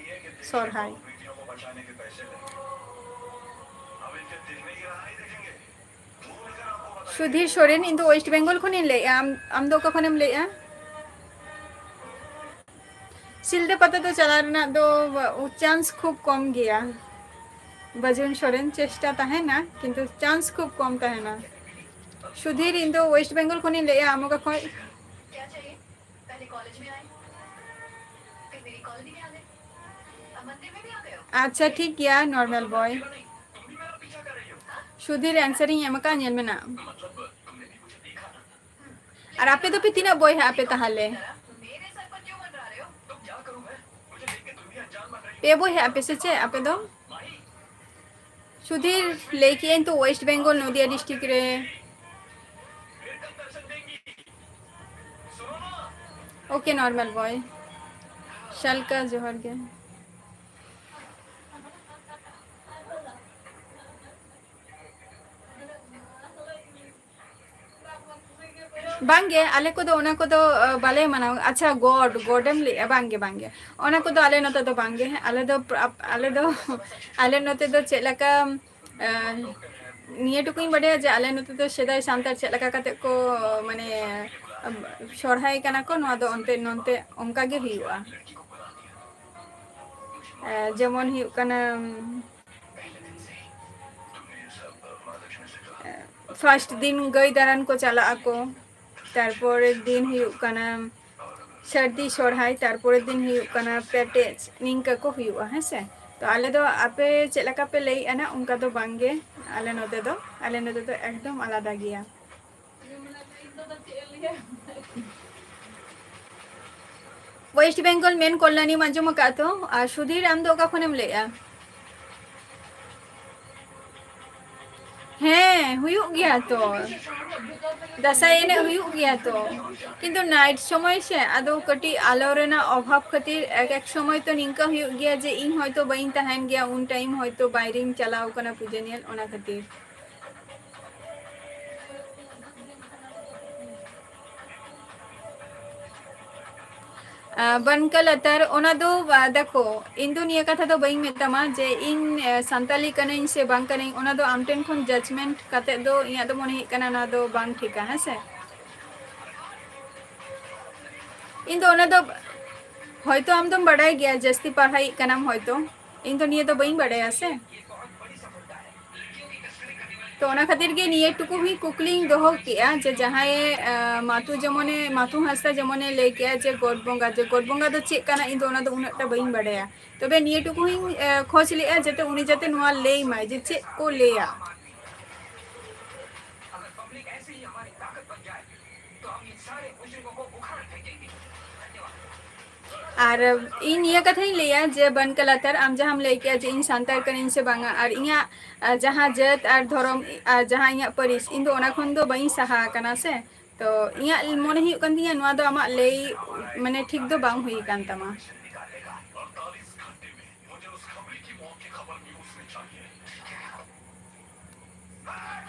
ᱥᱚᱨᱦᱟᱭ᱾ ᱥᱩᱫᱷᱤᱨ ᱥᱚᱨᱮᱱ, ᱤᱧ ᱫᱚ ᱳᱭᱮᱥᱴ ᱵᱮᱝᱜᱚᱞ ᱠᱷᱚᱱᱤᱧ ᱞᱟᱹᱭᱮᱜᱼᱟ᱾ ᱟᱢ, ᱟᱢ ᱫᱚ ᱚᱠᱟ ᱠᱷᱚᱱᱮᱢ ᱞᱟᱹᱭᱮᱜᱼᱟ? ᱥᱤᱞᱫᱟᱹ ᱯᱟᱛᱟ ᱫᱚ ᱪᱟᱞᱟᱣ ᱨᱮᱱᱟᱜ ᱫᱚ ᱪᱟᱱᱥ ᱠᱷᱩᱵ ᱠᱚᱢ ᱜᱮᱭᱟ᱾ ᱵᱟᱹᱡᱩᱱ ᱥᱚᱨᱮᱱ, ᱪᱮᱥᱴᱟ ᱛᱟᱦᱮᱱᱟ, ᱠᱤᱱᱛᱩ ᱪᱟᱱᱥ ᱠᱷᱩᱵ ᱠᱚᱢ ᱛᱟᱦᱮᱱᱟ᱾ ᱥᱩᱫᱷᱤᱨ, ᱤᱧ ᱫᱚ ᱳᱭᱮᱥᱴ ᱵᱮᱝᱜᱚᱞ ᱠᱷᱚᱱᱤᱧ ᱞᱟᱹᱭᱮᱜᱼᱟ᱾ ᱟᱢ ᱚᱠᱟ ᱠᱷᱚᱱ? ᱟᱪᱪᱷᱟ, ᱴᱷᱤᱠ ᱜᱮᱭᱟ, ᱱᱚᱨᱢᱟᱞ ᱵᱚᱭ᱾ ᱥᱩᱫᱷᱤᱨ, ᱮᱱᱥᱟᱨ ᱤᱧ ᱮᱢ ᱟᱠᱟᱫᱼᱟ, ᱧᱮᱞ ᱢᱮ ᱱᱟᱜ᱾ ᱟᱨ ᱟᱯᱮ ᱫᱚᱯᱮ ᱛᱤᱱᱟᱹᱜ ᱵᱚᱭᱦᱟᱜ ᱟᱯᱮ ᱛᱟᱦᱚᱞᱮ? ᱯᱮ ᱵᱚᱭᱦᱟᱜ ᱟᱯᱮ ᱥᱮ ᱪᱮᱫ ᱟᱯᱮ ᱫᱚ? ᱥᱩᱫᱷᱤᱨ, ᱞᱟᱹᱭ ᱠᱮᱜᱼᱟᱹᱧ ᱛᱚ, ᱳᱭᱮᱥᱴ ᱵᱮᱝᱜᱚᱞ, ᱱᱚᱫᱤᱭᱟ ᱰᱤᱥᱴᱨᱤᱠᱴ ᱨᱮ᱾ ᱳᱠᱮ, ᱱᱚᱨᱢᱟᱞ ᱵᱚᱭ᱾ ᱥᱟᱞᱠᱟ, ᱡᱚᱦᱟᱨ ᱜᱮ᱾ ᱵᱟᱝᱜᱮ, ᱟᱞᱮ ᱠᱚᱫᱚ ᱚᱱᱟ ᱠᱚᱫᱚ, ᱟ, ᱵᱟᱞᱮ ᱢᱟᱱᱟᱣ᱾ ᱟᱪᱪᱷᱟ, ᱜᱚᱰ, ᱜᱚᱰᱮᱢ ᱞᱟᱹᱭᱮᱜᱼᱟ? ᱵᱟᱝᱜᱮ, ᱵᱟᱝᱜᱮ, ᱚᱱᱟ ᱠᱚᱫᱚ ᱟᱞᱮ ᱱᱚᱛᱮ ᱫᱚ ᱵᱟᱝᱜᱮ᱾ ᱟᱞᱮ ᱫᱚ, ᱟᱞᱮ ᱫᱚ, ᱟᱞᱮ ᱱᱚᱛᱮ ᱫᱚ ᱪᱮᱫ ᱞᱮᱠᱟ, ᱟ, ᱱᱤᱭᱟᱹ ᱴᱩᱠᱩᱧ ᱵᱟᱰᱟᱭᱟ ᱡᱮ ᱟᱞᱮ ᱱᱚᱛᱮ ᱫᱚ ᱥᱮᱫᱟᱭ ᱥᱟᱱᱛᱟᱲ ᱪᱮᱫ ᱞᱮᱠᱟ ᱠᱟᱛᱮ ᱠᱚ, ᱢᱟᱱᱮ, ᱥᱚᱨᱦᱟᱭ ᱠᱟᱱᱟ ᱠᱚ, ᱱᱚᱣᱟ ᱫᱚ ᱚᱱᱛᱮ, ᱱᱚᱱᱛᱮ ᱚᱱᱠᱟ ᱜᱮ ᱦᱩᱭᱩᱜᱼᱟ᱾ ᱮ, ᱡᱮᱢᱚᱱ ᱦᱩᱭᱩᱜ ᱠᱟᱱᱟ, ᱮ, ᱯᱷᱟᱥᱴ ᱫᱤᱱ ᱜᱟᱹᱭ ᱫᱟᱨᱟᱱ ᱠᱚ ᱪᱟᱞᱟᱜ ᱟᱠᱚ, ᱛᱟᱨᱯᱚᱨᱮᱨ ᱫᱤᱱ ᱦᱩᱭᱩᱜ ᱠᱟᱱᱟ ᱥᱟᱹᱨᱫᱤ ᱥᱚᱨᱦᱟᱭ, ᱛᱟᱨᱯᱚᱨᱮᱨ ᱫᱤᱱ ᱦᱩᱭᱩᱜ ᱠᱟᱱᱟ ᱯᱮᱴᱮᱡ, ᱱᱤᱝᱠᱟᱹ ᱠᱚ ᱦᱩᱭᱩᱜᱼᱟ, ᱦᱮᱸ ᱥᱮ᱾ ᱛᱚ ᱟᱞᱮ ᱫᱚ ᱟᱯᱮ ᱪᱮᱫ ᱞᱮᱠᱟ ᱯᱮ ᱞᱟᱹᱭᱮᱜᱼᱟ ᱱᱟ, ᱚᱱᱠᱟ ᱫᱚ ᱵᱟᱝ ᱜᱮ ᱟᱞᱮ ᱱᱚᱛᱮ ᱫᱚ, ᱟᱞᱮ ᱱᱚᱛᱮ ᱫᱚ ᱮᱠᱫᱚᱢ ᱟᱞᱟᱫᱟ ᱜᱮᱭᱟ᱾ ᱳᱭᱮᱥᱴ ᱵᱮᱝᱜᱚᱞ ᱢᱮᱱ ᱠᱚᱞᱞᱟᱱᱤᱢ ᱟᱸᱡᱚᱢ ᱟᱠᱟᱫ ᱛᱚ? ᱟᱨ ᱥᱩᱫᱷᱤᱨ, ᱟᱢ ᱫᱚ ᱚᱠᱟ ᱠᱷᱚᱱᱮᱢ ᱞᱟᱹᱭᱮᱜᱼᱟ? ᱦᱮᱸ, ᱦᱩᱭᱩᱜ ᱜᱮᱭᱟ ᱛᱚ, ᱫᱟᱸᱥᱟᱭ ᱮᱱᱮᱡ ᱦᱩᱭᱩᱜ ᱜᱮᱭᱟ ᱛᱚ, ᱠᱤᱱᱛᱩ ᱱᱟᱭᱤᱴ ᱥᱚᱢᱚᱭ ᱥᱮ, ᱟᱫᱚ ᱠᱟᱹᱴᱤᱡ ᱟᱞᱚ ᱨᱮᱱᱟᱜ ᱚᱵᱷᱟᱵ ᱠᱷᱟᱹᱛᱤᱨ ᱮᱠ ᱮᱠ ᱥᱚᱢᱚᱭ ᱛᱚ ᱱᱤᱝᱠᱟᱹ ᱦᱩᱭᱩᱜ ᱜᱮᱭᱟ ᱡᱮ ᱤᱧ ᱦᱚᱭᱛᱳ ᱵᱟᱹᱧ ᱛᱟᱦᱮᱱ ᱜᱮᱭᱟ, ᱩᱱ ᱴᱟᱭᱤᱢ ᱦᱚᱭᱛᱳ ᱵᱟᱭᱨᱮᱧ ᱪᱟᱞᱟᱣ ᱠᱟᱱᱟ ᱯᱩᱡᱟᱹ ᱧᱮᱞ, ᱚᱱᱟ ᱠᱷᱟᱹᱛᱤᱨ᱾ ᱟᱸ, ᱵᱟᱱᱠᱟ ᱞᱟᱛᱟᱨ, ᱚᱱᱟ ᱫᱚ, ᱟ, ᱫᱮᱠᱷᱚ, ᱤᱧ ᱫᱚ ᱱᱤᱭᱟᱹ ᱠᱟᱛᱷᱟ ᱫᱚ ᱵᱟᱹᱧ ᱢᱮᱛᱟᱢᱟ ᱡᱮ ᱤᱧ, ᱮ, ᱥᱟᱱᱛᱟᱞᱤ ᱠᱟᱹᱱᱟᱹᱧ ᱥᱮ ᱵᱟᱝ ᱠᱟᱹᱱᱟᱹᱧ, ᱚᱱᱟ ᱫᱚ ᱟᱢ ᱴᱷᱮᱱ ᱠᱷᱚᱱ judgment ᱠᱟᱛᱮ ᱫᱚ ᱤᱧᱟᱹᱜ ᱫᱚ ᱢᱚᱱᱮ ᱦᱩᱭᱩᱜ ᱠᱟᱱᱟ ᱱᱚᱣᱟ ᱫᱚ ᱵᱟᱝ ᱴᱷᱤᱠᱟ, ᱦᱮᱸ ᱥᱮ? ᱤᱧ ᱫᱚ ᱚᱱᱟ ᱫᱚ, ᱦᱚᱭᱛᱳ ᱟᱢ ᱫᱚᱢ ᱵᱟᱰᱟᱭ ᱜᱮᱭᱟ, ᱡᱟᱹᱥᱛᱤ ᱯᱟᱲᱦᱟᱣᱤᱡ ᱠᱟᱱᱟᱢ ᱦᱚᱭᱛᱳ, ᱤᱧ ᱫᱚ ᱱᱤᱭᱟᱹ ᱫᱚ ᱵᱟᱹᱧ ᱵᱟᱰᱟᱭᱟ ᱥᱮ᱾ ᱛᱚ ᱚᱱᱟ ᱠᱷᱟᱹᱛᱤᱨ ᱜᱮ ᱱᱤᱭᱟᱹ ᱴᱩᱠᱩ ᱦᱚᱸ ᱠᱩᱠᱞᱤᱧ ᱫᱚᱦᱚ ᱠᱮᱜᱼᱟ ᱡᱮ ᱡᱟᱦᱟᱸᱭ, ᱟᱸ, ᱢᱟᱛᱩ ᱡᱮᱢᱚᱱᱮ, ᱢᱟᱛᱩ ᱦᱟᱸᱥᱫᱟ ᱡᱮᱢᱚᱱᱮ ᱞᱟᱹᱭ ᱠᱮᱜᱼᱟ ᱡᱮ ᱜᱚᱰ ᱵᱚᱸᱜᱟ, ᱡᱮ ᱜᱚᱰ ᱵᱚᱸᱜᱟ ᱫᱚ ᱪᱮᱫ ᱠᱟᱱᱟ, ᱤᱧ ᱫᱚ ᱚᱱᱟ ᱫᱚ ᱩᱱᱟᱹᱜ ᱴᱟ ᱵᱟᱹᱧ ᱵᱟᱰᱟᱭᱟ᱾ ᱛᱚᱵᱮ ᱱᱤᱭᱟᱹ ᱴᱩᱠᱩ ᱦᱚᱸᱧ, ᱮ, ᱠᱷᱚᱡᱽ ᱞᱮᱜᱼᱟ ᱡᱟᱛᱮ ᱩᱱᱤ ᱡᱟᱛᱮ ᱱᱚᱣᱟ ᱞᱟᱹᱭ ᱢᱟᱭ ᱡᱮ ᱪᱮᱫ ᱠᱚ ᱞᱟᱹᱭᱟ᱾ ᱟᱨ ᱤᱧ ᱱᱤᱭᱟᱹ ᱠᱟᱛᱷᱟᱧ ᱞᱟᱹᱭᱟ ᱡᱮ ᱵᱟᱱᱠᱟ ᱞᱟᱛᱟᱨ, ᱟᱢ ᱡᱟᱦᱟᱸᱢ ᱞᱟᱹᱭ ᱠᱮᱜᱼᱟ ᱡᱮ ᱤᱧ ᱥᱟᱱᱛᱟᱲ ᱠᱟᱹᱱᱟᱹᱧ ᱥᱮ ᱵᱟᱝᱟ, ᱟᱨ ᱤᱧᱟᱹᱜ, ᱟᱨ ᱡᱟᱦᱟᱸ ᱡᱟᱹᱛ ᱟᱨ ᱫᱷᱚᱨᱚᱢ ᱟᱨ ᱡᱟᱦᱟᱸ ᱤᱧᱟᱹᱜ ᱯᱟᱹᱨᱤᱥ, ᱤᱧ ᱫᱚ ᱚᱱᱟ ᱠᱷᱚᱱ ᱫᱚ ᱵᱟᱹᱧ ᱥᱟᱦᱟ ᱟᱠᱟᱱᱟ ᱥᱮ᱾ ᱛᱚ ᱤᱧᱟᱹᱜ ᱢᱚᱱᱮ ᱦᱩᱭᱩᱜ ᱠᱟᱱ ᱛᱤᱧᱟᱹ ᱱᱚᱣᱟ ᱫᱚ ᱟᱢᱟᱜ ᱞᱟᱹᱭ, ᱢᱟᱱᱮ, ᱴᱷᱤᱠ ᱫᱚ ᱵᱟᱝ ᱦᱩᱭ ᱟᱠᱟᱱ ᱛᱟᱢᱟ᱾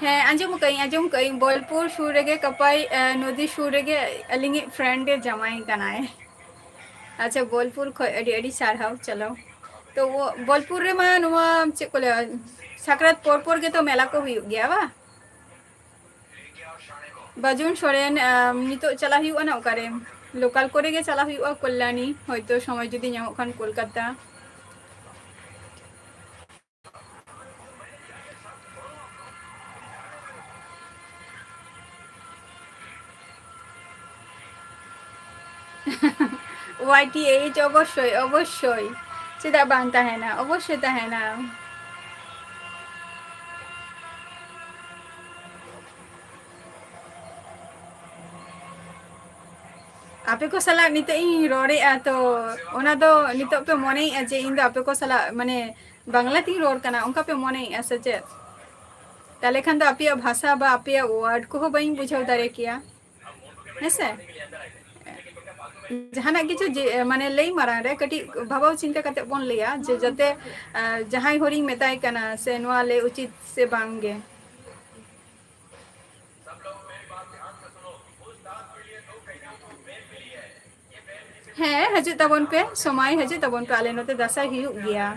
ᱦᱮᱸ, ᱟᱸᱡᱚᱢ ᱠᱟᱹᱜ ᱟᱹᱧ, ᱟᱸᱡᱚᱢ ᱠᱟᱹᱜ ᱟᱹᱧ, ᱵᱳᱞᱯᱩᱨ ᱥᱩᱨ ᱨᱮᱜᱮ, ᱠᱟᱯᱟᱭ, ᱮ, ᱱᱚᱫᱤ ᱥᱩᱨ ᱨᱮᱜᱮ ᱟᱹᱞᱤᱧᱤᱡ friend ᱮ ᱡᱟᱶᱟᱭ ᱠᱟᱱᱟᱭ᱾ ᱟᱪᱪᱷᱟ, ᱵᱳᱞᱯᱩᱨ ᱠᱷᱚᱡ ᱟᱹᱰᱤ ᱟᱹᱰᱤ ᱥᱟᱨᱦᱟᱣ᱾ ᱪᱚᱞᱚ, ᱛᱚ, ᱵᱳᱞᱯᱩᱨ ᱨᱮᱢᱟ ᱱᱚᱣᱟ ᱪᱮᱫ ᱠᱚ ᱞᱟᱹᱭᱟ, ᱥᱟᱠᱨᱟᱛ ᱯᱚᱨ ᱯᱚᱨ ᱜᱮᱛᱚ ᱢᱮᱞᱟ ᱠᱚ ᱦᱩᱭᱩᱜ ᱜᱮᱭᱟ, ᱵᱟ? ᱵᱟᱡᱩᱱ ᱥᱚᱨᱮᱱ, ᱟᱢ, ᱱᱤᱛᱚᱜ ᱪᱟᱞᱟᱜ ᱦᱩᱭᱩᱜᱼᱟ ᱱᱟ ᱚᱠᱟᱨᱮ? Local ᱠᱚᱨᱮ ᱜᱮ ᱪᱟᱞᱟᱜ ᱦᱩᱭᱩᱜᱼᱟ, ᱠᱚᱞᱞᱟᱱᱤ, ᱦᱚᱭᱛᱳ ᱥᱚᱢᱚᱭ ᱡᱩᱫᱤ ᱧᱟᱢᱚᱜ ᱠᱷᱟᱱ ᱠᱳᱞᱠᱟᱛᱟ᱾ Y T H, ᱚᱵᱚᱥᱥᱳᱭ, ᱚᱵᱚᱥᱥᱳᱭ᱾ ᱪᱮᱫᱟᱜ ᱵᱟᱝ ᱛᱟᱦᱮᱱᱟ? ᱚᱵᱚᱥᱥᱳᱭ ᱛᱟᱦᱮᱱᱟ᱾ ᱟᱯᱮ ᱠᱚ ᱥᱟᱞᱟᱜ ᱱᱤᱛᱚᱜ ᱤᱧ ᱨᱚᱲᱮᱫᱼᱟ, ᱛᱚ ᱚᱱᱟ ᱫᱚ ᱱᱤᱛᱚᱜ ᱯᱮ ᱢᱚᱱᱮᱭᱮᱫᱼᱟ ᱡᱮ ᱤᱧ ᱫᱚ ᱟᱯᱮ ᱠᱚ ᱥᱟᱞᱟᱜ, ᱢᱟᱱᱮ, ᱵᱟᱝᱞᱟ ᱛᱤᱧ ᱨᱚᱲ ᱠᱟᱱᱟ, ᱚᱱᱠᱟ ᱯᱮ ᱢᱚᱱᱮᱭᱮᱫᱼᱟ ᱥᱮ ᱪᱮᱫ? ᱛᱟᱦᱞᱮ ᱠᱷᱟᱱ ᱫᱚ ᱟᱯᱮᱭᱟᱜ ᱵᱷᱟᱥᱟ ᱵᱟ ᱟᱯᱮᱭᱟᱜ word ᱠᱚᱦᱚᱸ ᱵᱟᱹᱧ ᱵᱩᱡᱷᱟᱹᱣ ᱫᱟᱲᱮ ᱠᱮᱭᱟ, ᱦᱮᱸᱥᱮ? ᱡᱟᱦᱟᱱᱟᱜ ᱠᱤᱪᱷᱩ ᱡᱮ, ᱢᱟᱱᱮ, ᱞᱟᱹᱭ ᱢᱟᱲᱟᱝ ᱨᱮ ᱠᱟᱹᱴᱤᱡ ᱵᱷᱟᱵᱟᱣ ᱪᱤᱱᱛᱟᱹ ᱠᱟᱛᱮ ᱵᱚᱱ ᱞᱟᱹᱭᱟ, ᱡᱮ ᱡᱟᱛᱮ, ᱟᱸ, ᱡᱟᱦᱟᱸᱭ ᱦᱚᱲᱤᱧ ᱢᱮᱛᱟᱭ ᱠᱟᱱᱟ ᱥᱮ ᱱᱚᱣᱟ ᱞᱟᱹᱭ ᱩᱪᱤᱛ ᱥᱮ ᱵᱟᱝ ᱜᱮ᱾ ᱦᱮᱸ, ᱦᱤᱡᱩᱜ ᱛᱟᱵᱚᱱ ᱯᱮ, ᱥᱚᱢᱚᱭ ᱦᱤᱡᱩᱜ ᱛᱟᱵᱚᱱ ᱯᱮ, ᱟᱞᱮ ᱱᱚᱛᱮ ᱫᱟᱸᱥᱟᱭ ᱦᱩᱭᱩᱜ ᱜᱮᱭᱟ᱾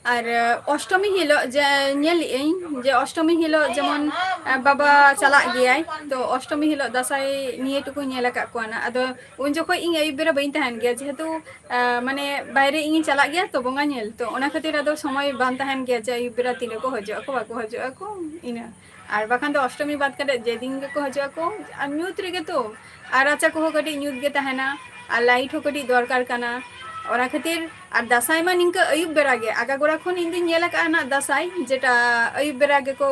ᱟᱨ, ᱟᱸ, ᱚᱥᱴᱚᱢᱤ ᱦᱤᱞᱳᱜ ᱡᱮ ᱧᱮᱞᱮᱫ ᱟᱹᱧ ᱡᱮ ᱚᱥᱴᱚᱢᱤ ᱦᱤᱞᱳᱜ ᱡᱮᱢᱚᱱ, ᱟᱸ, ᱵᱟᱵᱟ ᱪᱟᱞᱟᱜ ᱜᱮᱭᱟᱭ, ᱛᱚ ᱚᱥᱴᱚᱢᱤ ᱦᱤᱞᱳᱜ ᱫᱟᱸᱥᱟᱭ ᱱᱤᱭᱟᱹ ᱴᱩᱠᱩ ᱧᱮᱞ ᱟᱠᱟᱫ ᱠᱚᱣᱟ ᱱᱟ᱾ ᱟᱫᱚ ᱩᱱ ᱡᱚᱠᱷᱚᱡ ᱤᱧ ᱟᱹᱭᱩᱵ ᱵᱮᱲᱟ ᱵᱟᱹᱧ ᱛᱟᱦᱮᱱ ᱜᱮᱭᱟ, ᱡᱮᱦᱮᱛᱩ, ᱟᱸ, ᱢᱟᱱᱮ, ᱵᱟᱭᱨᱮ ᱤᱧ ᱪᱟᱞᱟᱜ ᱜᱮᱭᱟ ᱛᱚ ᱵᱚᱸᱜᱟ ᱧᱮᱞ, ᱛᱚ ᱚᱱᱟ ᱠᱷᱟᱹᱛᱤᱨ ᱟᱫᱚ ᱥᱚᱢᱚᱭ ᱵᱟᱝ ᱛᱟᱦᱮᱱ ᱜᱮᱭᱟ ᱡᱮ ᱟᱹᱭᱩᱵ ᱵᱮᱲᱟ ᱛᱤ ᱨᱮᱠᱚ ᱦᱤᱡᱩᱜ ᱟᱠᱚ, ᱵᱟᱠᱚ ᱦᱤᱡᱩᱜ ᱟᱠᱚ, ᱤᱱᱟᱹ᱾ ᱟᱨ ᱵᱟᱠᱷᱟᱱ ᱫᱚ ᱚᱥᱴᱚᱢᱤ ᱵᱟᱫ ᱠᱟᱛᱮ ᱡᱮᱫᱤᱱ ᱜᱮᱠᱚ ᱦᱤᱡᱩᱜ ᱟᱠᱚ, ᱟᱨ ᱧᱩᱛ ᱨᱮᱜᱮ ᱛᱚ, ᱟᱨ ᱨᱟᱪᱟ ᱠᱚᱦᱚᱸ ᱠᱟᱹᱴᱤᱡ ᱧᱩᱛ ᱜᱮ ᱛᱟᱦᱮᱱᱟ, ᱟᱨ light ᱦᱚᱸ ᱠᱟᱹᱴᱤᱡ ᱫᱚᱨᱠᱟᱨ ᱠᱟᱱᱟ᱾ ᱚᱱᱟ ᱠᱷᱟᱹᱛᱤᱨ, ᱟᱨ ᱫᱟᱸᱥᱟᱭ ᱢᱟ ᱱᱤᱝᱠᱟᱹ ᱟᱹᱭᱩᱵ ᱵᱮᱲᱟ ᱜᱮ, ᱟᱜᱟ ᱜᱚᱲᱟ ᱠᱷᱚᱱ ᱤᱧ ᱫᱩᱧ ᱧᱮᱞ ᱟᱠᱟᱫᱼᱟ ᱱᱟᱜ ᱫᱟᱸᱥᱟᱭ, ᱡᱮᱴᱟ ᱟᱹᱭᱩᱵ ᱵᱮᱲᱟ ᱜᱮᱠᱚ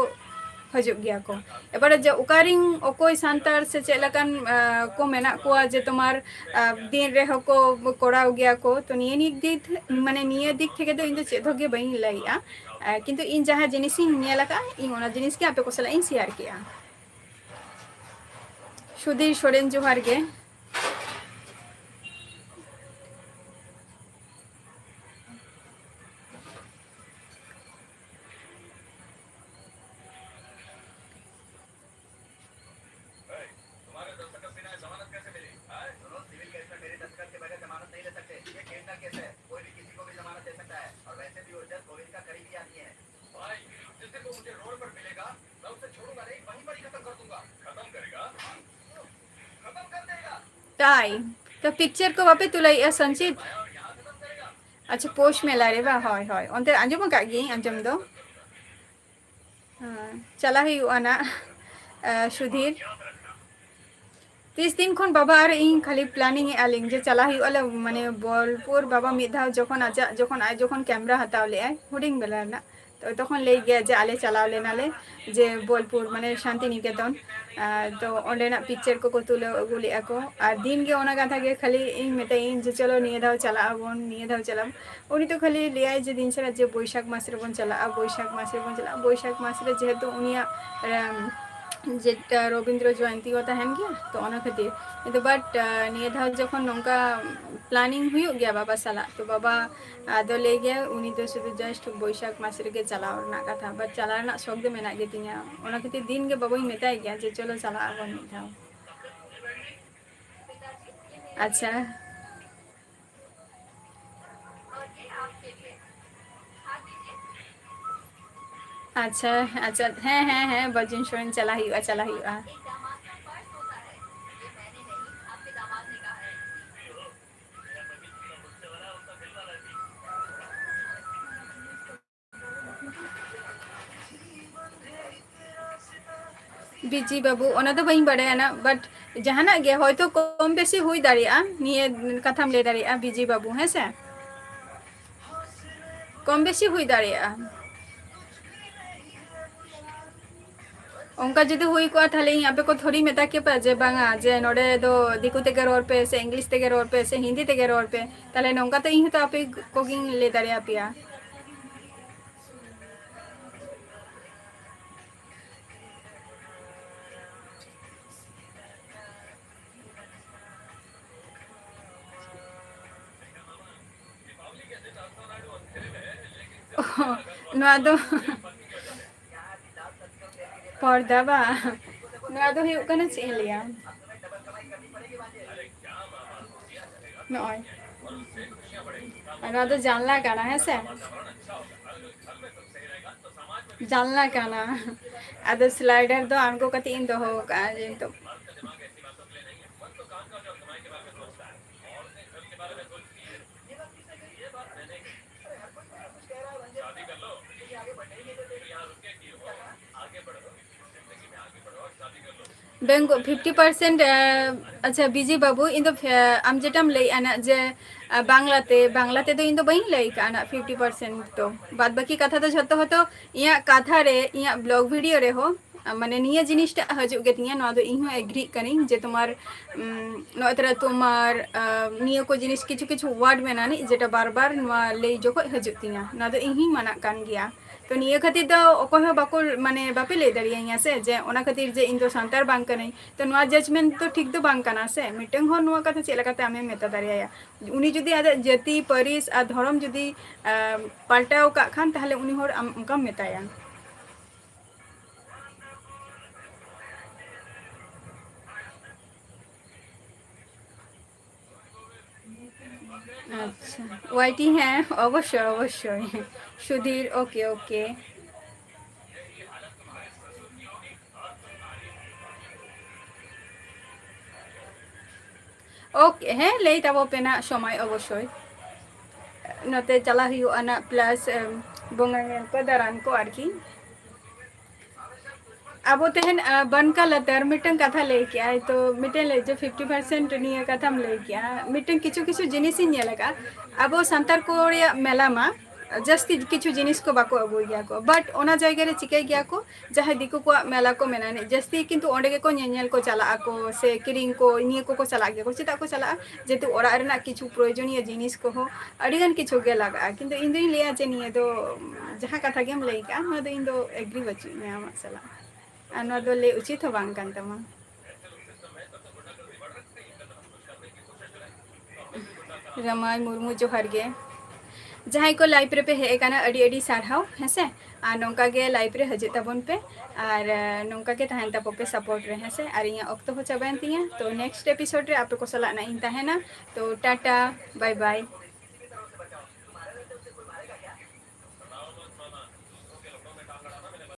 ᱦᱤᱡᱩᱜ ᱜᱮᱭᱟ ᱠᱚ᱾ ᱮᱵᱟᱨᱮ ᱡᱮ ᱚᱠᱟᱨᱤᱱ ᱚᱠᱚᱭ ᱥᱟᱱᱛᱟᱲ ᱥᱮ ᱪᱮᱫ ᱞᱮᱠᱟᱱ, ᱟᱸ, ᱠᱚ ᱢᱮᱱᱟᱜ ᱠᱚᱣᱟ ᱡᱮ ᱛᱳᱢᱟᱨ, ᱟᱸ, ᱫᱤᱱ ᱨᱮᱦᱚᱸ ᱠᱚ ᱠᱚᱨᱟᱣ ᱜᱮᱭᱟ ᱠᱚ, ᱛᱚ ᱱᱤᱭᱟᱹ ᱫᱤᱠ ᱛᱷᱮ-, ᱢᱟᱱᱮ ᱱᱤᱭᱟᱹ ᱫᱤᱠ ᱛᱷᱮᱠᱮ ᱫᱚ ᱤᱧ ᱫᱚ ᱪᱮᱫ ᱦᱚᱸ ᱜᱮ ᱵᱟᱹᱧ ᱞᱟᱹᱭᱮᱜᱼᱟ᱾ ᱟᱸ, ᱠᱤᱱᱛᱩ ᱤᱧ ᱡᱟᱦᱟᱸ ᱡᱤᱱᱤᱥᱤᱧ ᱧᱮᱞ ᱟᱠᱟᱫᱼᱟ, ᱤᱧ ᱚᱱᱟ ᱡᱤᱱᱤᱥ ᱜᱮ ᱟᱯᱮ ᱠᱚ ᱥᱟᱞᱟᱜ ᱤᱧ share ᱠᱮᱜᱼᱟ᱾ ᱥᱩᱫᱷᱤᱨ ᱥᱚᱨᱮᱱ, ᱡᱚᱦᱟᱨ ᱜᱮ᱾ ᱛᱟᱭ ᱛᱚ picture ᱠᱚ ᱵᱟᱯᱮ ᱛᱩᱞᱟᱹᱣᱮᱫᱼᱟ ᱥᱚᱧᱪᱤᱛ? ᱟᱪᱪᱷᱟ, ᱯᱳᱥ ᱢᱮᱞᱟ ᱨᱮ ᱵᱟ? ᱦᱳᱭ, ᱦᱳᱭ, ᱚᱱᱛᱮ ᱟᱸᱡᱚᱢ ᱟᱠᱟᱫ ᱜᱤᱭᱟᱹᱧ ᱟᱸᱡᱚᱢ ᱫᱚ᱾ ᱦᱮᱸ, ᱪᱟᱞᱟᱜ ᱦᱩᱭᱩᱜᱼᱟ ᱱᱟᱜ, ᱟᱸ, ᱥᱩᱫᱷᱤᱨ᱾ ᱛᱤᱥ ᱫᱤᱱ ᱠᱷᱚᱱ ᱵᱟᱵᱟ ᱟᱨ ᱤᱧ ᱠᱷᱟᱹᱞᱤ planning ᱮᱜᱼᱟ ᱞᱤᱧ ᱡᱮ ᱪᱟᱞᱟᱜ ᱦᱩᱭᱩᱜᱼᱟ ᱞᱮ, ᱢᱟᱱᱮ, ᱵᱳᱞᱯᱩᱨ᱾ ᱵᱟᱵᱟ ᱢᱤᱫ ᱫᱷᱟᱣ ᱡᱚᱠᱷᱚᱱ ᱟᱡᱟᱜ, ᱡᱚᱠᱷᱚᱱ ᱟᱡ ᱡᱚᱠᱷᱚᱱ camera ᱦᱟᱛᱟᱣ ᱞᱮᱜᱼᱟᱭ ᱦᱩᱰᱤᱧ ᱵᱮᱞᱟ ᱨᱮᱱᱟᱜ, ᱛᱚᱠᱷᱚᱱ ᱞᱟᱹᱭ ᱜᱮᱭᱟ ᱡᱮ ᱟᱞᱮ ᱪᱟᱞᱟᱣ ᱞᱮᱱᱟᱞᱮ ᱡᱮ ᱵᱳᱞᱯᱩᱨ, ᱢᱟᱱᱮ ᱥᱟᱱᱛᱤᱱᱤᱠᱮᱛᱚᱱ᱾ ᱟᱨ ᱛᱚ ᱚᱸᱰᱮᱱᱟᱜ ᱯᱤᱠᱪᱟᱨ ᱠᱚᱠᱚ ᱛᱩᱞᱟᱹᱣ ᱟᱹᱜᱩ ᱞᱮᱫᱼᱟ ᱠᱚ᱾ ᱟᱨ ᱫᱤᱱ ᱜᱮ ᱚᱱᱟ ᱠᱟᱛᱷᱟ ᱜᱮ ᱠᱷᱟᱹᱞᱤ ᱤᱧ ᱢᱮᱛᱟᱭᱟᱹᱧ ᱡᱮ, "ᱪᱚᱞᱚ ᱱᱤᱭᱟᱹ ᱫᱷᱟᱣ ᱪᱟᱞᱟᱜ ᱟᱵᱚᱱ, ᱱᱤᱭᱟᱹ ᱫᱷᱟᱣ ᱪᱟᱞᱟᱜ ᱟᱵᱚᱱ᱾" ᱩᱱᱤ ᱫᱚ ᱠᱷᱟᱹᱞᱤ ᱞᱟᱹᱭᱟᱭ ᱡᱮ ᱫᱤᱱ ᱪᱷᱟᱲᱟ ᱡᱮ ᱵᱳᱭᱥᱟᱠᱷ ᱢᱟᱥ ᱨᱮᱵᱚᱱ ᱪᱟᱞᱟᱜᱼᱟ, ᱵᱳᱭᱥᱟᱠᱷ ᱢᱟᱥ ᱨᱮᱵᱚᱱ ᱪᱟᱞᱟᱜᱼᱟ᱾ ᱵᱳᱭᱥᱟᱠᱷ ᱢᱟᱥ ᱨᱮ ᱡᱮᱦᱮᱛᱩ ᱩᱱᱤᱭᱟᱜ, ᱮᱢ, ᱡᱮᱴᱟ ᱨᱚᱵᱤᱱᱫᱨᱚ ᱡᱚᱭᱚᱱᱛᱤ ᱦᱚᱸ ᱛᱟᱦᱮᱱ ᱜᱮᱭᱟ, ᱛᱚ ᱚᱱᱟ ᱠᱷᱟᱹᱛᱤᱨ᱾ ᱠᱤᱱᱛᱩ but, ᱟᱸ, ᱱᱤᱭᱟᱹ ᱫᱷᱟᱣ ᱡᱚᱠᱷᱚᱱ ᱱᱚᱝᱠᱟ planning ᱦᱩᱭᱩᱜ ᱜᱮᱭᱟ ᱵᱟᱵᱟ ᱥᱟᱞᱟᱜ, ᱛᱚ ᱵᱟᱵᱟ ᱟᱫᱚ ᱞᱟᱹᱭ ᱜᱮᱭᱟ ᱩᱱᱤ ᱫᱚ ᱥᱩᱫᱷᱩ just ᱵᱳᱭᱥᱟᱠᱷ ᱢᱟᱥ ᱨᱮᱜᱮ ᱪᱟᱞᱟᱣ ᱨᱮᱱᱟᱜ ᱠᱟᱛᱷᱟ, but ᱪᱟᱞᱟᱣ ᱨᱮᱱᱟᱜ ᱥᱚᱠ ᱫᱚ ᱢᱮᱱᱟᱜ ᱜᱮᱛᱤᱧᱟ᱾ ᱚᱱᱟ ᱠᱷᱟᱹᱛᱤᱨ ᱫᱤᱱ ᱜᱮ ᱵᱟᱵᱟᱧ ᱢᱮᱛᱟᱭ ᱜᱮᱭᱟ ᱡᱮ, "ᱪᱚᱞᱚ ᱪᱟᱞᱟᱜ ᱟᱵᱚᱱ ᱢᱤᱫ ᱫᱷᱟᱣ᱾" ᱟᱪᱪᱷᱟ᱾ ᱟᱪᱪᱷᱟ, ᱟᱪᱪᱷᱟ, ᱦᱮᱸ, ᱦᱮᱸ, ᱦᱮᱸ, ᱵᱟᱹᱡᱩᱱ ᱥᱚᱨᱮᱱ ᱪᱟᱞᱟᱜ ᱦᱩᱭᱩᱜᱼᱟ, ᱪᱟᱞᱟᱜ ᱦᱩᱭᱩᱜᱼᱟ᱾ ᱵᱤᱡᱤ ᱵᱟᱹᱵᱩ, ᱚᱱᱟ ᱫᱚ ᱵᱟᱹᱧ ᱵᱟᱲᱟᱭᱟ ᱱᱟᱜ, but ᱡᱟᱦᱟᱱᱟᱜ ᱜᱮ ᱦᱚᱭᱛᱳ ᱠᱚᱢ ᱵᱮᱥᱤ ᱦᱩᱭ ᱫᱟᱲᱮᱭᱟᱜᱼᱟ, ᱱᱤᱭᱟᱹ ᱠᱟᱛᱷᱟᱢ ᱞᱟᱹᱭ ᱫᱟᱲᱮᱭᱟᱜᱼᱟ ᱵᱤᱡᱤ ᱵᱟᱹᱵᱩ, ᱦᱮᱸ ᱥᱮ? ᱠᱚᱢ ᱵᱮᱥᱤ ᱦᱩᱭ ᱫᱟᱲᱮᱭᱟᱜᱼᱟ᱾ ᱚᱱᱠᱟ ᱡᱩᱫᱤ ᱦᱩᱭ ᱠᱚᱜᱼᱟ, ᱛᱟᱦᱞᱮ ᱤᱧ ᱟᱯᱮ ᱠᱚ ᱛᱷᱚᱲᱤᱧ ᱢᱮᱛᱟ ᱠᱮᱯᱮᱭᱟ ᱡᱮ, "ᱵᱟᱝᱟ, ᱡᱮ ᱱᱚᱰᱮ ᱫᱚ ᱫᱤᱠᱩ ᱛᱮᱜᱮ ᱨᱚᱲ ᱯᱮ, ᱥᱮ ᱤᱝᱞᱤᱥ ᱛᱮᱜᱮ ᱨᱚᱲ ᱯᱮ, ᱥᱮ ᱦᱤᱱᱫᱤ ᱛᱮᱜᱮ ᱨᱚᱲ ᱯᱮ᱾" ᱛᱟᱦᱞᱮ ᱱᱚᱝᱠᱟ ᱛᱮ ᱤᱧ ᱦᱚᱸᱛᱚ ᱟᱯᱮ ᱠᱚᱜᱮᱧ ᱞᱟᱹᱭ ᱫᱟᱲᱮᱭᱟᱯᱮᱭᱟ᱾ ᱱᱚᱣᱟ ᱫᱚ ᱯᱚᱨᱫᱟ ᱵᱟ, ᱱᱚᱣᱟ ᱫᱚ ᱦᱩᱭᱩᱜ ᱠᱟᱱᱟ, ᱪᱮᱫ ᱤᱧ ᱞᱟᱹᱭᱟ, ᱱᱚᱜᱼᱚᱭ, ᱱᱚᱣᱟ ᱫᱚ ᱡᱟᱱᱞᱟ ᱠᱟᱱᱟ, ᱦᱮᱸ ᱥᱮ? ᱡᱟᱱᱞᱟ ᱠᱟᱱᱟ᱾ ᱟᱫᱚ ᱥᱞᱟᱭᱰᱟᱨ ᱫᱚ ᱟᱬᱜᱚ ᱠᱟᱛᱮ ᱤᱧ ᱫᱚᱦᱚ ᱟᱠᱟᱫᱼᱟ, ᱡᱮ ᱱᱤᱛᱚᱜ ᱵᱮᱝᱜᱚ-, fifty percent, ᱟᱪᱪᱷᱟ, ᱵᱤᱡᱤ ᱵᱟᱹᱵᱩ, ᱤᱧ ᱫᱚ ᱯᱷᱮ-, ᱟᱢ ᱡᱮᱴᱟᱢ ᱞᱟᱹᱭᱮᱫᱼᱟ ᱱᱟᱜ ᱡᱮ, ᱟ, ᱵᱟᱝᱞᱟᱛᱮ, ᱵᱟᱝᱞᱟ ᱛᱮᱫᱚ ᱤᱧ ᱫᱚ ᱵᱟᱹᱧ ᱞᱟᱹᱭ ᱠᱟᱜᱼᱟ ᱱᱟᱜ fifty percent ᱫᱚ᱾ ᱵᱟᱫ ᱵᱟᱹᱠᱤ ᱠᱟᱛᱷᱟ ᱫᱚ ᱡᱷᱚᱛᱚ ᱦᱚᱭᱛᱳ ᱤᱧᱟᱹᱜ ᱠᱟᱛᱷᱟ ᱨᱮ, ᱤᱧᱟᱹᱜ ᱵᱞᱚᱜ ᱵᱷᱤᱰᱤᱭᱳ ᱨᱮᱦᱚᱸ, ᱟ, ᱢᱟᱱᱮ ᱱᱤᱭᱟᱹ ᱡᱤᱱᱤᱥᱴᱟᱜ ᱦᱤᱡᱩᱜ ᱜᱮ ᱛᱤᱧᱟ, ᱱᱚᱣᱟ ᱫᱚ ᱤᱧ ᱦᱚᱸ ᱮᱜᱽᱨᱤᱜ ᱠᱟᱹᱱᱟᱹᱧ ᱡᱮ ᱛᱳᱢᱟᱨ, ᱩᱢ, ᱱᱚᱜᱼᱚᱭ ᱛᱚᱨᱟ ᱛᱳᱢᱟᱨ, ᱟ, ᱱᱤᱭᱟᱹ ᱠᱚ ᱡᱤᱱᱤᱥ ᱠᱤᱪᱷᱩ ᱠᱤᱪᱷᱩ ᱣᱟᱨᱰ ᱢᱮᱱᱟᱜᱼᱟ ᱱᱤᱡ ᱡᱮᱴᱟ ᱵᱟᱨ ᱵᱟᱨ ᱱᱚᱣᱟ ᱞᱟᱹᱭ ᱡᱚᱠᱷᱚᱡ ᱦᱤᱡᱩᱜ ᱛᱤᱧᱟ, ᱱᱚᱣᱟ ᱫᱚ ᱤᱧ ᱦᱚᱸᱧ ᱢᱟᱱᱟᱜ ᱠᱟᱱ ᱜᱮᱭᱟ᱾ ᱛᱚ ᱱᱤᱭᱟᱹ ᱠᱷᱟᱹᱛᱤᱨ ᱫᱚ ᱚᱠᱚᱭ ᱦᱚᱸ ᱵᱟᱠᱚ, ᱢᱟᱱᱮ, ᱵᱟᱯᱮ ᱞᱟᱹᱭ ᱫᱟᱲᱮᱭᱟᱹᱧᱟ ᱥᱮ ᱡᱮ ᱚᱱᱟ ᱠᱷᱟᱹᱛᱤᱨ ᱡᱮ ᱤᱧ ᱫᱚ ᱥᱟᱱᱛᱟᱲ ᱵᱟᱝ ᱠᱟᱹᱱᱟᱹᱧ᱾ ᱛᱚ ᱱᱚᱣᱟ ᱡᱟᱡᱽᱢᱮᱱᱴ ᱫᱚ ᱴᱷᱤᱠ ᱫᱚ ᱵᱟᱝ ᱠᱟᱱᱟ ᱥᱮ᱾ ᱢᱤᱫᱴᱟᱝ ᱦᱚᱲ ᱱᱚᱣᱟ ᱠᱟᱛᱷᱟ ᱪᱮᱫ ᱞᱮᱠᱟᱛᱮ ᱟᱢᱮᱢ ᱢᱮᱛᱟ ᱫᱟᱲᱮᱭᱟᱭᱟ? ᱩᱱᱤ ᱡᱩᱫᱤ ᱟᱡᱟᱜ ᱡᱟᱹᱛᱤ, ᱯᱟᱹᱨᱤᱥ ᱟᱨ ᱫᱷᱚᱨᱚᱢ ᱡᱩᱫᱤ, ᱟᱢ, ᱯᱟᱞᱴᱟᱣ ᱠᱟᱜ ᱠᱷᱟᱱ, ᱛᱟᱦᱞᱮ ᱩᱱᱤ ᱦᱚᱲ ᱟᱢ ᱚᱱᱠᱟᱢ ᱢᱮᱛᱟᱭᱟ᱾ ᱟᱪᱪᱷᱟ, ᱳᱣᱟᱭ ᱴᱤ, ᱦᱮᱸ, ᱚᱵᱚᱥᱥᱳᱭ, ᱚᱵᱚᱥᱥᱳᱭ᱾ Sudhir, okay, okay. ᱳᱠᱮ, ᱦᱮᱸ, ᱞᱟᱹᱭ ᱛᱟᱵᱚ ᱯᱮ ᱱᱟᱜ ᱥᱚᱢᱚᱭ ᱚᱵᱚᱥᱥᱳᱭ᱾ ᱱᱚᱛᱮ ᱪᱟᱞᱟᱜ ᱦᱩᱭᱩᱜᱼᱟ ᱱᱟᱜ, plus, ᱮᱢ, ᱵᱚᱸᱜᱟ ᱧᱮᱞ ᱠᱚ, ᱫᱟᱬᱟᱱ ᱠᱚ ᱟᱨᱠᱤ᱾ ᱟᱵᱚ ᱛᱮᱦᱮᱧ, ᱟ, ᱵᱟᱱᱠᱟ ᱞᱟᱛᱟᱨ ᱢᱤᱫᱴᱟᱝ ᱠᱟᱛᱷᱟ ᱞᱟᱹᱭ ᱠᱮᱜᱼᱟᱭ, ᱛᱚ ᱢᱤᱫᱴᱟᱝ ᱞᱟᱹᱭ ᱡᱮ fifty percent ᱱᱤᱭᱟᱹ ᱠᱟᱛᱷᱟᱢ ᱞᱟᱹᱭ ᱠᱮᱜᱼᱟ, ᱢᱤᱫᱴᱟᱝ ᱠᱤᱪᱷᱩ ᱠᱤᱪᱷᱩ ᱡᱤᱱᱤᱥᱤᱧ ᱧᱮᱞ ᱟᱠᱟᱫᱼᱟ, ᱟᱵᱚ ᱥᱟᱱᱛᱟᱲ ᱠᱚ ᱨᱮᱭᱟᱜ ᱢᱮᱞᱟ ᱢᱟ ᱡᱟᱹᱥᱛᱤ ᱠᱤᱪᱷᱩ ᱡᱤᱱᱤᱥ ᱠᱚ ᱵᱟᱠᱚ ᱟᱹᱜᱩᱭ ᱜᱮᱭᱟ ᱠᱚ, but ᱚᱱᱟ ᱡᱟᱭᱜᱟ ᱨᱮ ᱪᱤᱠᱟᱹᱭ ᱜᱮᱭᱟ ᱠᱚ, ᱡᱟᱦᱟᱸᱭ ᱫᱤᱠᱩ ᱠᱚᱣᱟᱜ ᱢᱮᱞᱟ ᱠᱚ ᱢᱮᱱᱟᱜᱼᱟ, ᱡᱟᱹᱥᱛᱤ ᱠᱤᱱᱛᱩ ᱚᱸᱰᱮ ᱜᱮᱠᱚ ᱧᱮᱧᱮᱞ ᱠᱚ ᱪᱟᱞᱟᱜ ᱟᱠᱚ ᱥᱮ ᱠᱤᱨᱤᱧ ᱠᱚ, ᱱᱤᱭᱟᱹ ᱠᱚᱠᱚ ᱪᱟᱞᱟᱜ ᱜᱮᱭᱟ ᱠᱚ᱾ ᱪᱮᱫᱟᱜ ᱠᱚ ᱪᱟᱞᱟᱜᱼᱟ? ᱡᱮᱦᱮᱛᱩ ᱚᱲᱟᱜ ᱨᱮᱱᱟᱜ ᱠᱤᱪᱷᱩ ᱯᱨᱚᱭᱳᱡᱚᱱᱤᱭᱚ ᱡᱤᱱᱤᱥ ᱠᱚᱦᱚᱸ ᱟᱹᱰᱤᱜᱟᱱ ᱠᱤᱪᱷᱩ ᱜᱮ ᱞᱟᱜᱟᱜᱼᱟ, ᱠᱤᱱᱛᱩ ᱤᱧ ᱫᱩᱧ ᱞᱟᱹᱭᱟ ᱡᱮ ᱱᱤᱭᱟᱹ ᱫᱚ ᱡᱟᱦᱟᱸ ᱠᱟᱛᱷᱟ ᱜᱮᱢ ᱞᱟᱹᱭ ᱠᱟᱜᱼᱟ, ᱱᱚᱣᱟ ᱫᱚ ᱤᱧ ᱫᱚ ᱮᱜᱽᱨᱤ ᱵᱟᱹᱪᱩᱜ ᱤᱧᱟ ᱟᱢᱟᱜ ᱥᱟᱞᱟᱜ, ᱟᱨ ᱱᱚᱣᱟ ᱫᱚ ᱞᱟᱹᱭ ᱩᱪᱤᱛ ᱦᱚᱸ ᱵᱟᱝ ᱠᱟᱱ ᱛᱟᱢᱟ᱾ ᱨᱟᱢᱟᱭ ᱢᱩᱨᱢᱩ, ᱡᱚᱦᱟᱨ ᱜᱮ᱾ ᱡᱟᱦᱟᱸᱭ ᱠᱚ ᱞᱟᱭᱤᱵᱷ ᱨᱮᱯᱮ ᱦᱮᱡ ᱟᱠᱟᱱᱟ, ᱟᱹᱰᱤ ᱟᱹᱰᱤ ᱥᱟᱨᱦᱟᱣ, ᱦᱮᱸᱥᱮ᱾ ᱟᱨ ᱱᱚᱝᱠᱟ ᱜᱮ ᱞᱟᱭᱤᱵᱷ ᱨᱮ ᱦᱤᱡᱩᱜ ᱛᱟᱵᱚᱱ ᱯᱮ, ᱟᱨ, ᱮ, ᱱᱚᱝᱠᱟ ᱜᱮ ᱛᱟᱦᱮᱱ ᱛᱟᱵᱚ ᱯᱮ ᱥᱟᱯᱳᱨᱴ ᱨᱮ, ᱦᱮᱸᱥᱮ᱾ ᱟᱨ ᱤᱧᱟᱹᱜ ᱚᱠᱛᱚ ᱦᱚᱸ ᱪᱟᱵᱟᱭᱮᱱ ᱛᱤᱧᱟ, ᱛᱚ ᱱᱮᱠᱥᱴ ᱮᱯᱤᱥᱳᱰ ᱨᱮ ᱟᱯᱮ ᱠᱚ ᱥᱟᱞᱟᱜ ᱱᱟᱜ ᱤᱧ ᱛᱟᱦᱮᱱᱟ᱾ ᱛᱚ ᱴᱟᱴᱟ, ᱵᱟᱭ ᱵᱟᱭ᱾